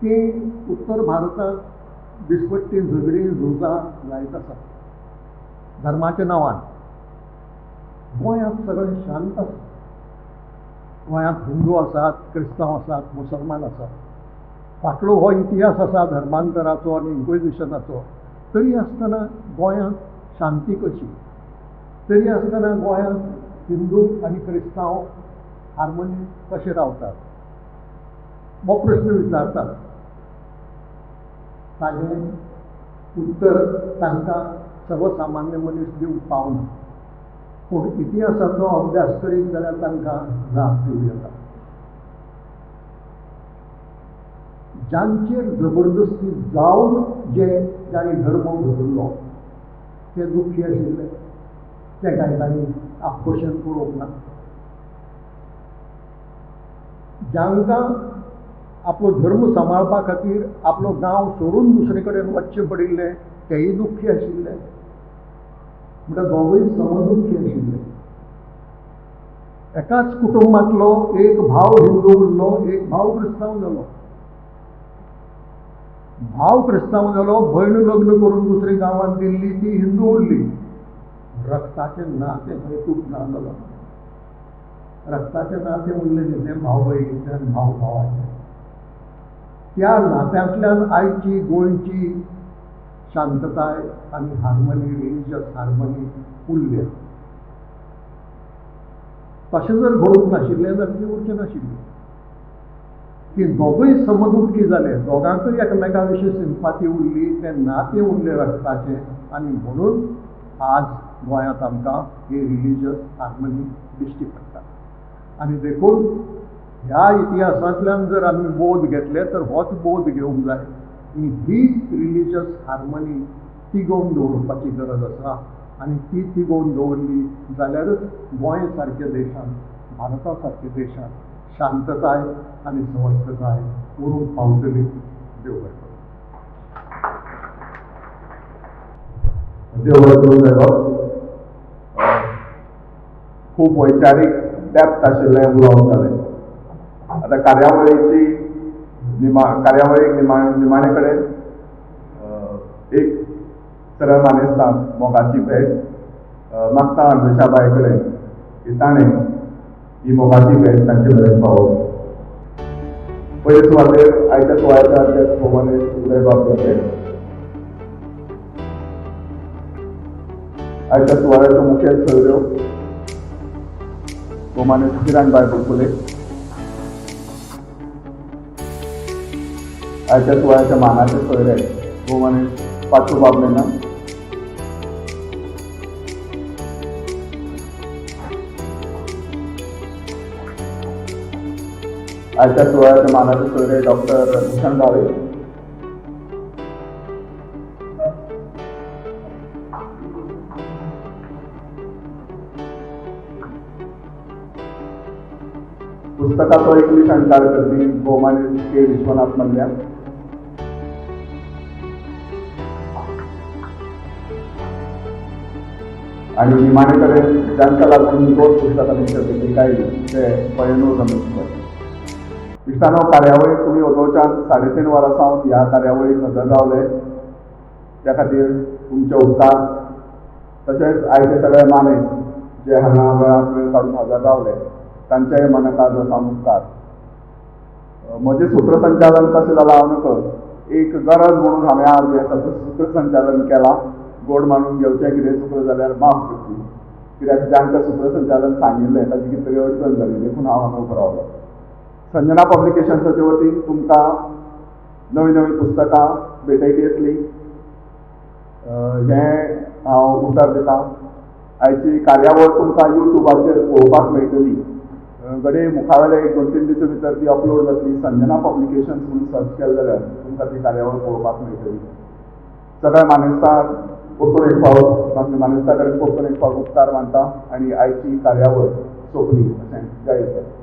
की उत्तर भारतांत दिसपट्टी झगडीं झुजां जायत आसात धर्माच्या नांवान. गोंयांत सगळें शांत आसा. गोंयांत हिंदू आसात, क्रिस्तांव आसात, मुसलमान आसात. फाटलो हो इतिहास आसा धर्मांतराचो आनी इन्क्विजिशनाचो. तरी आसतना गोंयांत शांती कशी? तरी आसतना गोंयांत हिंदू आनी क्रिस्तांव हार्मोनी कशे रावतात हो प्रश्न विचारतात. ताजें उत्तर तांकां सर्वसामान्य मनीस दिवंक पावना, पूण इतिहासाचो अभ्यास करीत जाल्यार तांकां जाप दिवं येता. जांचेर जबरदस्ती जावन जे जांणी धर्म बदल्लो ते दुख्खी आशिल्ले, ते कांय तांणी आपखोशेन पळोवंक ना. जांकां आपलो धर्म सांबाळपा खातीर आपलो गांव सोडून दुसरे कडेन वचचें पडिल्लें तेय दुख्खी आशिल्ले. म्हणटा दोगूय समदुख्खी आशिल्ले. एकाच कुटुंबांतलो एक भाव हिंदू उरलो, एक भाव क्रिस्तांव जालो. भाव क्रिस्तांव जालो, भयण लग्न करून दुसरे गांवांत दिल्ली ती हिंदू उरली. रक्ताचें नातें खंय तुटना जालो. रक्ताचें नातें उरलें न्ही तें भाव भयणीचें आनी भाव भावाचें. त्या नात्यांतल्यान आयची गोंयची शांतताय आनी हार्मनी, रिलिजियस हार्मनी उरल्या. तशें जर घडूंक नाशिल्लें जाल्यार ती उरचें नाशिल्ली. की दोगूय समदुख्खी जाले, दोगांकूय एकामेका विशीं सिंपाती उरली, तें नातें उरलें रक्ताचें, आनी म्हणून आज गोंयांत आमकां ही रिलिजियस हार्मनी दिश्टी पडटा. आनी देखून ह्या इतिहासांतल्यान जर आमी बोध घेतले तर होच बोध घेवंक जाय की ही रिलिजियस हार्मनी तिगोवन दवरपाची गरज आसा. आनी ती तिगोवन दवरली जाल्यारच गोंय सारक्या देशांत, भारता सारक्या देशांत शांतताय आनी समस्तताय उरूंक पावतली. देव बरें करूं. देव बरें करूं सायबा. खूब वैचारीक डेप्थ आशिल्लें उलोवप जालें. आतां कार्यावळीची कार्यावळीक निमाणे कडेन एक सरळ मानेस्तांक मोगाची भेट मागता अनुषाबाय कडेन की ताणें ही मोगाची भेट तांचे मेरेन पावोवची. पयले सुवातेर आयच्या सुवाळ्याच्या अध्यक्ष भोवमानेस्त उदयबाब जपे, आयच्या सुवाळ्याच्यो मुखेल सोयऱ्यो भोवमानेस्त किरणबाय बुलबुले, आयच्या सुवाळ्याच्या मानाचे सोयरे भोवमानेस्त पाचूबाब मेनन, आयच्या सुवाळ्याच्या मानाचे सोयरे डॉक्टर भूषण भावे, पुस्तकाचो इंग्लीश अणकार करपी भोवमानेस्त के विश्वनाथ मल्ल्या, आनी निमाणे कडेन जांकां लागून दोन पुस्तकां तुमच्या भेटी काडली ते पय्यनूर रमेश पै. इश्टानो, कार्यावळीक तुमी वदोळच्यान 3.5 वरां सावन ह्या कार्यावळीक हजर रावले त्या खातीर तुमचे उपकार. तशेंच आयचे सगळे मानेस्त जे हांगा वेळाक वेळ काडून हजर रावले तांचेय मनाकाळजा सावन उपकार. म्हजें सूत्रसंचालन कशें जालां हांव नकळ, एक गरज म्हणून हांवें आज हें सगळें सूत्रसंचालन केलां. गोड मानून घेवचें कितें चुकलें जाल्यार माफ करची, कित्याक जांकां सूत्रसंचालन सांगिल्लें ताची कितें तरी अडचण जाली देखून हांव हांगा उबो रावलो. संजना पब्लिकेशन्साचे वतीन तुमकां नवीं नवीं पुस्तकां भेटयत येतलीं. हें हांव उतर दितां. आयची कार्यावळ तुमकां युट्यूबाचेर पळोवपाक मेळटली. घडये मुखावेले एक 2-3 दिसां भितर ती अपलोड जातली. संजना पब्लिकेशन्स म्हणून सर्च केलें जाल्यार तुमकां ती कार्यावळ पळोवपाक मेळटली. सगळ्या मानेस्तांक परतून एक फावट, मानेस्ता कडेन परतून एक फावट उपकार मानता आनी आयची कार्यावळ सोंपली अशें जाहीर करता.